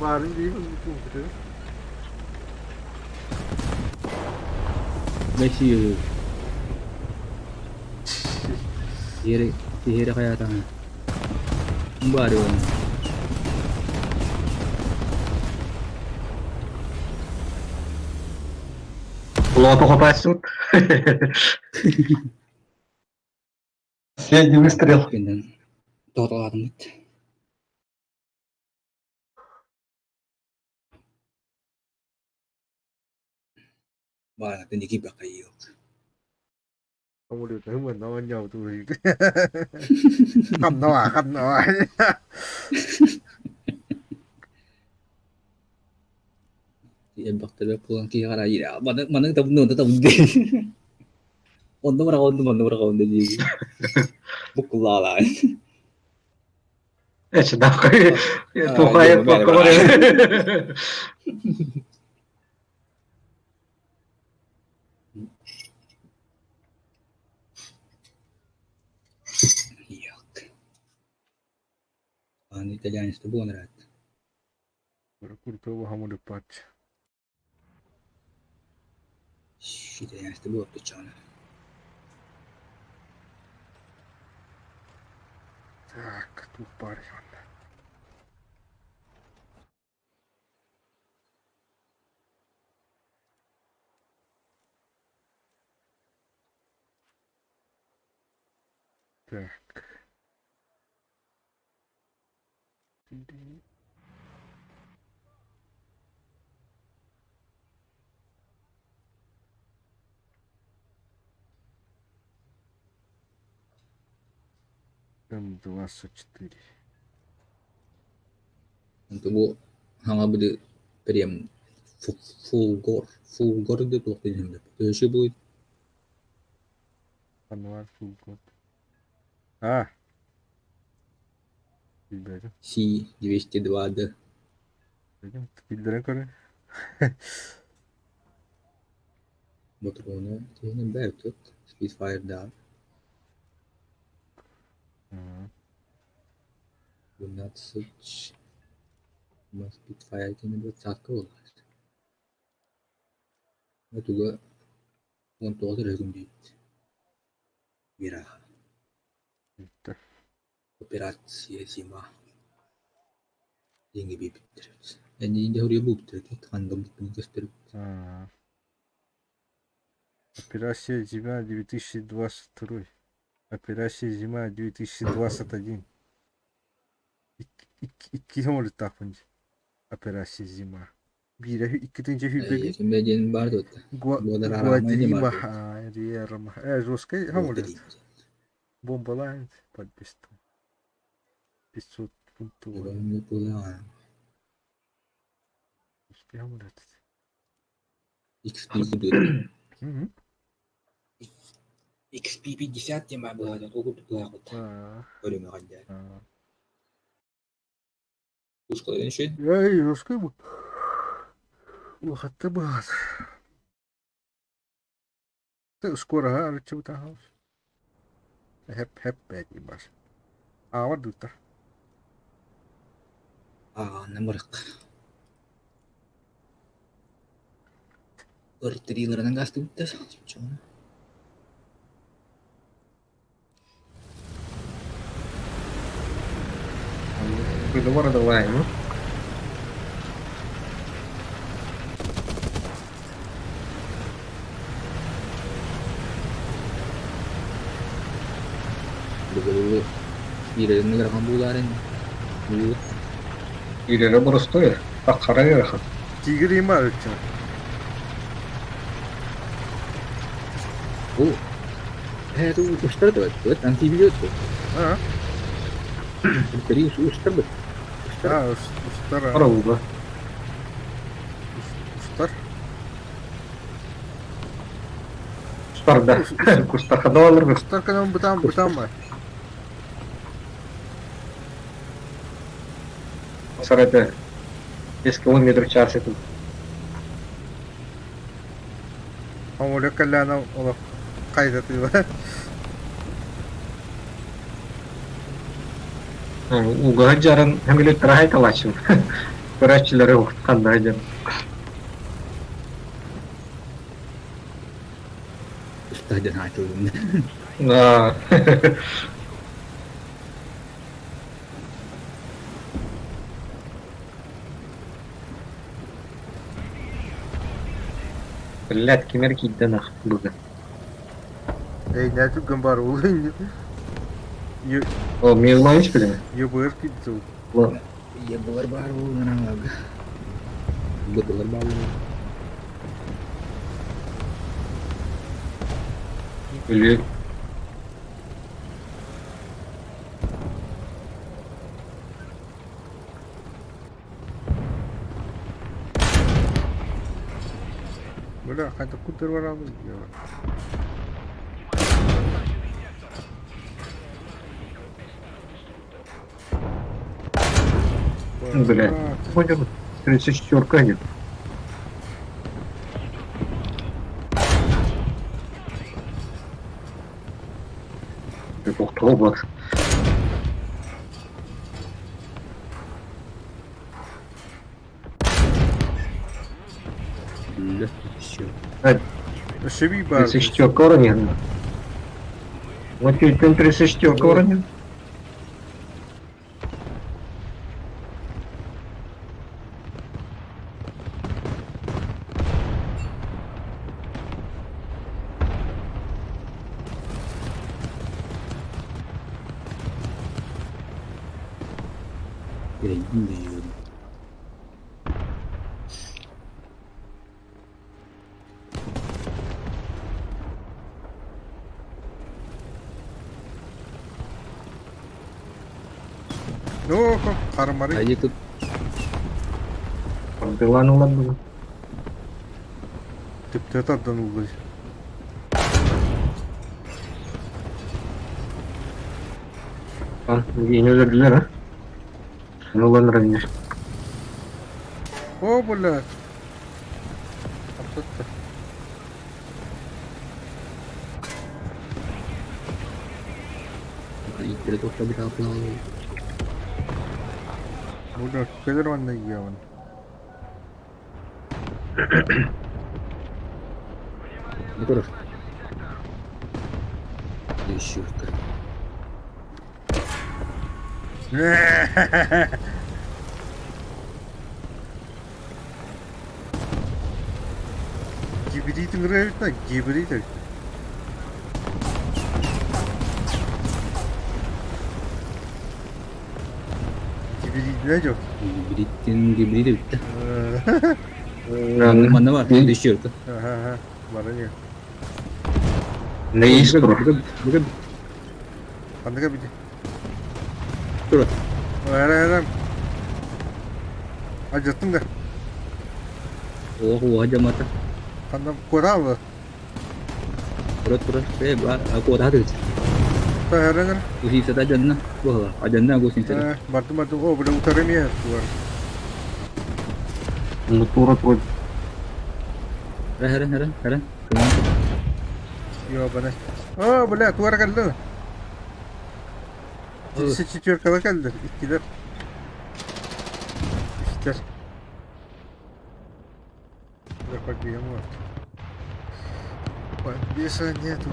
Bari değil mi? Bütün Messi. Yere yere hayatana. Bari onu. Лоту хватает. Последний выстрел. Кенден тоғыталатын бит. Бара теники бакайы. Không được tới mình nó nhau tôi. Không nó à, không nó à. Элбэхтэрбэ буолан киһи хара маны маны табынны онто табынды. Онно бара онно манны бара онно дии. Букулаала. Эче нахуй. Тухай бары, Як. Аны итальянецті буолан рад. Куртова хамулы патч. Итальянецті буолап тучана. Так, тут парень. Так. М24. Онто бу хаҥа били прям фулгор. Фулгор деп туох диэн Төшө будет. Анвар Фулгор. А. Билбэтим. Си 202 Д. Билдирэн көрө. Ботрону тиһинен бэр тут. Spitfire да. 12. Spitfire кини двадцатка буоллар. Туга 19 өрөһүгүн диэбит. Вера. Операция зима. Диэҥҥэ биэрбиттэр эбит. Энньиин дьэ хоруйа булбуттар эбит, ханна булбуппун көстөрбүт. Операция зима 2022. Операция зима 2021. Икки самолеттаахпын дии. Операция зима. Биирэ иккитинчи сүүрбэ Кимбэ диэн баар дуо? Гвадрима, жесткий самолет. Бомбалаан подписал. 500 пунктов. Жесткий самолет. XP XP 50 диэн баар быһаата, ол курдук быһаахпыт. Көрүҥэҕин дии. Эй, жесткий бу. Улахатта быһаат. Скороһа арыччы бытаахабыс. Хэп хэп бэти бас. Аавар дыттар. Ааҕаннан барык. Ыртырыыларынан гаастыбыттар. Было давай, ну. Бүгүлү биирэрин ыарахан буулаарын. Илэрэ боростуой, хара ыарахан. Тигр има арыччы. Бу устар да бит, антибиот. А? Три устар бит. А, устар. Караула. Устар. Устар да. Кустар хадалар. Устар канал бытам бытам ба. Сарайда 5 километров в час это. Оля Коляна олох кайда тыла. Уга жаран хэмилет рахай талачым. Көрәчиләре укытканда идем. Устаден айтылды. Да. Блядь, кимер кийден ах бүгін. Эй, не түгін бар ол. О, Милович билеме? ЕБР кийді. Ебылар бар ол аналог. Бытылар бар ол. Билет. Бля, қайда кутер барамыз? Бля. Понял. 34 нет. Октобер. Бля, еще. Шеби бар. 34 ранен. Вот 34 ранен. Ну, кармары. Айди тут Билан улан Тіпті тардан улы. Ан, не өлдүлөр, а? Улан ранен. О, бля. Абсолютно. Иттері тоқтап бір алып. Бу кэлэр уонна иэҕин. Бу көрөр. Дещурка. Гибрид ыҥырыа эбит гибрид эбит. Гибриднэй дьон. Гибридтин гибрид эбит да. Манна бар, дещурка. Аха, баран иһэр. Не искру. Ханныга бити? Тура. Эрэ эрэ. Алдьаттым да. Ох, уоха дьамата. Ханна куотаалла? Тура тура. Э, бар, куотаха тыгыт. Эрэ эрэ. Гусинцата дьонно. Буола. Адьонно гусинцата. Бардым бардым. О, бля, утары эмиэ туар. Ну тура тура. Эрэ эрэ эрэ. Ёбана. О, бля, туара кэллэ. Четверкала кэллэр, иккилэр. Үстэр. Бля, подбьем вот. Подбеса нету.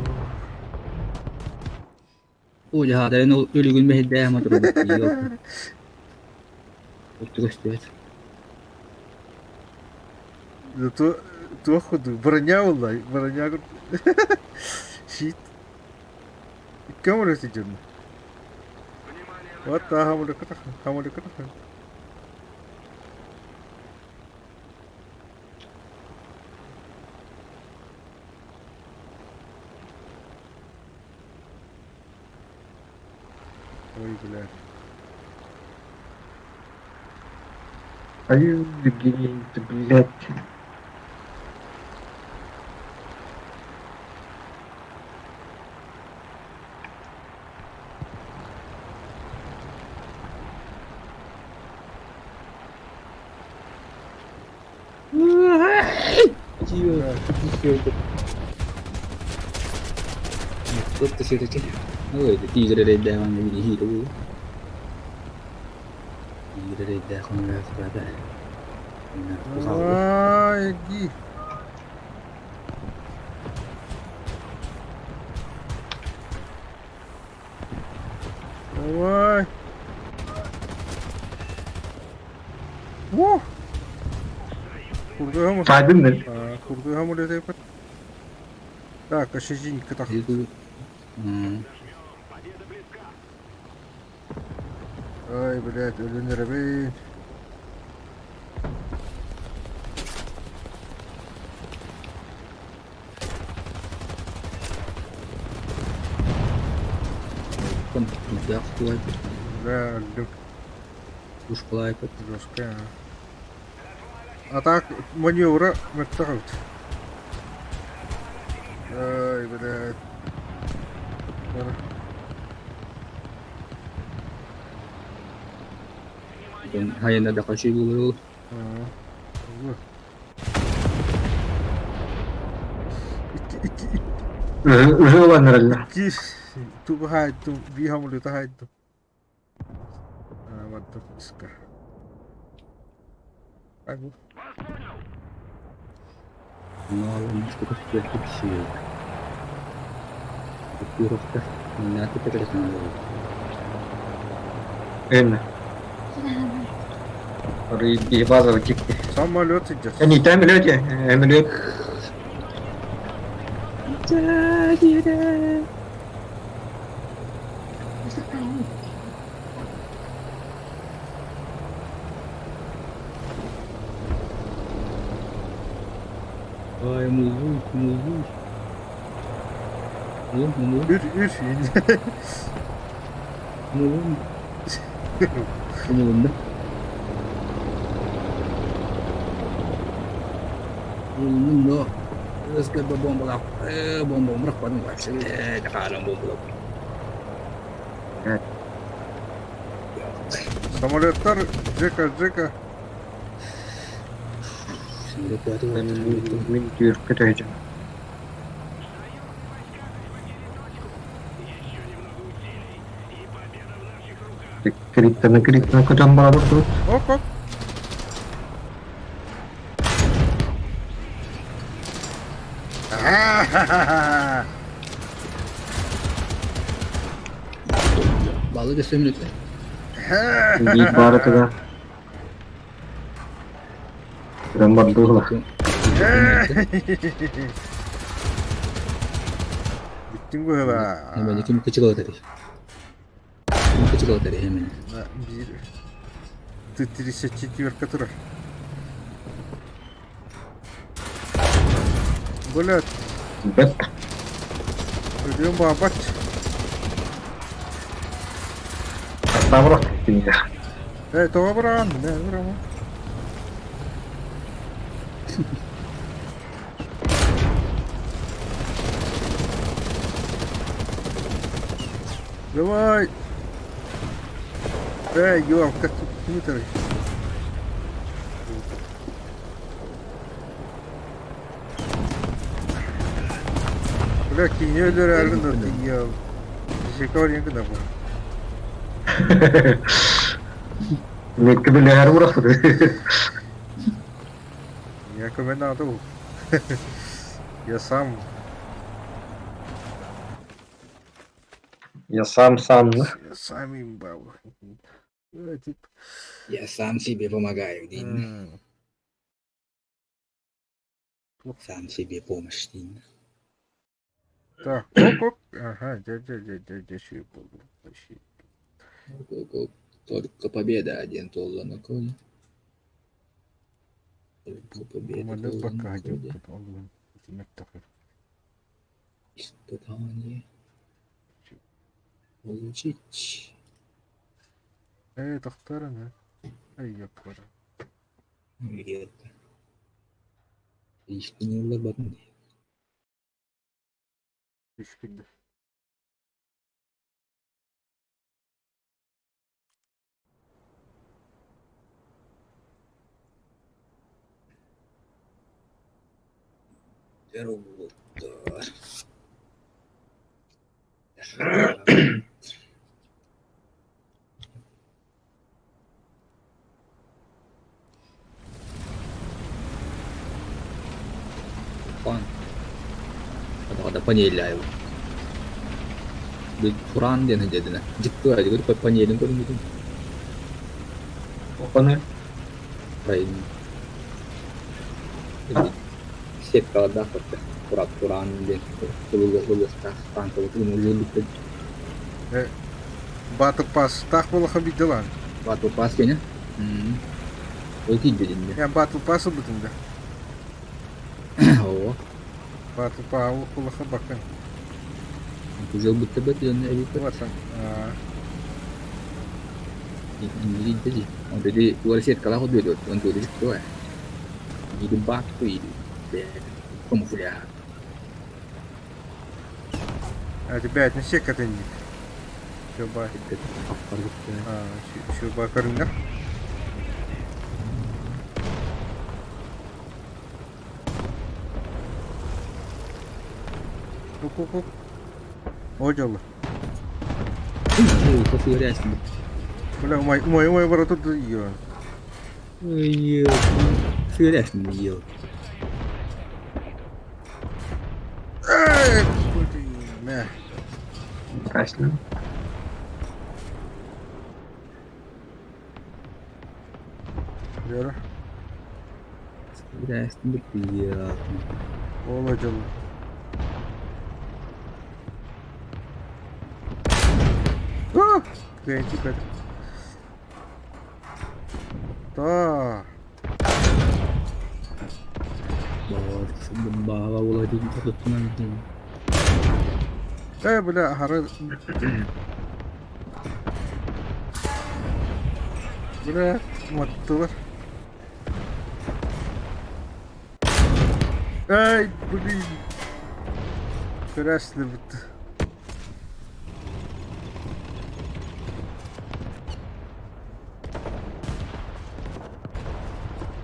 О, дьаһаатарын өлүгүн мэһэйдээх матырбыт. Өттү көстүбэт. Зато туох курдук броня буолла, броня щит. Икки амулет сылдьар. Вот хамулека хамулека. Ой, блядь. Ай, ты, блядь. Тут все-таки. Ой, тигр эрэйдээх билиһиир Тигр эрэйдээх Ай, иди. Давай. Во! Курдуга Сайдын да. Курдуга хамулет Так, ощущение так. Ай, блядь, өлөн эрэбин. Бля, өлдүм. Жестко. А так маневра мөлтөх эбит. Ай, блядь. Хайына да каши булыр. Уже уланырылла. Икки тугу хаайдым, бии хамулюта хаайдым. Бардым иска. Ай бу. Эн. Ори база тикти. Самолет идет. Не там самолете, самолет. Ай, мулуй, мулуй. Мулуй, Үр, үр. мулуй. Мулунда. Мулунда. Өскө бомбалап, бомба бырахпадым вообще. Хаалан бомбалап. Самолеттар Джека, Джека. Мин түркө төйжөм. Криптаны криптаны көтөн барабыт тут. Оп оп. Балык өссө мүнөтэ. Биир баара тыга. Көтөн бардылар. Бүттүң быһыла. Hemen ким кычылатар. Ким кычылатар hemen. Биир Т-34 турар. Блядь, Бэт. өлүөн баабат. Таврах кинигэ. Эй, тоҕо быраҕан? Не, быраҕан. Давай! Эй, ёлка, тут Бля, киһини өлөрөөргүн да тиийэ. Жекорин гына бу. Мекке билэһэр урахпыт. Я көмө надо был. Я сам. Я сам сам. Я сам имба. Я сам себе помогаю, дин. Сам себе помощь, дин. Так, оп, оп. Ага, дя, дя, дя, дя, дя, дя, Только победа один толла на коне. Только победа толла на коне. Испытание. Получить. Эй, тохтарына. Эй, ёпара. Где-то. Истинный лоботный. Үскүндэ. Роботтар. Пан. Kada панель Туран диэн дедина. Дьикту ади панелин көрүнгүтүн. Панель. Правильно. Сеткалардаах батта. Турат Туран диэн тылыгастаах танковый ылбыт. Батл Pass таах буолаха бидделан. Battle Pass кене. Ол кийдедин. Я Battle Pass ылбытым да. Оо. Battle Pass улаха бакын. Уже ылбытта бет ден эбит. Ватсан. Иди. Он деди туар сеткалаах одует. Он туар туар. Иди бак ту иди. Камуфляж. А тебя это не катынник. Чуба. Чуба көрүңнэр. Ку-ку-ку. О, дьолу. Бля, умай, умай, умай, бара тут ее. Ой, сыряшный ел. Эй, блин, мэ. Красный. Вера. Сыряшный приятно. Ола дьолу. А! Клиентик это. Да. Э, бля, ары. Бля, маттылар. Эй, блин. Красный бит.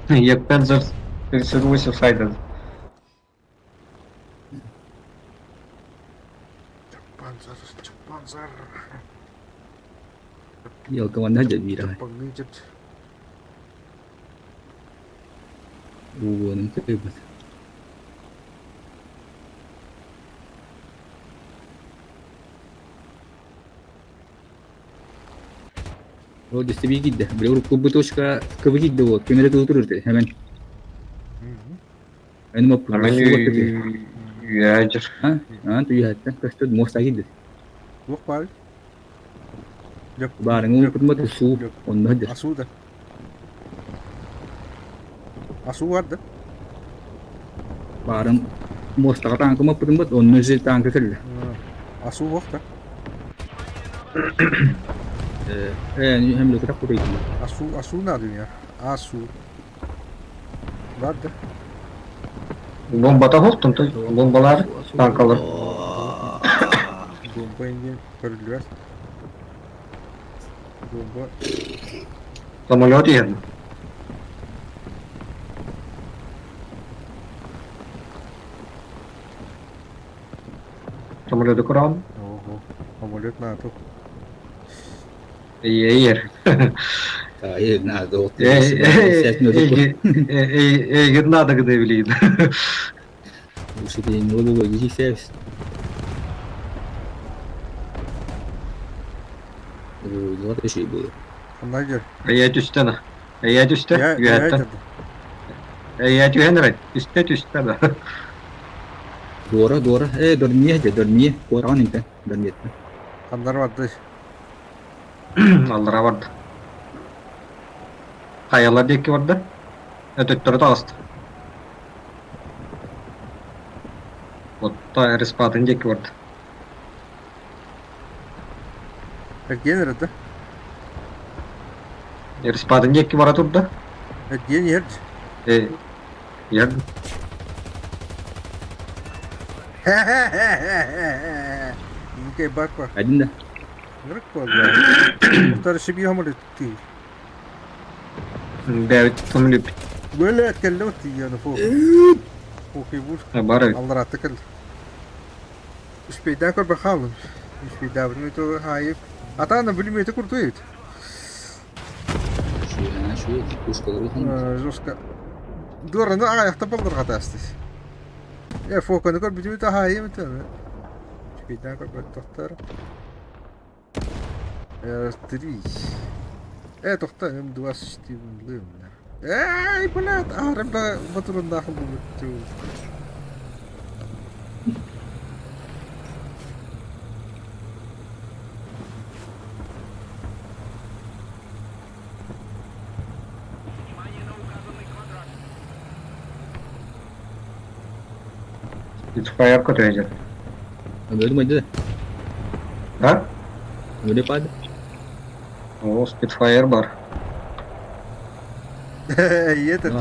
Я Пензер 38 сайден. Панзар, панзар. Елка манна дьэ биир аҕай. Паҥныы дьэп. Уугуонун кыайбат. Ол дьэ киирдэ. Били урукку буточка кыбы киирдэ вот. Көнөрө тылы турur hemen. Benim okudum. Hemen üyädir. Ha? Ha, tүйәттен көстө моста киирдэ. Туох баар? Дьэп. Баарыҥ окудум суу онно дьэ. Асуу да. Асуу бар да. Баарым мостаға таңкы маппытым бат, онно же таңкы кэллэ. Асуу буох да. Э, hem lökürak кутайдым. Асуу асуу надо я. Асуу. Бар да. Бомбата хоқтun бомбалар танкалар. Бомба инген көрүлүөр. Бомба. Самолет иһэн. Самолеты куран. Ого. Самолет на то. Ейер. Ай, надо. Эй, надо где билин. Уши не лобовой, иди сервис. Ой, 2 тысячи было. Ханна Эйэ түстэн. Эйэ түстэ. Я Үөһэттэн. Эйэ түһэн эрэ. Түстэ түстэ да. Дора, Дора. Э, Дорние, де, Дорние. Коран инте. Дорние. Ханнар барды. Аллара барды. Хаялар диэки барды. Өтөттөрү таҕыста. Отта респатын диэки барды. Эргиэн эрэ да. Респатын диэки бара турда. Эргиэн иһэр. Э, ер. Никей баква. Один да. Нырык буолла. Мухтар шиби хамыр ти. Бэбит самолет. Бөле кэллэ тиийэн фу. Фу бур. Бар. Алларатта кэл. Үспейдә көр бахалым. Үспейдә билмей хайып. Атана билмей куртуйт. Şu, ha, şu, пушкалар улахан. Жестко. Дора, ну ага, яхта балдар хатастыс. Э, фоканы көр билмей хайып тен. Үспейдә көр бер тохтар. Э, три. Э, тохта, М2 Стивен Лым. Эй, блядь, арым да батурун дахыл бу. Fire көтөйдө. Öyle muydu? Ha? Öyle pad. О, Spitfire бар. Етер.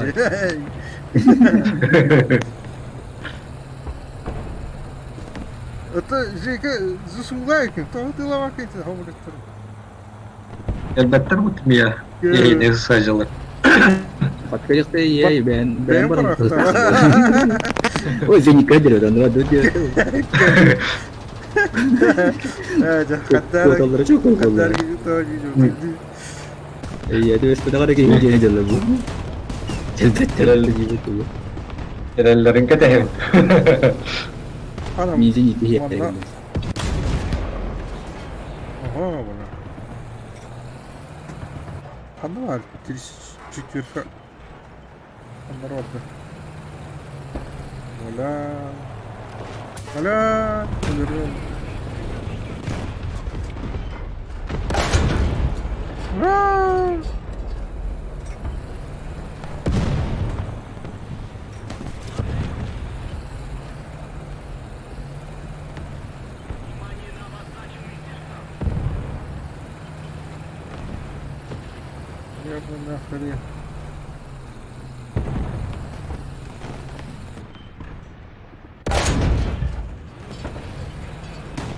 Это жеке зусулайкин, то ты лавакин, хомреттер. Элбеттер бут мия. Эй, сажылы. Паткайыкта ей бен Бен бен бар. барахта. Ой, зенитка дерет, аны бады дерет. Хаттар. Коталары çok Хаттар korkarlar. gibi Ey, hadi bes kadar ki yine geldi bu. Elbette herhalde gibi bu. Эреллерин кетеһин. Анам. Мин зенитки Манна. хеттер. Ага, бана. Ханна бар, 34. Ханна бар. Ола. Ола. Өлөрөм. Аа! Я бы нахрен.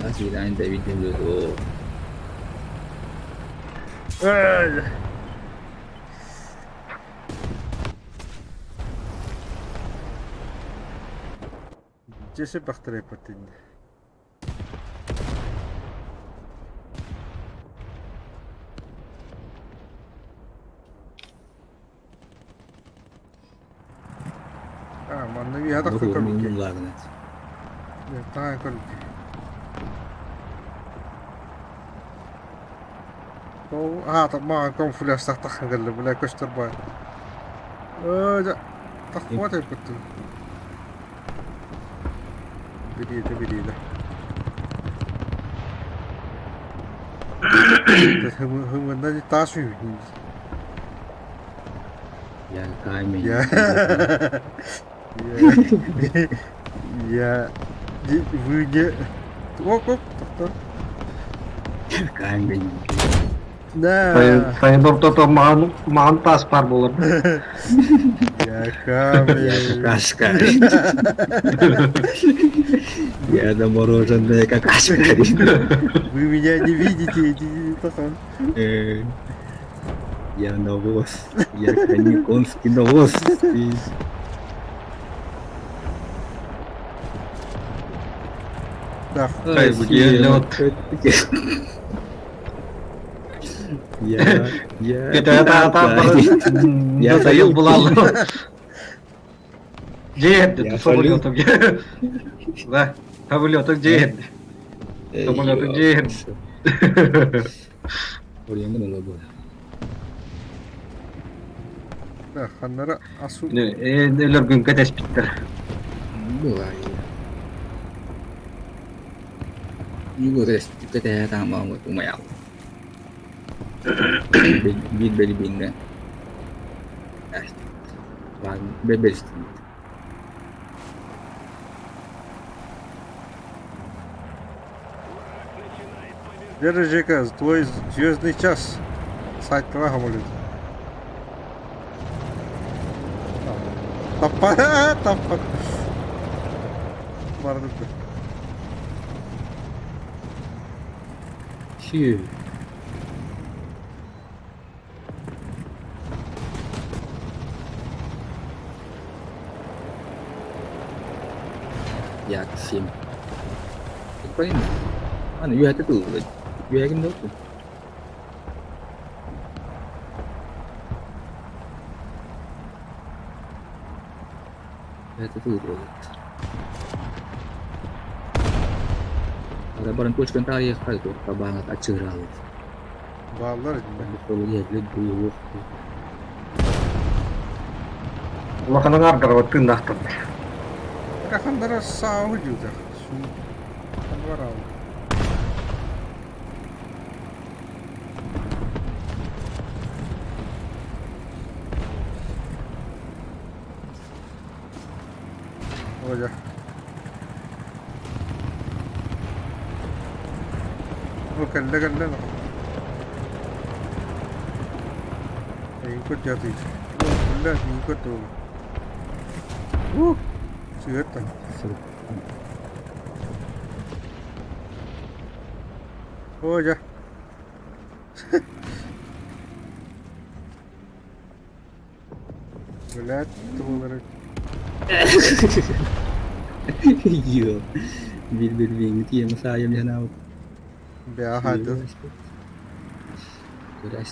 Así la gente video. Ай! Жесе бақтырай паттын. Манна үөһэ тахсан көрбүккэ. Таҥан көрбүккэ. Ол аата маған камуфляжтаах тахсан кэллэ, бля, көстөр баар. Ээ, тахпат эппиттин. Билиэтэ, билиэтэ. Хымынна таас үһү. Я камень. Я... Я... Вы не... Оп, оп, тоқтор. Камень. Да. Сайын ортото маҕан маҕан таас баар буолар. Я камень. Я какашка. Я замороженная какашка. Вы меня не видите, идите, Э, Я навоз. Я конский навоз. Да. Ай, лед. Я, я, Я заел булал. Дед, самолетом. Да, самолетом дед. Самолетом дед. Да, ханнара асу. Өлөргүн кэтэспиттэр. Биир бэлибиҥҥэ бэбэристибит Вера Жека, твой звездный час. Сайтка самолет. Таппа, таппа. Барды. Хүү. Як 7. Прикольно. Аны үөһэтэ тыллыбыт. Үөһэгин да отун. Үөһэтэ тыллыбыт. Ара баран точкан таарыйыахха туохха бааҥат аччыгыраабыт. Бааллар итиннэ. Улаханын ардарабыт тыыннаахтар. Хандара саауы дьылдах. Хандара Оля. Бу кэллэ кэллэ Эйин көрдөөтүй. Кэллэ миин көрдөө. Уу! Сыһыаттан. Оо дьэ. Блядь, доллары. Йоо. Биир бирбиҥҥи тиэмэ саайым дьанаабыт. Бэҕэһээ Күрэс.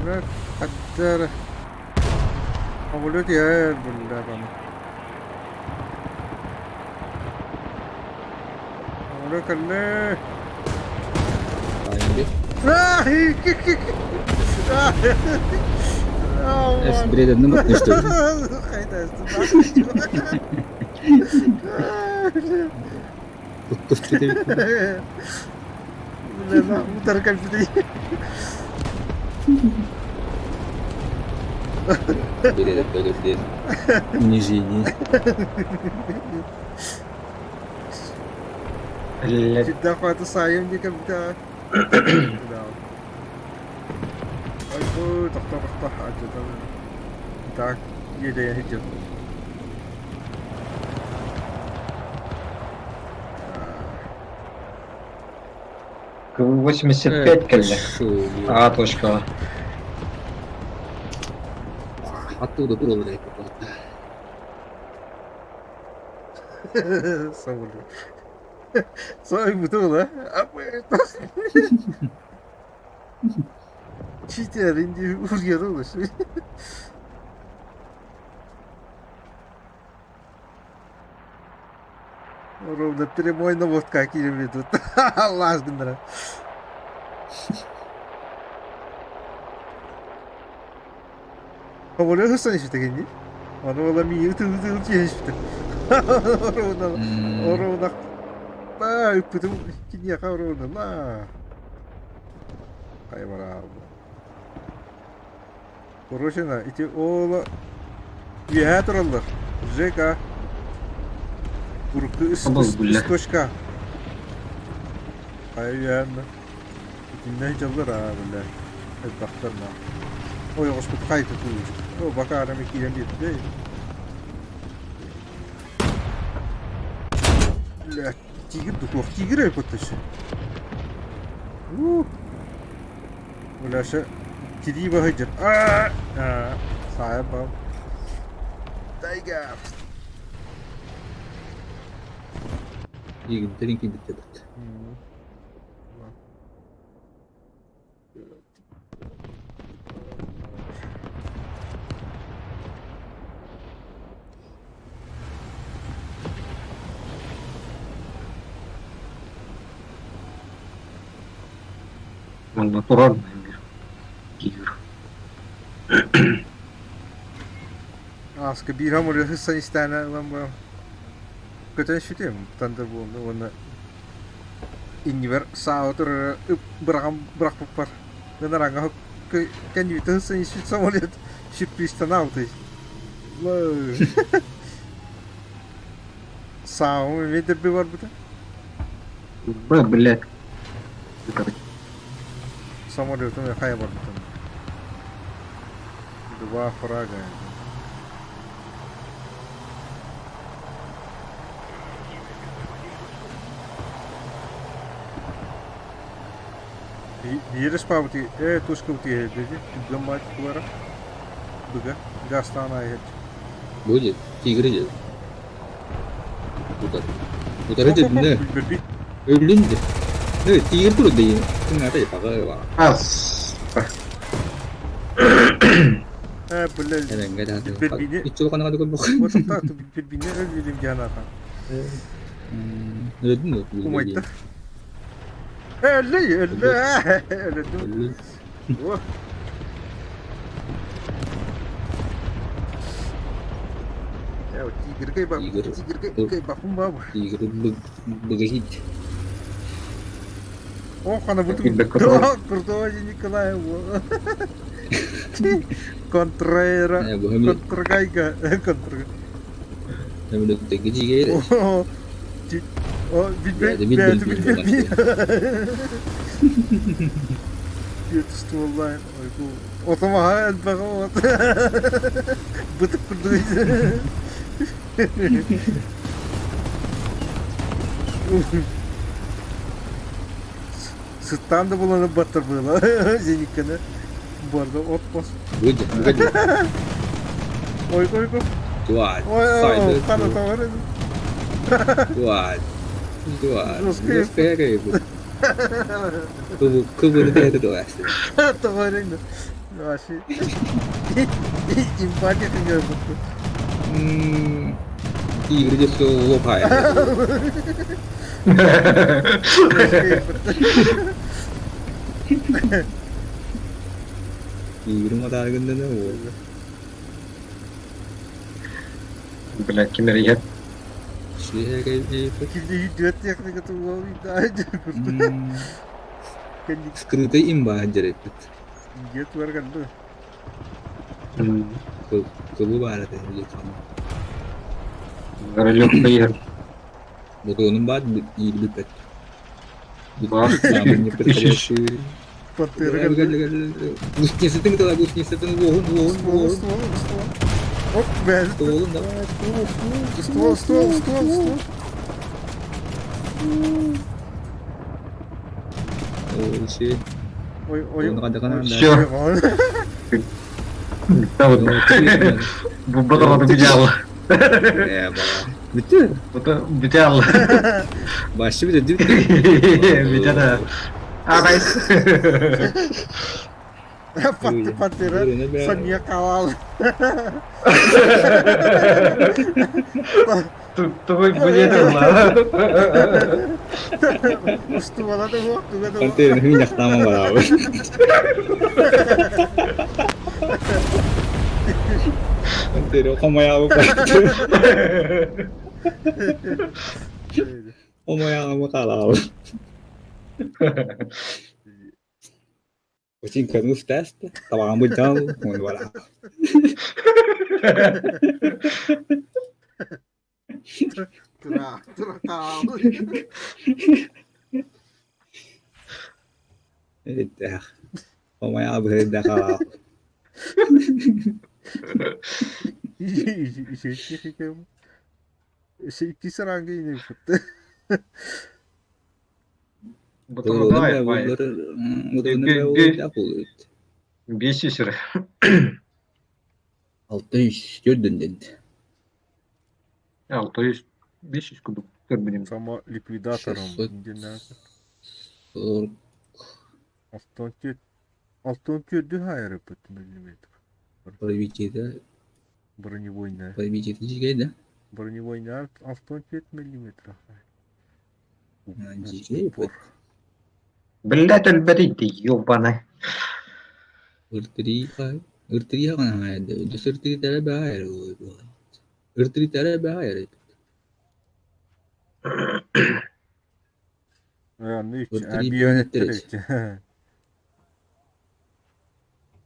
Блядь, хаддара. Самолет иһэр, блядь, аны. Самолет кэллэ. Эс бреденным что Унижение. Дахвата сайым никогда. Айбы, тохто тохто Так, едем, едем. 85 кэллэ. А точка. Оттуда тураллар попалта. Самолет. Сой бутула. Читер, инди ургер. Ровно прямой наводка киирэн ведут. Лаас гыннара. Хоболе хыссан ишитегинни. Аны ола мии ытыы-ытыы тиэһишпитэ. Ровно ровно ба ыппытым киниэхэ ровно ла. Хайбараабы. Короче, ити ола үөһээ тураллар. ЖК. Урукку үс, Обал үс, үс буллар. точка. Хайа үөһээннэ. Итиннэ дьаллар аа биллэр. Элбэхтэр на. Ойоҕоспут хайта туур. О, бакаарами киирэн биэрдэ. Бля, тигр духов. Тигр өйпөттөс. У. Бля, тирии баһыйдыр. Аа! Саайа бал. Тайга. Игинтэн киирбиттэр бэрт. Манна турар киир. Ааска биир хамыры хыссан истээнэ ылан баран көтөн сүтүөм тандыр буолла уонна иннибэр саа турара ып быраҕан бырахпыппар гынараҥа кэннибиттэн хыссан испит самолет сюрпризтанаабытай Саамы эмиэ дэрби барбыта. Б, блядь. Самолетом хайа барбытым. Два фрага. Биир ыспаабыты ээ тускубут иһэрдэти түргэн баай тутулара быга газтаан аайы Будет. Тигр идет. Утары. Утары дединэ. Өллүн де. Э, тигр туру дейин. Тыңата ипага Ас. Э, бля, Эленге да. Билбини. Иччол канага дөгөн бок. Вот так, билбини өлүлүм диэн Өлдүн үү? Умайда. Өллү, өллү, өллү. О. Э, тигргэй ба, Тигр. тигргэй бахум бабы. Тигр быгахит. О, хана буту. Билбек курдук. Курдук Николаев. Контрера. Э, бу хэмил Контргайга. Контр. хэмил теги О, О, Бэйэтэ билбэт, билбэт билбэт, билбэт. Бүт стволлайн. Ой, бу. Отомаха элбэҕи от. Бытык курдук. Сыттаан да буланы баттар была. Зеникканы. Барда от бос. Будет, будет. Ой, ой, ой. Туа, Ой, ой, сайды. қана товар Туа. Туа. Жесткая. Жесткая bu. Кыбы кыбыны бэйэтэ туа. Товар енді. Вообще. Импатия кыгар Тигр деп лопай. Тигр матаагындана ол. Блядь, ким эрэ иһэр. Кимде дүөт техника тугу Скрытый имба дереппит. Дет барганды. Кыбы бар это телефон. Королек иһэр. Мотонун бар иирбиппет. Бар. Пантера. Гусеницатын тала гусеницатын воһун воһун Ствол, воһун. ствол, ствол. Оп, бәл. Стволун давай ствол Ствол, ствол ствол, ствол, ствол. Ой, ши. Ой, ой. Оны қандай қана Всё. Да вот. Бу бидял. Э, бала. Бүтү. Бу бидял. Башы бүтү бүттү. Бидял. А, найс. Пантера Соня Кавал. Тугуй бу диэтэ Устубала да буох, туга да Пантераны хыынньахтааман бараабыт. Пантера хомойаабыт Хомойаабыт хаалаабыт. Очень көнүс тест, табаҕаммыт дьон уон Эддээх. Омайаа быһыйда хаалаах. Икки саранга Биэс сир. 604 дэн 600 500 курдук көрбүтүм. Самоликвидатором. 40 64 хайырыппыт миллиметр. Пробитиеде Бронебойная. Пробитиеде жигей да? Бронебойная 64 миллиметров. Жигей бит. Блядь, өлбөт ёбаный. Ыртырыйга ыртырыйга гана ыртырыйтара баайар ыртырыйтара баайар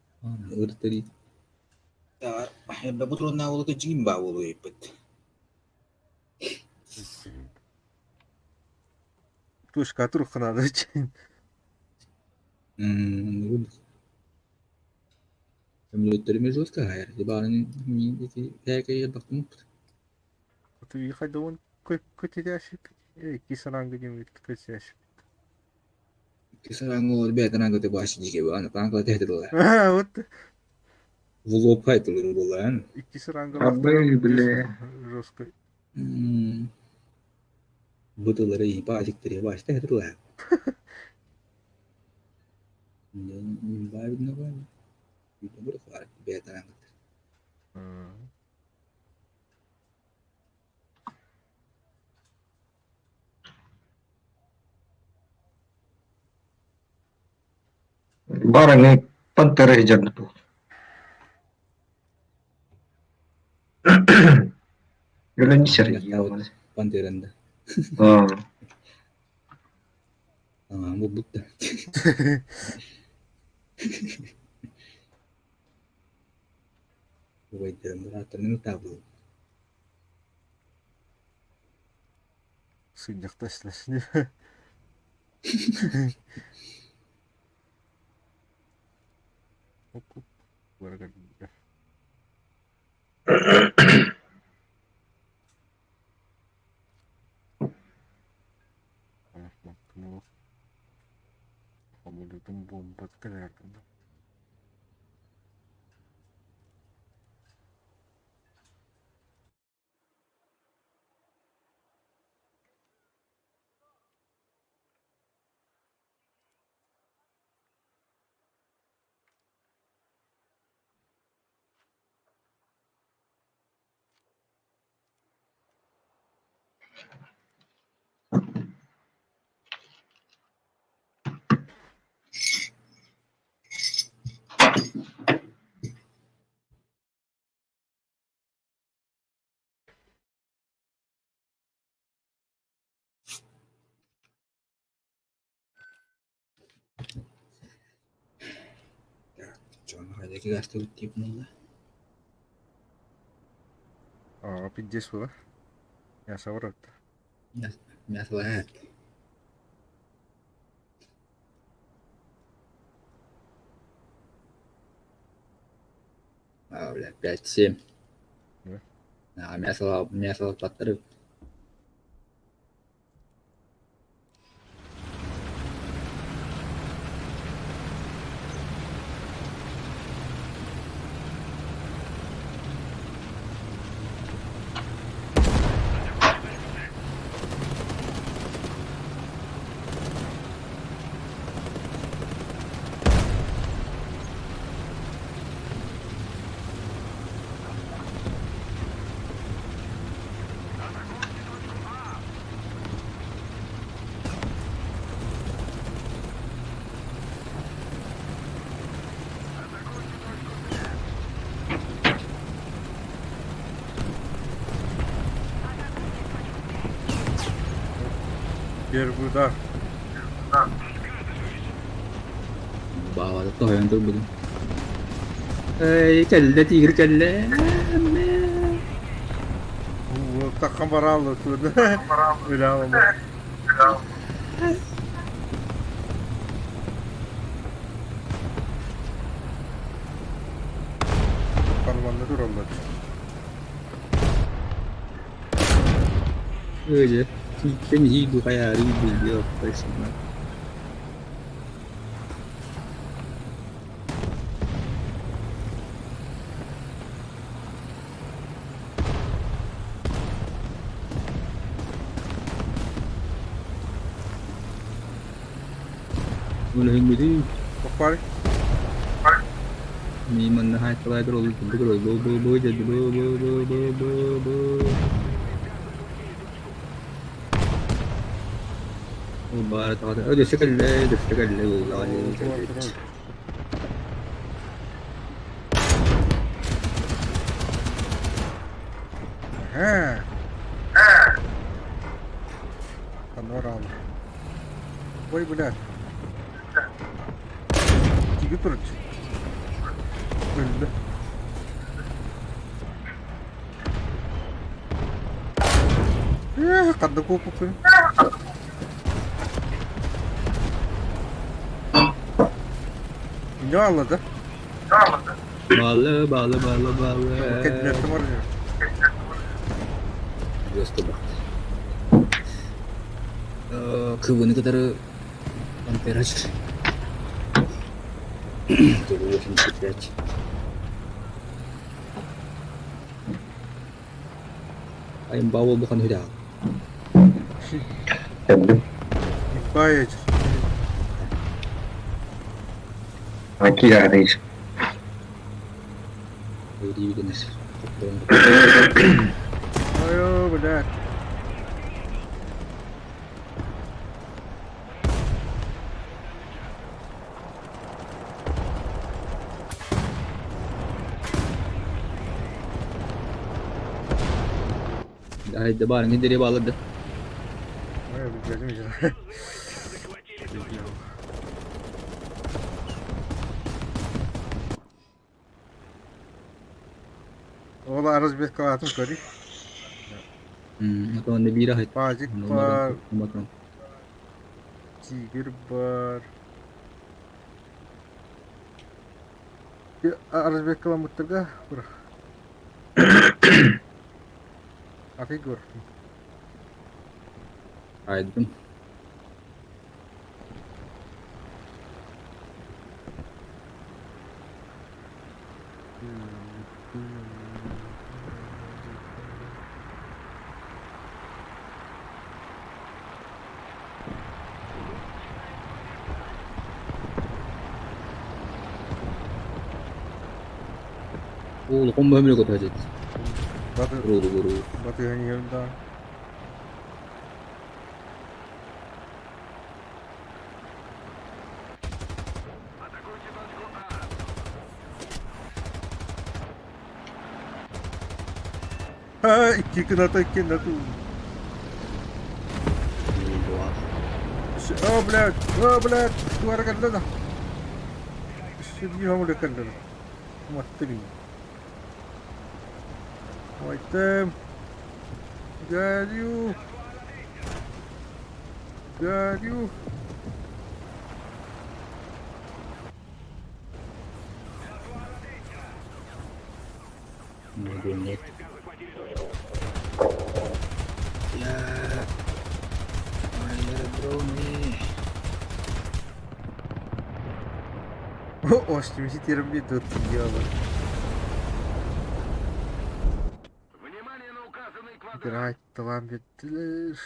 Ыртырый Бу жигин баа болуйпут. Тушка турханады. Самолеттер жестко хайар. Баарын бактым. Ты хайдон көтөшүп кисаранга дем көтөшүп. Кисаранга ол бәтен аңгы баш жиге аны танкла тәтиле. Вот. В лоб хайтылыр булан. Икки саранга. Абы, бля. Жестко. Бытылары и пасиктери баш тәтиле. Бабин бар. Бу бар бәтен аңгы. Бараны пантера жардыту. Өлөн сер. Пантеранда. Аа. Аа, бу бутта. Уйдырым братым табыл. Сынжакташлашны. Оп, оп. Бомба кэлэрдин. Аа, пиздец была. Я соврал. Мясо. А, бля, 5-7. Да? А, мясо, мясо паттырып. Первый удар. Баҕата тоһуйан турбутум. Эй, кэллэ, тигр кэллэ. Таххан бараалла тууда. Үлэ Карманна тураллар. Öyle. Sen iyi bu hayali biliyor. Başına. Үлэһиҥҥитий? Баппар. Мин манна хаайталаай тураллар бу бу бу бу бу бу бу бу бу бу баара таҕата өссө кэллэ өссө кэллэ Ага. Панорама. Ой, блядь. Тиги турч. Өлдө. Э, ханна куоппуппун. Не алла да? Баалы, баалы, баалы, баалы. Кэннилэртэн барыа. Просто Кыбыны кытары Пантерач. 85. Айым баа бухан хүдэ. Кэллим. Баайыч. Киирээри. Ой, блядь. Haydi bari ne nereye bağladı? Ой, блядь, Ол разведкалаатын көрүй. Онно биир аһыт. Пазик бар, тигр бар. Разведкаламмыттарга быр. Аты көр. Айдым. Оо, улахан бөһүмүлэ көтөөчүт. Баты Буруду буру. Батыһан иһэм да. Ha, икки кыната, икки кыната. О, блядь, о, блядь, туара кэллэ да. Сүрдүү хамылы кэллэ да. Маттыгын. Айтым. Got you. Got you. Я... Аэродроме. Ошти, термит дьявол. Играть талан биэрдилэр.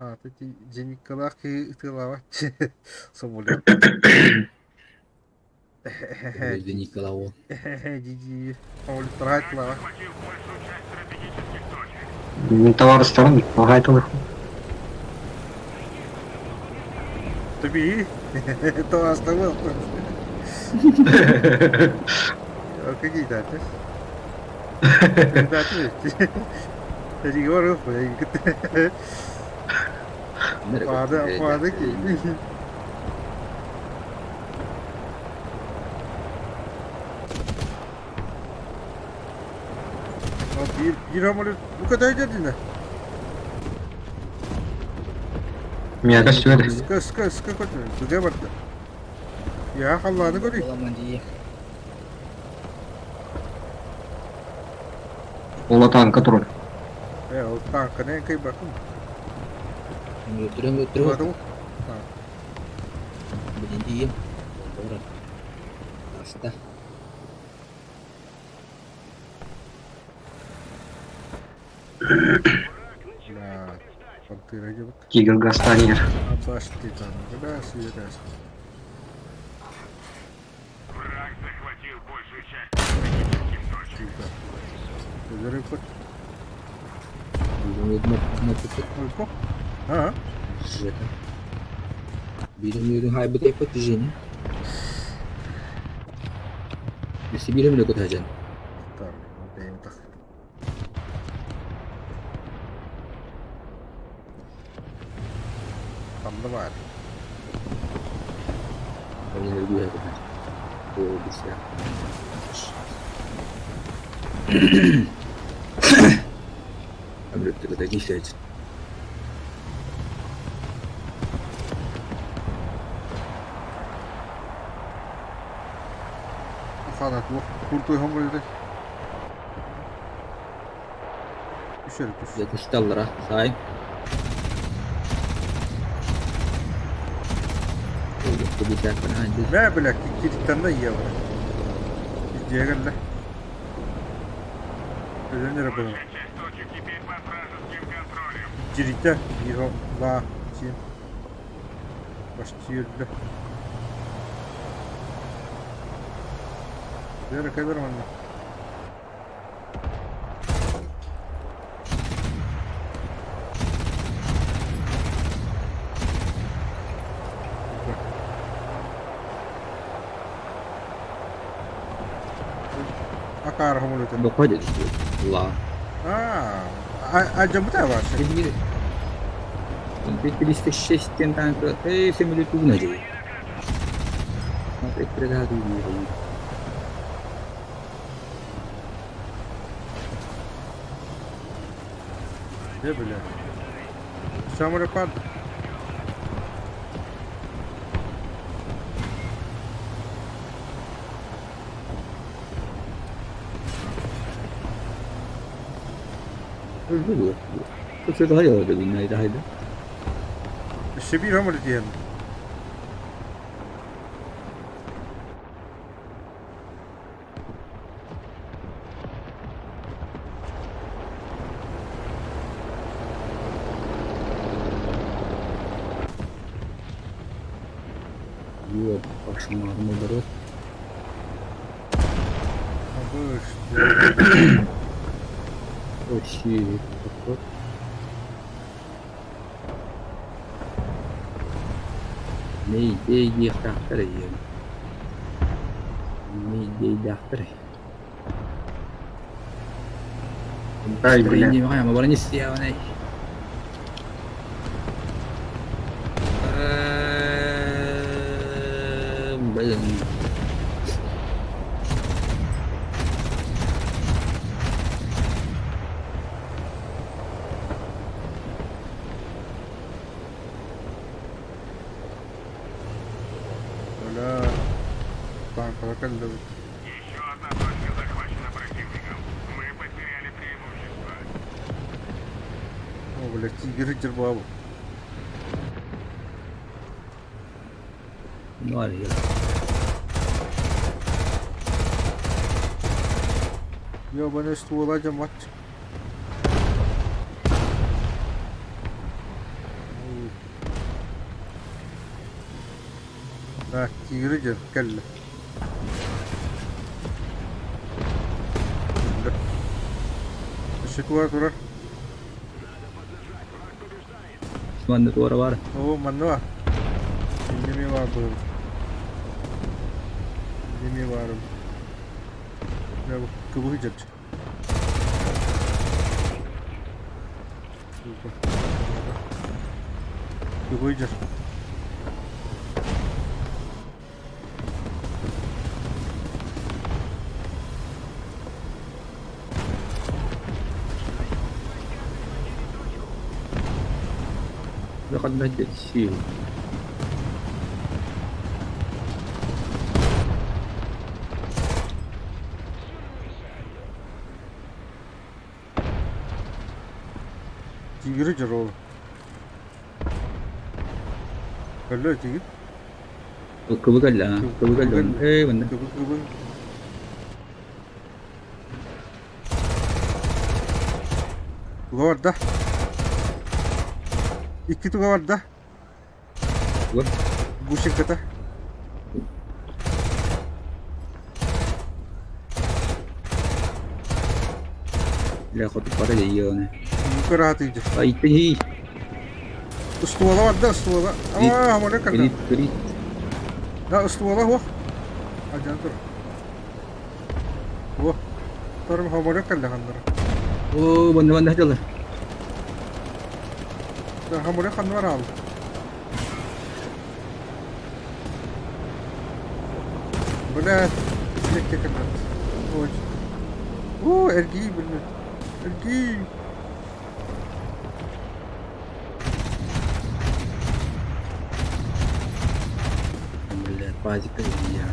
Аата ити Зениккалаах киһи ытыалаабат самолет. Николао. Дии-дии. Самолеттар ытыалаабат. Захватил большую часть стратегических точек. Товарыстарын аҕай Туби. То оставил. Какие даты? Даты? Разговор. Фада, фада ки. Биир биир омолют бу көтөйдө дина. Миэхэ сүөр. Ыска ыска ыска көтө. Туга барда. Я халлааны көрүй. Ола танка турар. Э, ол танканы кыйбакын. Өлтүрөм өлтүрөм. Билин Аста. Да, пантыра дебит. Тигр Гастаньер. Враг захватил большую часть стратегических точек. А? Ханна баар? Хана туох куртуй хомуйда. Түшер түш. Yakıştı Say. Мэ бля кириттан да ие бар. Дьиэгелле. Өлөн эрэ буолан. Большая часть точек теперь под вражеским контролем. Дьиритэ биир ла син. Почти өллө. Бері кабер манна. Акар хомулута. Выходит. Ла. А, а жамыта ваше. 56 танка. Эй, самолет угнали. Смотреть преграду. Где бля? Самолет падает. Өссө биир хомулут иһэн. Ёп, кошмар, наоборот. Вообще, подход. Мей дей Мей дей Ай, бля. Не, ma не Блин. Бля. Танка кэллэ. Еще одна точка захвачена противником. Мы потеряли преимущество. О, бля, тигр дербабу. Ну, а я. Ёбаный ствола жамат. Да, тигр дер кэллэ. Өссө турар. Манна туора бар. О, манна. Иннеме бар был. Иннеме бар. Я кыбы жат. Тугуйдьар. Ханна сиил. Тигри дьоруол. Өллө тигит. Кыбы кэллэ, кыбы кэллэ. Ээ, манна. Кыбы кыбы. Туга барда. Икки туга барда. Вот. Гусиката. Бля, хоту пара дьайыаны. Кыраатыйдыр. Ай, итти. Устуола барда, устуола. Аа, хамара кэллэ. Крит, крит. Да, устуола хуох. Адьан тур. О, Торм хамара кэллэ ханнара. О, манна манна дьалар. Да, хамара ханнар аал. Бля, лекке кэллэ. Ой. О, эргии билбит. Эргии. Бля, пазика я.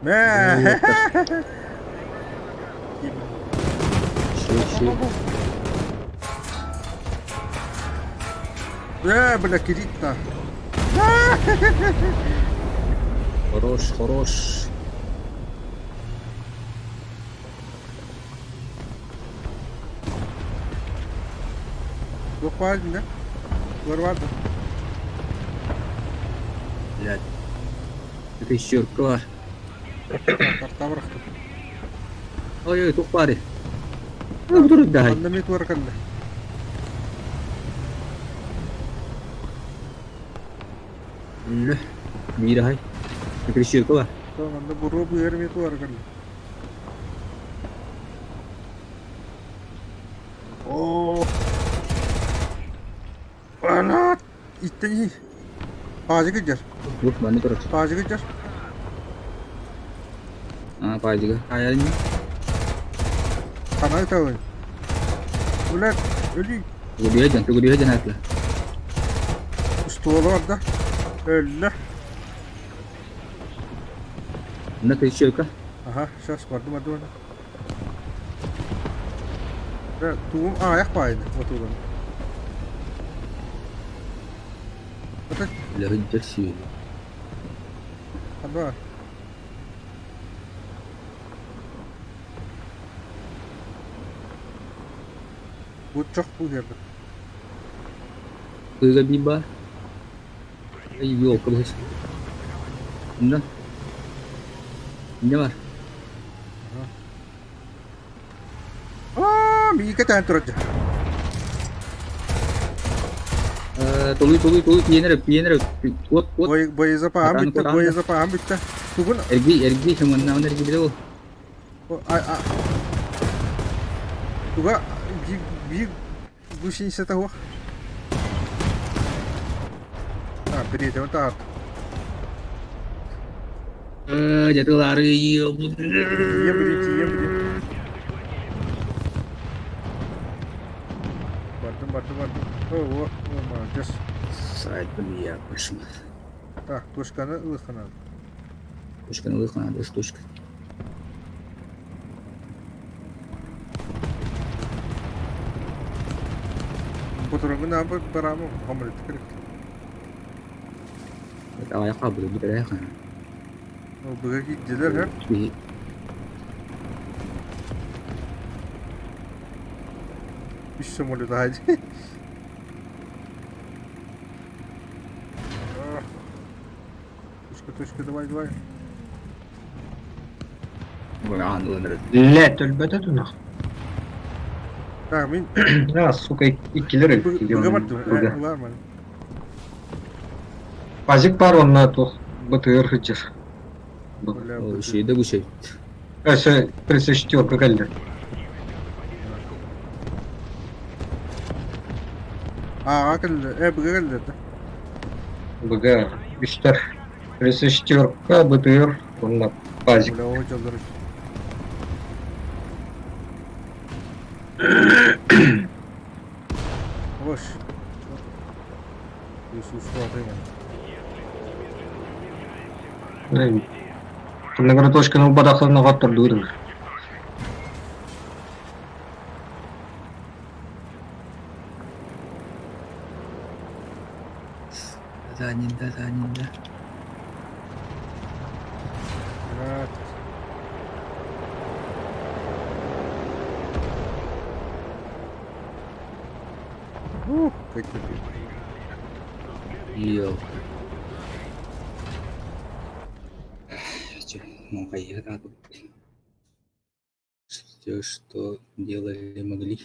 Мэ. Ши, ши. Бля, бля, киритта. Хорош, хорош. Туох баар иннэ? Туор баар да? Блядь. Это еще бар. Карта бырахтым. Ой, ой, туох баарый. Ой, бу турар Онно эмиэ туора кэллэ. Үлэ. Биир аһай. Крещерка бар. Онно буруо быар эмиэ туора кэллэ. Оо. Ана иттэн Паажыгы дьэр. Туох манны турар. Паажыгы дьэр. А, паажыгы. Хайарын. Ханай тавын. Үлэ, өлүй. Тугу тугу дьан атла. Устуола барда. Өллө. Мына крещерка. Ага, сейчас барды барды барды. Тугум аяқ баайды, вот удан. Ләһүддэр сүүл. Ханна Бу чох бу жерде. Кыга биба. Ай, ёлка быс. Мына. Не бар? Аа, миика таан турар. Толуй, толуй, толуй, пиенер, пиенер, вот, вот. Бой, боезапаһым бүттэ, боезапаһым бүттэ. Тугун Эрги, эрги, манна эрги биле ол. Туга биир биир гусеницата суох. А, бириэтэбин таһаарда. Дьатылары Тиийэн билии, тиийэн билии. Бардым, бардым, бардым. О, о, о, молодец. Сайт я пошел. Так, точканы ылыхха надо. Точканы ылыхха надо, точка. Ботуруҥҥун аабы бараамы хомолитты керек. Давай кабыл бүтэрэ Ол быга киирдилэр, һэ? Үс самолет аһай. Точка, точка, давай, давай. Лэ, өлбөтө тунах. Так, мин А, сука, иккилер өлбүт. быга бардым. Ылар маны. Пазик бар онна туох бытыгыр сылдьар. Шейде бу шей. Өссө 34 кэллэ. Ааҕа кэллэ, э быга кэллэ да. Быга үстэр. 34 бытыыр уонна пазик. Бля, о дьоллор. Ош. Иисус Туннагара точканы ылбатахтарына хоттордуурун. Занинда, занинда. Йоо. Все, что делали могли.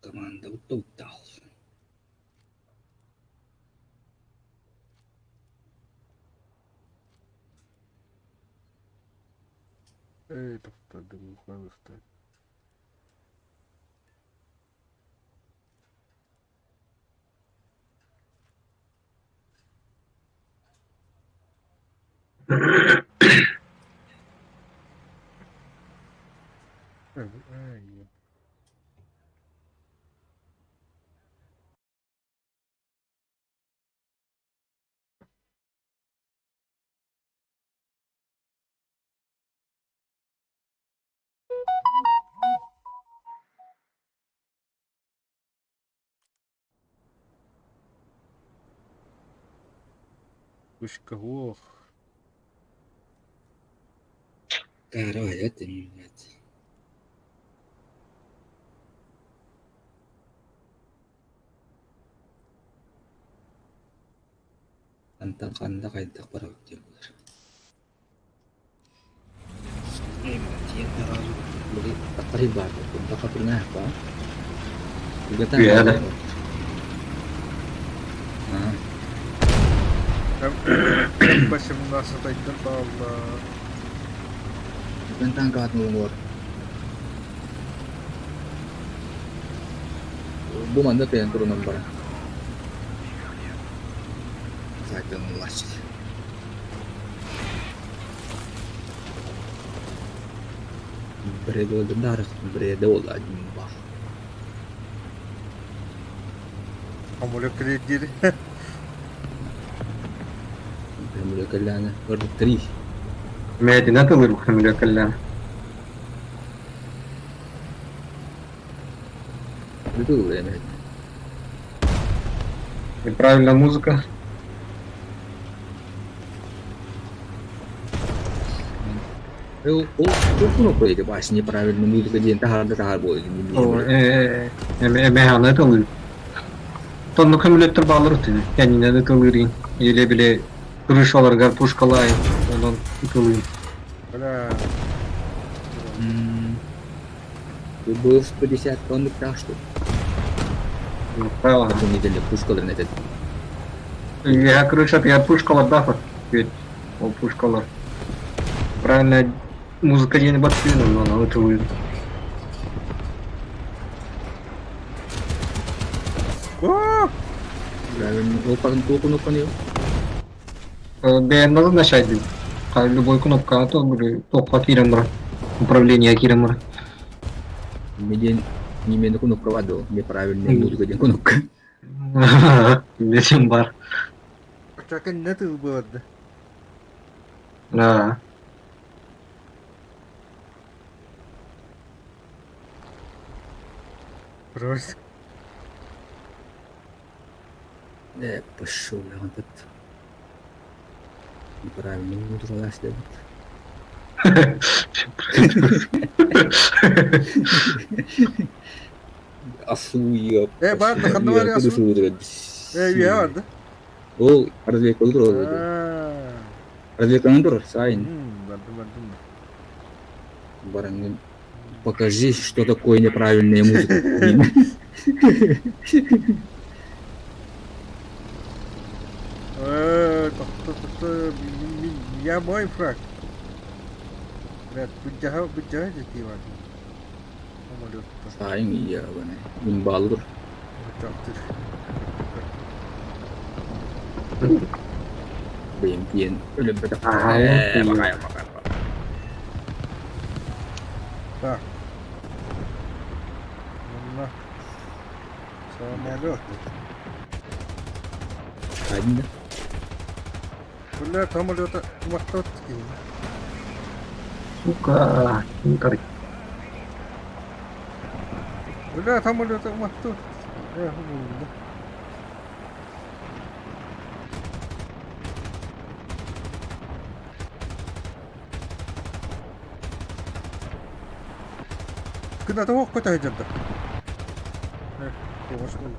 Команда утал. Эй, тоқтады, Ай. Вышка, ох. Короче, это не блядь. Антан ханна хайдах барабыт диэн буолар. Үөһэ да. М18 баалла. Бу манна кэлэн турунан баран. Сайдан улааччы. Бреде бреде ол один бар. Амулет кредит. Мөлекелләне три. Медина тылыр мөлекеллән. Бүтүл эме. Неправильная музыка. Ол ол кнопка эти баш неправильно музыка диэн таһаарда таһаар буол. Эме аны тылыр. Тонну көмүлөттөр баалар үтүнү. Кэннинэ да тылырын. Или биле крышаларгар пушкалай. Онон тылыр. Бля. Был 150 тонн так что. Правильно. Дополнительно пушкалар этот. Я крыша, я пушкалар да, ведь. Ол пушкалар. Правильно музыка диэни баттыын, но аны тылыр. О! Правильно. Ол катын туу кнопканы. Бэйэн назначать Любой кнопка то были топка киирэн бар. Управление киирэн бар. Меден немені кнопка бады неправильная музыка диэн кнопка. Билесем бар. Чакын не тыл было да. Да. Просто. Пошел я он тут. Неправильно музыка ласли. Асуя. Бар да, ханна бар асу. Я vardı. Ол разведка olur. Аа. Разведканан турар, Саин. Бардым, бардым. Бараҥҥын покажи, что такое неправильная музыка. Тохто, тохто, я мой фраг. Блядь, быдьаһа, быдьаһа дьэтии бар. Саайын ийэ имбаалыыр. Бэйэм тиийэн өлөрбөтөх. Так. Манна самолет. Один да? Бля, самолета маттот Сука, не Бля, самолета маттот. Эх, булду. Кыната ох көтө сылдьар. Эх, тоҕус буолла.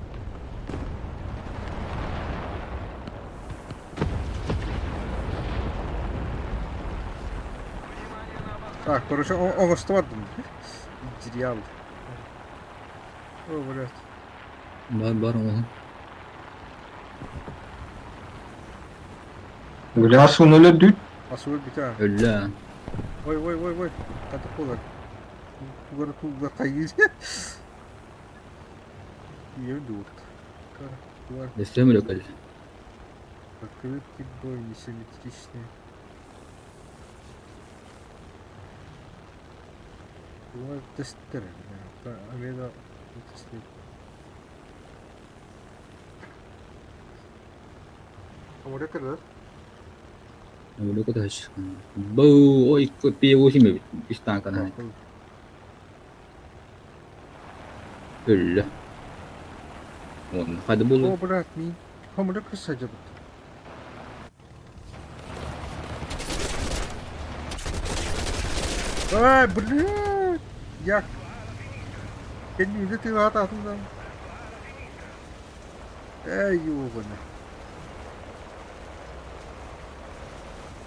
Так, короче, оҥосто бардым. Материал. О, блядь. Бар бар оҥоһун. Бля, суун өлөрдүүт. Асур бүтэ. Өллө аа. Ой, ой, ой, ой. Хата буолар. Тугар тугар хайыы. Ийэм дуут. Тугар. Өссө мөрөкөл. Открытый бой несимметричный. Тугар тестер. Амеда тестер. Амура кырдар. Мөрөкө таһыш. Бу ой пиво химе истаакана. Өллө. Уонна хады О, булу. брат, мин хамыра кырса дьабыт. Ай, блядь! Я... Кэнниде тыаатаатым Эй, ёбаный.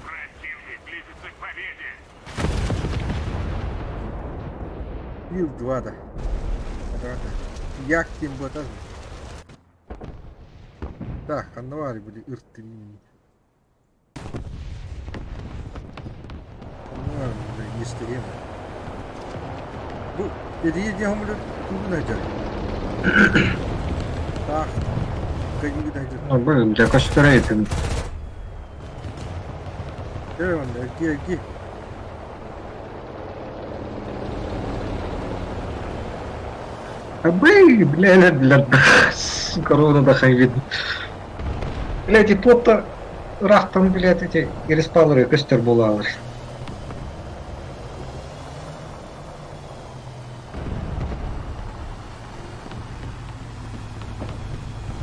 Противник близится к победе. Ил-2 да. Як ким батар. Так, ханна баар били ыртын. Ханна баар били истиһиэм. Бу эдийэ диэн хомулар тугун сылдьар. Таах кайыгын сылдьар. Бу дьэ көстөрө этим. Ээ онно эргий эргий. Абы, бля, бля, корона да хайвид. Блядь, и тот-то рахтан, блядь, эти респаллеры көстөр буолалар.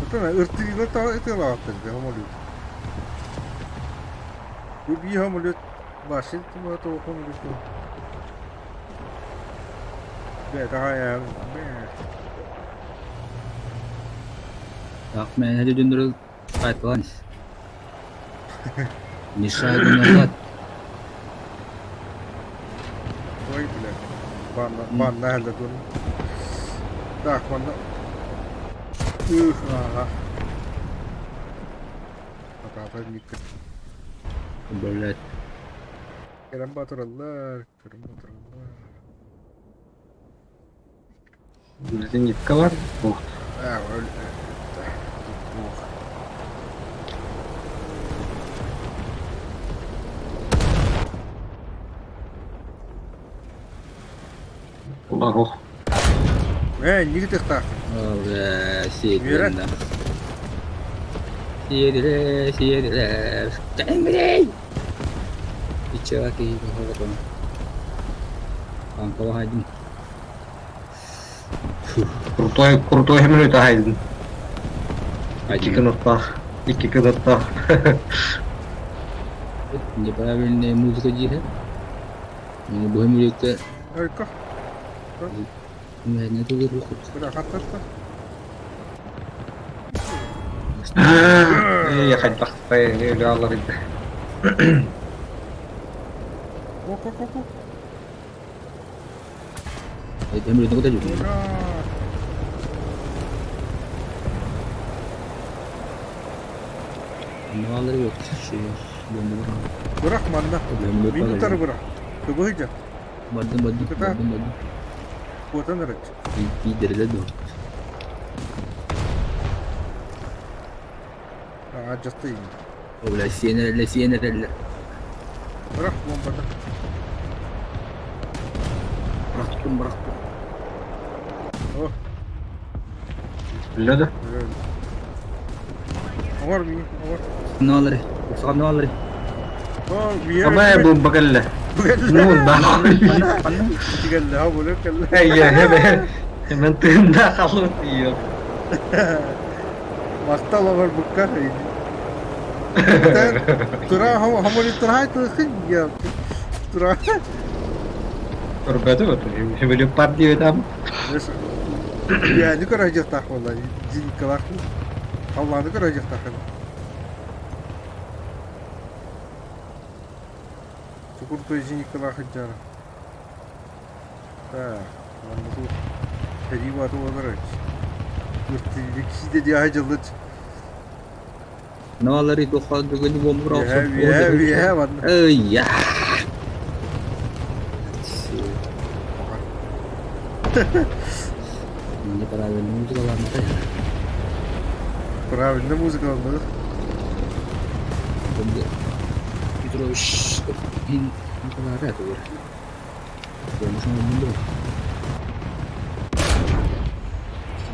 Оттон ыртыылар ытыалаабаттар дии хомолуут. Бу биир хомолуут машин тумата хомолуут. Бля, таҕайаан, бля. Так, мен эти дүндөрү кайталан ис. Ни шагу назад. Ой, бля. Манна, манна әлі дун. Так, манна. Ух, ага. Атаата микка. Блять. Кэлэн батыраллар, кэлэн батыраллар. Зенитка бар. Ух. А, өл- Ух. Улар ох. Ээ, нигит ыхтаахын. Бля, Үөрэн. сиэдилэн да. Сиэдилэ, сиэдилэ. Кэҥгирэй! Иччэҕэ киһи хоҕотон. Танкова хайдын. Крутой, крутой хэмрүт ахайдын. Икки Хайдын. кыноттаах. Икки кыноттаах. Неправильная музыка диэхэ. Ну, бу хэмрүккэ Ойко. не тулур хут. Бля, хаттатта. Эй, хайдах тай, алар иде. Ок, ок, ок, ок. Өмүрүнү кытта жүрдүм. Ура! Онно yok. Şey, bomba быраҕан. Бырах манна. Бомба Мин утары бырах. Кыбыһыдьа. Бардым, бардым, Кыта. бардым, бардым. Куотан эрэ. Киидэрилэр дуо? Аадьастый. О, бля, сиэн эрэллэр, сиэн эрэллэр. Бырах бомбаны. Бырахтым, бырахтым. О, Үлэ да? Оҥор миин, оҥор. Наалары, саҕа наалары. О, миэ. Абай бомба кэллэ. Ну, нахуй. Кэллэ, ha böyle кэллэ. Эй, я, мен тыында қалып тиіп. Махтал оҥор букка. Тура хамори турай тыхын я. Тура. Көрбөтү өтө. Хебелі пар дип там. Я не көрө жактах болла. Жиникалах. Халланы көрө жактах. Чукур той жиникалах жара. Так, манна ту Перива ту олар. Киши де жа жылыч. Наалары тоха бүгүн бомба бырахсам. Я, я, ладно. Эй, я. Мне правильно музыка ладно. Правильно музыка ладно. Петрович, ин николай тугур.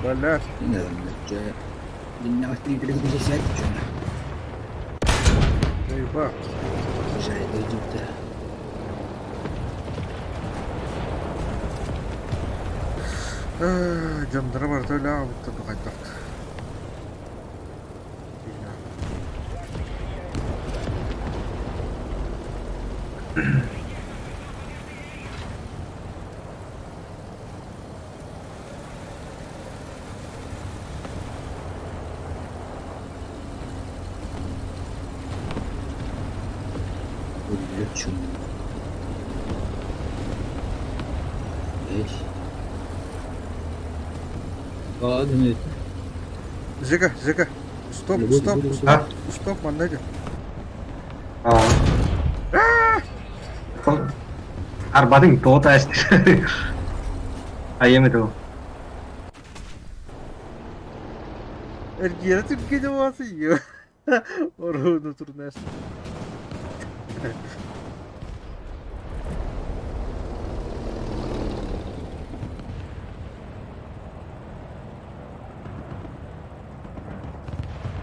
Бомба Блядь. Заеба. Жандара бар төлө абытта бухайдак. Жека, Жека. Стоп, стоп, А? стоп, манна иди. А. Арбадың тота әсті. Айеме то. Эргиэрэ түргэнэ буолса ио. Оруну турнас.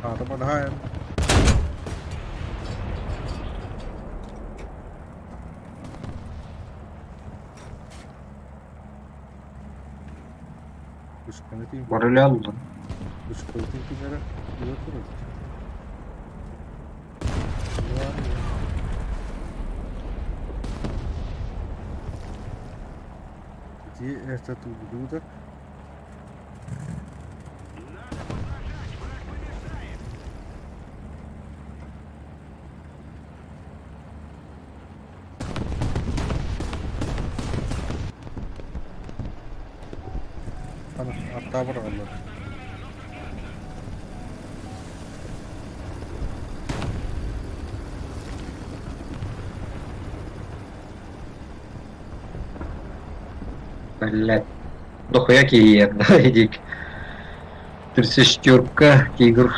Атаман Барыля алды. Где этот ублюдок? Ана, аттабыр алар. Блядь. Дохуя киер, да, идик. Тридцать тигр.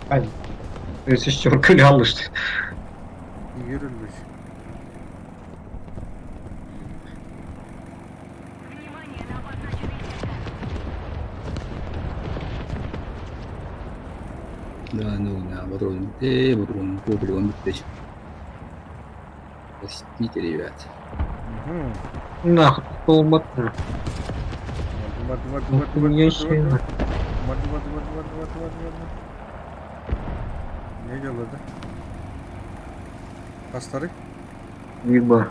Ай. Тридцать алышты. Тигр өлмөш. Да, ну, на, патрон, патрон, патрон, Простите, ребят. Угу. Нахуй, полмат. Мад, мад, мад, мад, мад, мад, мад, мад, мад, мад, мад, мад. Не дело, да? Астары? Либо.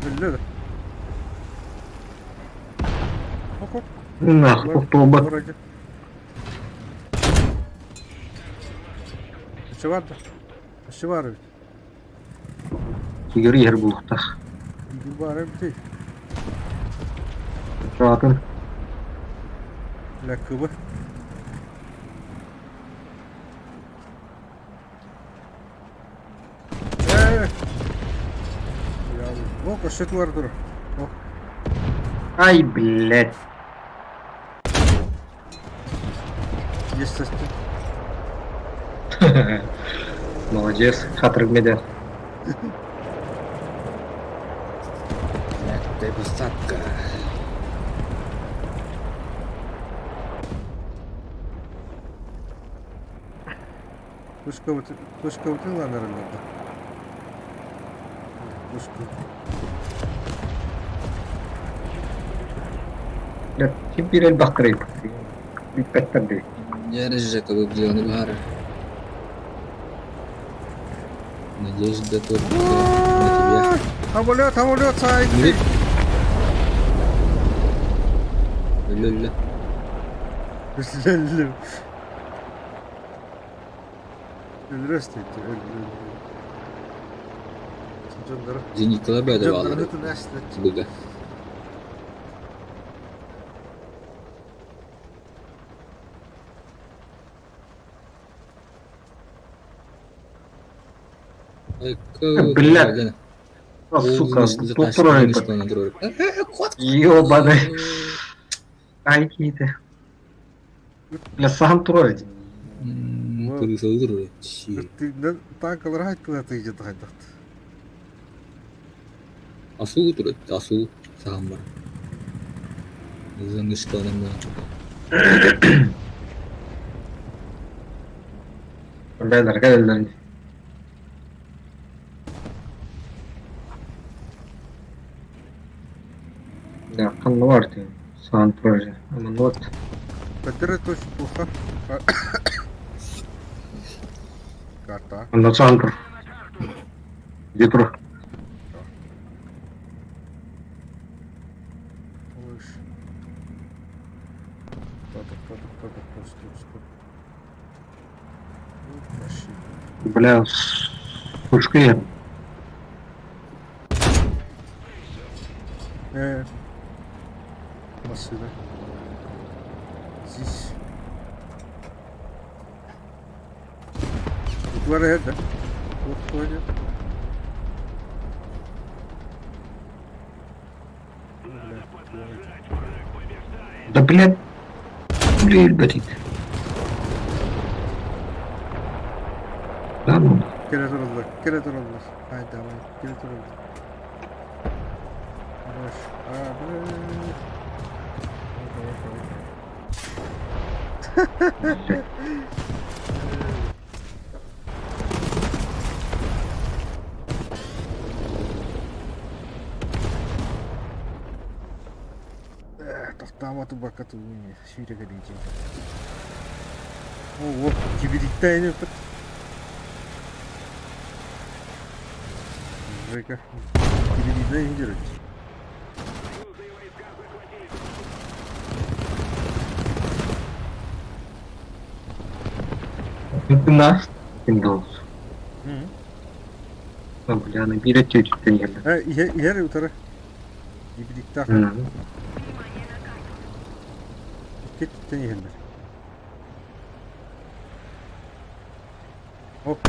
Өллө да. Хоп-хоп. Нахуй, тохтуубат. Вроде. Өссө бар да. Өссө бар эбит. Игорь иһэр буолуохтаах. Игорь баар эбит. Чаатын. Лакыбы. Э! О, өссө туар тур. О. Ай, блядь. Естественно. Молодец, хатырык медэ. Мягкая посадка. Пушка ыланарыллар. Пушка. Ким биир элбэх Бүппэттэр дии. Я Жека выглядел баар. Надежда только на тебя. Самолет, самолет, сайт! Өлө-өлө. Өллө. Өлөрөстөйдү, өллө. Дьоннору. Зениткалар бэйдэ Дьоннору бааллар. тунастаччы. Быга. Бля. А, сука, туттурар Ёбаный. Ай, киһитэ. Бля, саһан турар ити. Кырыысалыыр. Танкалар хайттылар тыйдьы хайдахт. Асуу турар, асуу саһан бар. Заңышкаланан. Бэлэр, кэлэллэр. Да, ханна бар ти. Саһан турар. Аман вот. Көтөрө туш туха. Карта. Онно саһан тур. Где тур? Лыж. Кто-то, кто-то, стоп, стоп. Бля, пушка я. Машина. Здесь. Тут да? Вот ходит. Да, блядь. Блядь, блядь. Да ну. Кэлэ тураллар, кэлэ тураллар. Ай, давай, кэлэ тураллар. Хорош. А, бля. Давай, давай, давай. Тохтоомото бакка тугун сүүрэ кэлиитин. Оо, кибириттээни ыппыт. Жека, кибириттээни дьөрөт. На. Windows. Бля, на биир өттүттэн иһэллэр. Иһэр утары. Гибриттаах. Икки өттүттэн иһэллэр. Оп,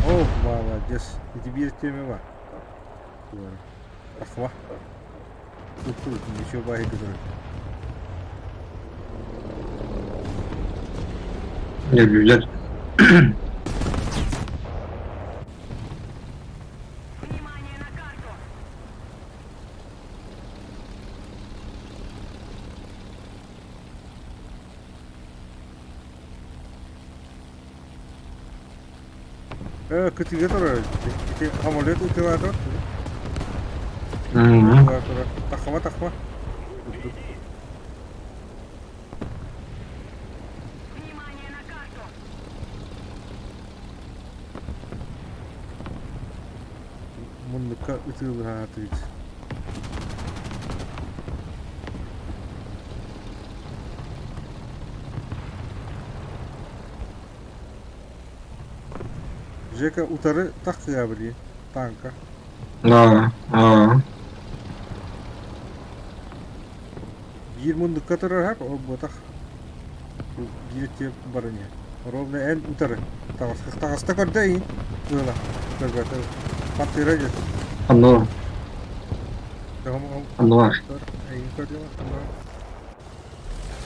о, молодец. Ити биир теме бар. Ахва. Тут тут ничего баһы көтөрөр. Өлүлэр. Кытыга турар. Ити самолет утылаатар. Тахма, тахма. Муннукка ытыылаатыт. Жека утары тахсыа били танка. Да, аа. Биир мундукка турар ол буотах. Биир өттү баран иһэр. Ровно эн утары. Таҕыста таҕыста көрдө иһин. Ыла. Көрбөтө. Пантыра дьэ. Оно, оно. Эйин көрдүм.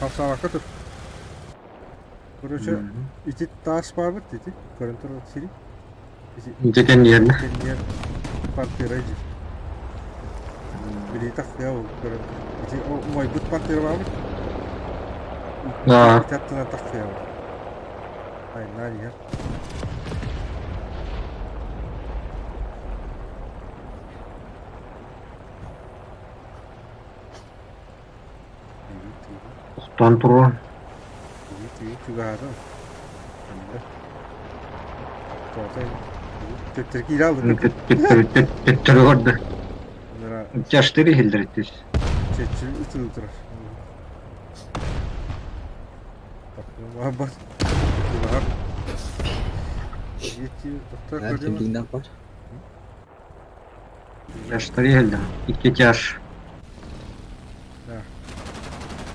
Хапсаабакка тур. Короче, ити таас баабыт ити. Көрөн турар сири. Ити Ити кэнниэрнэ. кэнниэр пантера дьир. Билии тахсыа ол көрөн. Ити умайбыт пантера баабыт. Да. Ити аттынан тахсыа ол. Айнаан иһэр. Тохтоон туруо. Чугаһаатым. Төттөрү киирэ алдым. Төттөрү көрдө. Тяжтыр иһиллэр Чеччи ытыы турар. Тяжтыр иһиллэр. Икки тяж.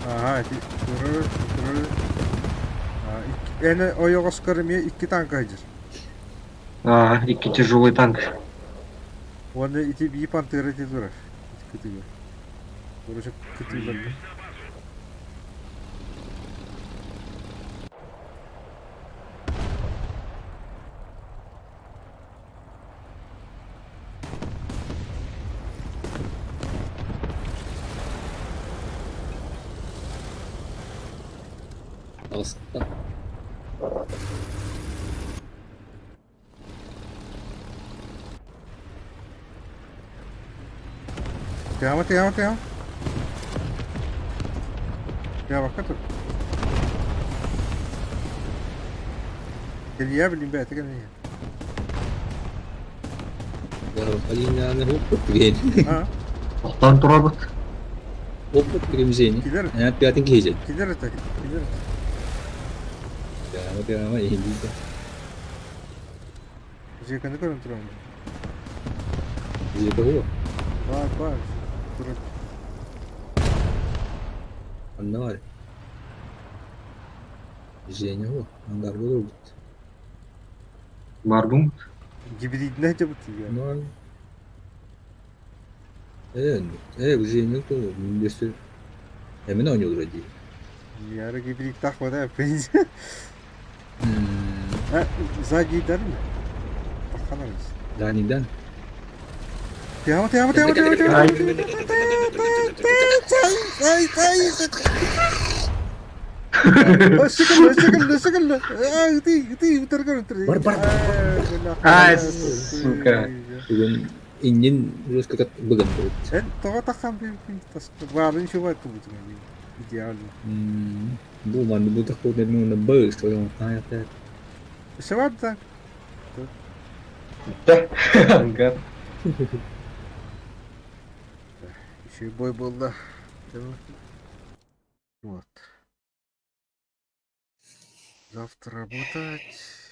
Аха, ити турар, турар. Эне ойоҕоскор эмиэ икки танка сылдьар. А, икки тяжелый танк. Уонна ити бии пантера ити турар. Ити кытыыга. Короче, кытыыларга. Таҕыста. Тыама, тыама, тыама. Тыамакка тур. Кэлиэ билин бэйэтэ кэлиэ. Полина опыт деген. А, Тохтоон турабыт. Опыт деген килер, Эн пятын киһи килер это, килер. Тыама, тыама, иһиллиитэ. Жеканы көрөн турам. Жека хуа. Бар, бар. Турар. Онно бар. Женя хуа. Ангарга олорбут. Барбым. Гибридне жабыт тиге. Онно Э, Женя то өссө эмин оонньууллар дии. Яра гибрид тахмада пенсия. А, сзади дарми. Таханарыз. Данидан. Тыама, тыама, тыама, тыама, тыама. Ай, ай, ай. Өссө кэллэ, өссө кэллэ, өссө кэллэ. Ай, ты, ты, утары утары. Бар, бар, Ай, сука. Бүгүн иннин русская быган будет. Эн тоҕо тахсан баарын шуба тубутуҥ идеально. Бу манны бу такой ну на б что он знает. Өссө бар да. Да. Ангар. Еще бой был, да. Вот. Завтра работать.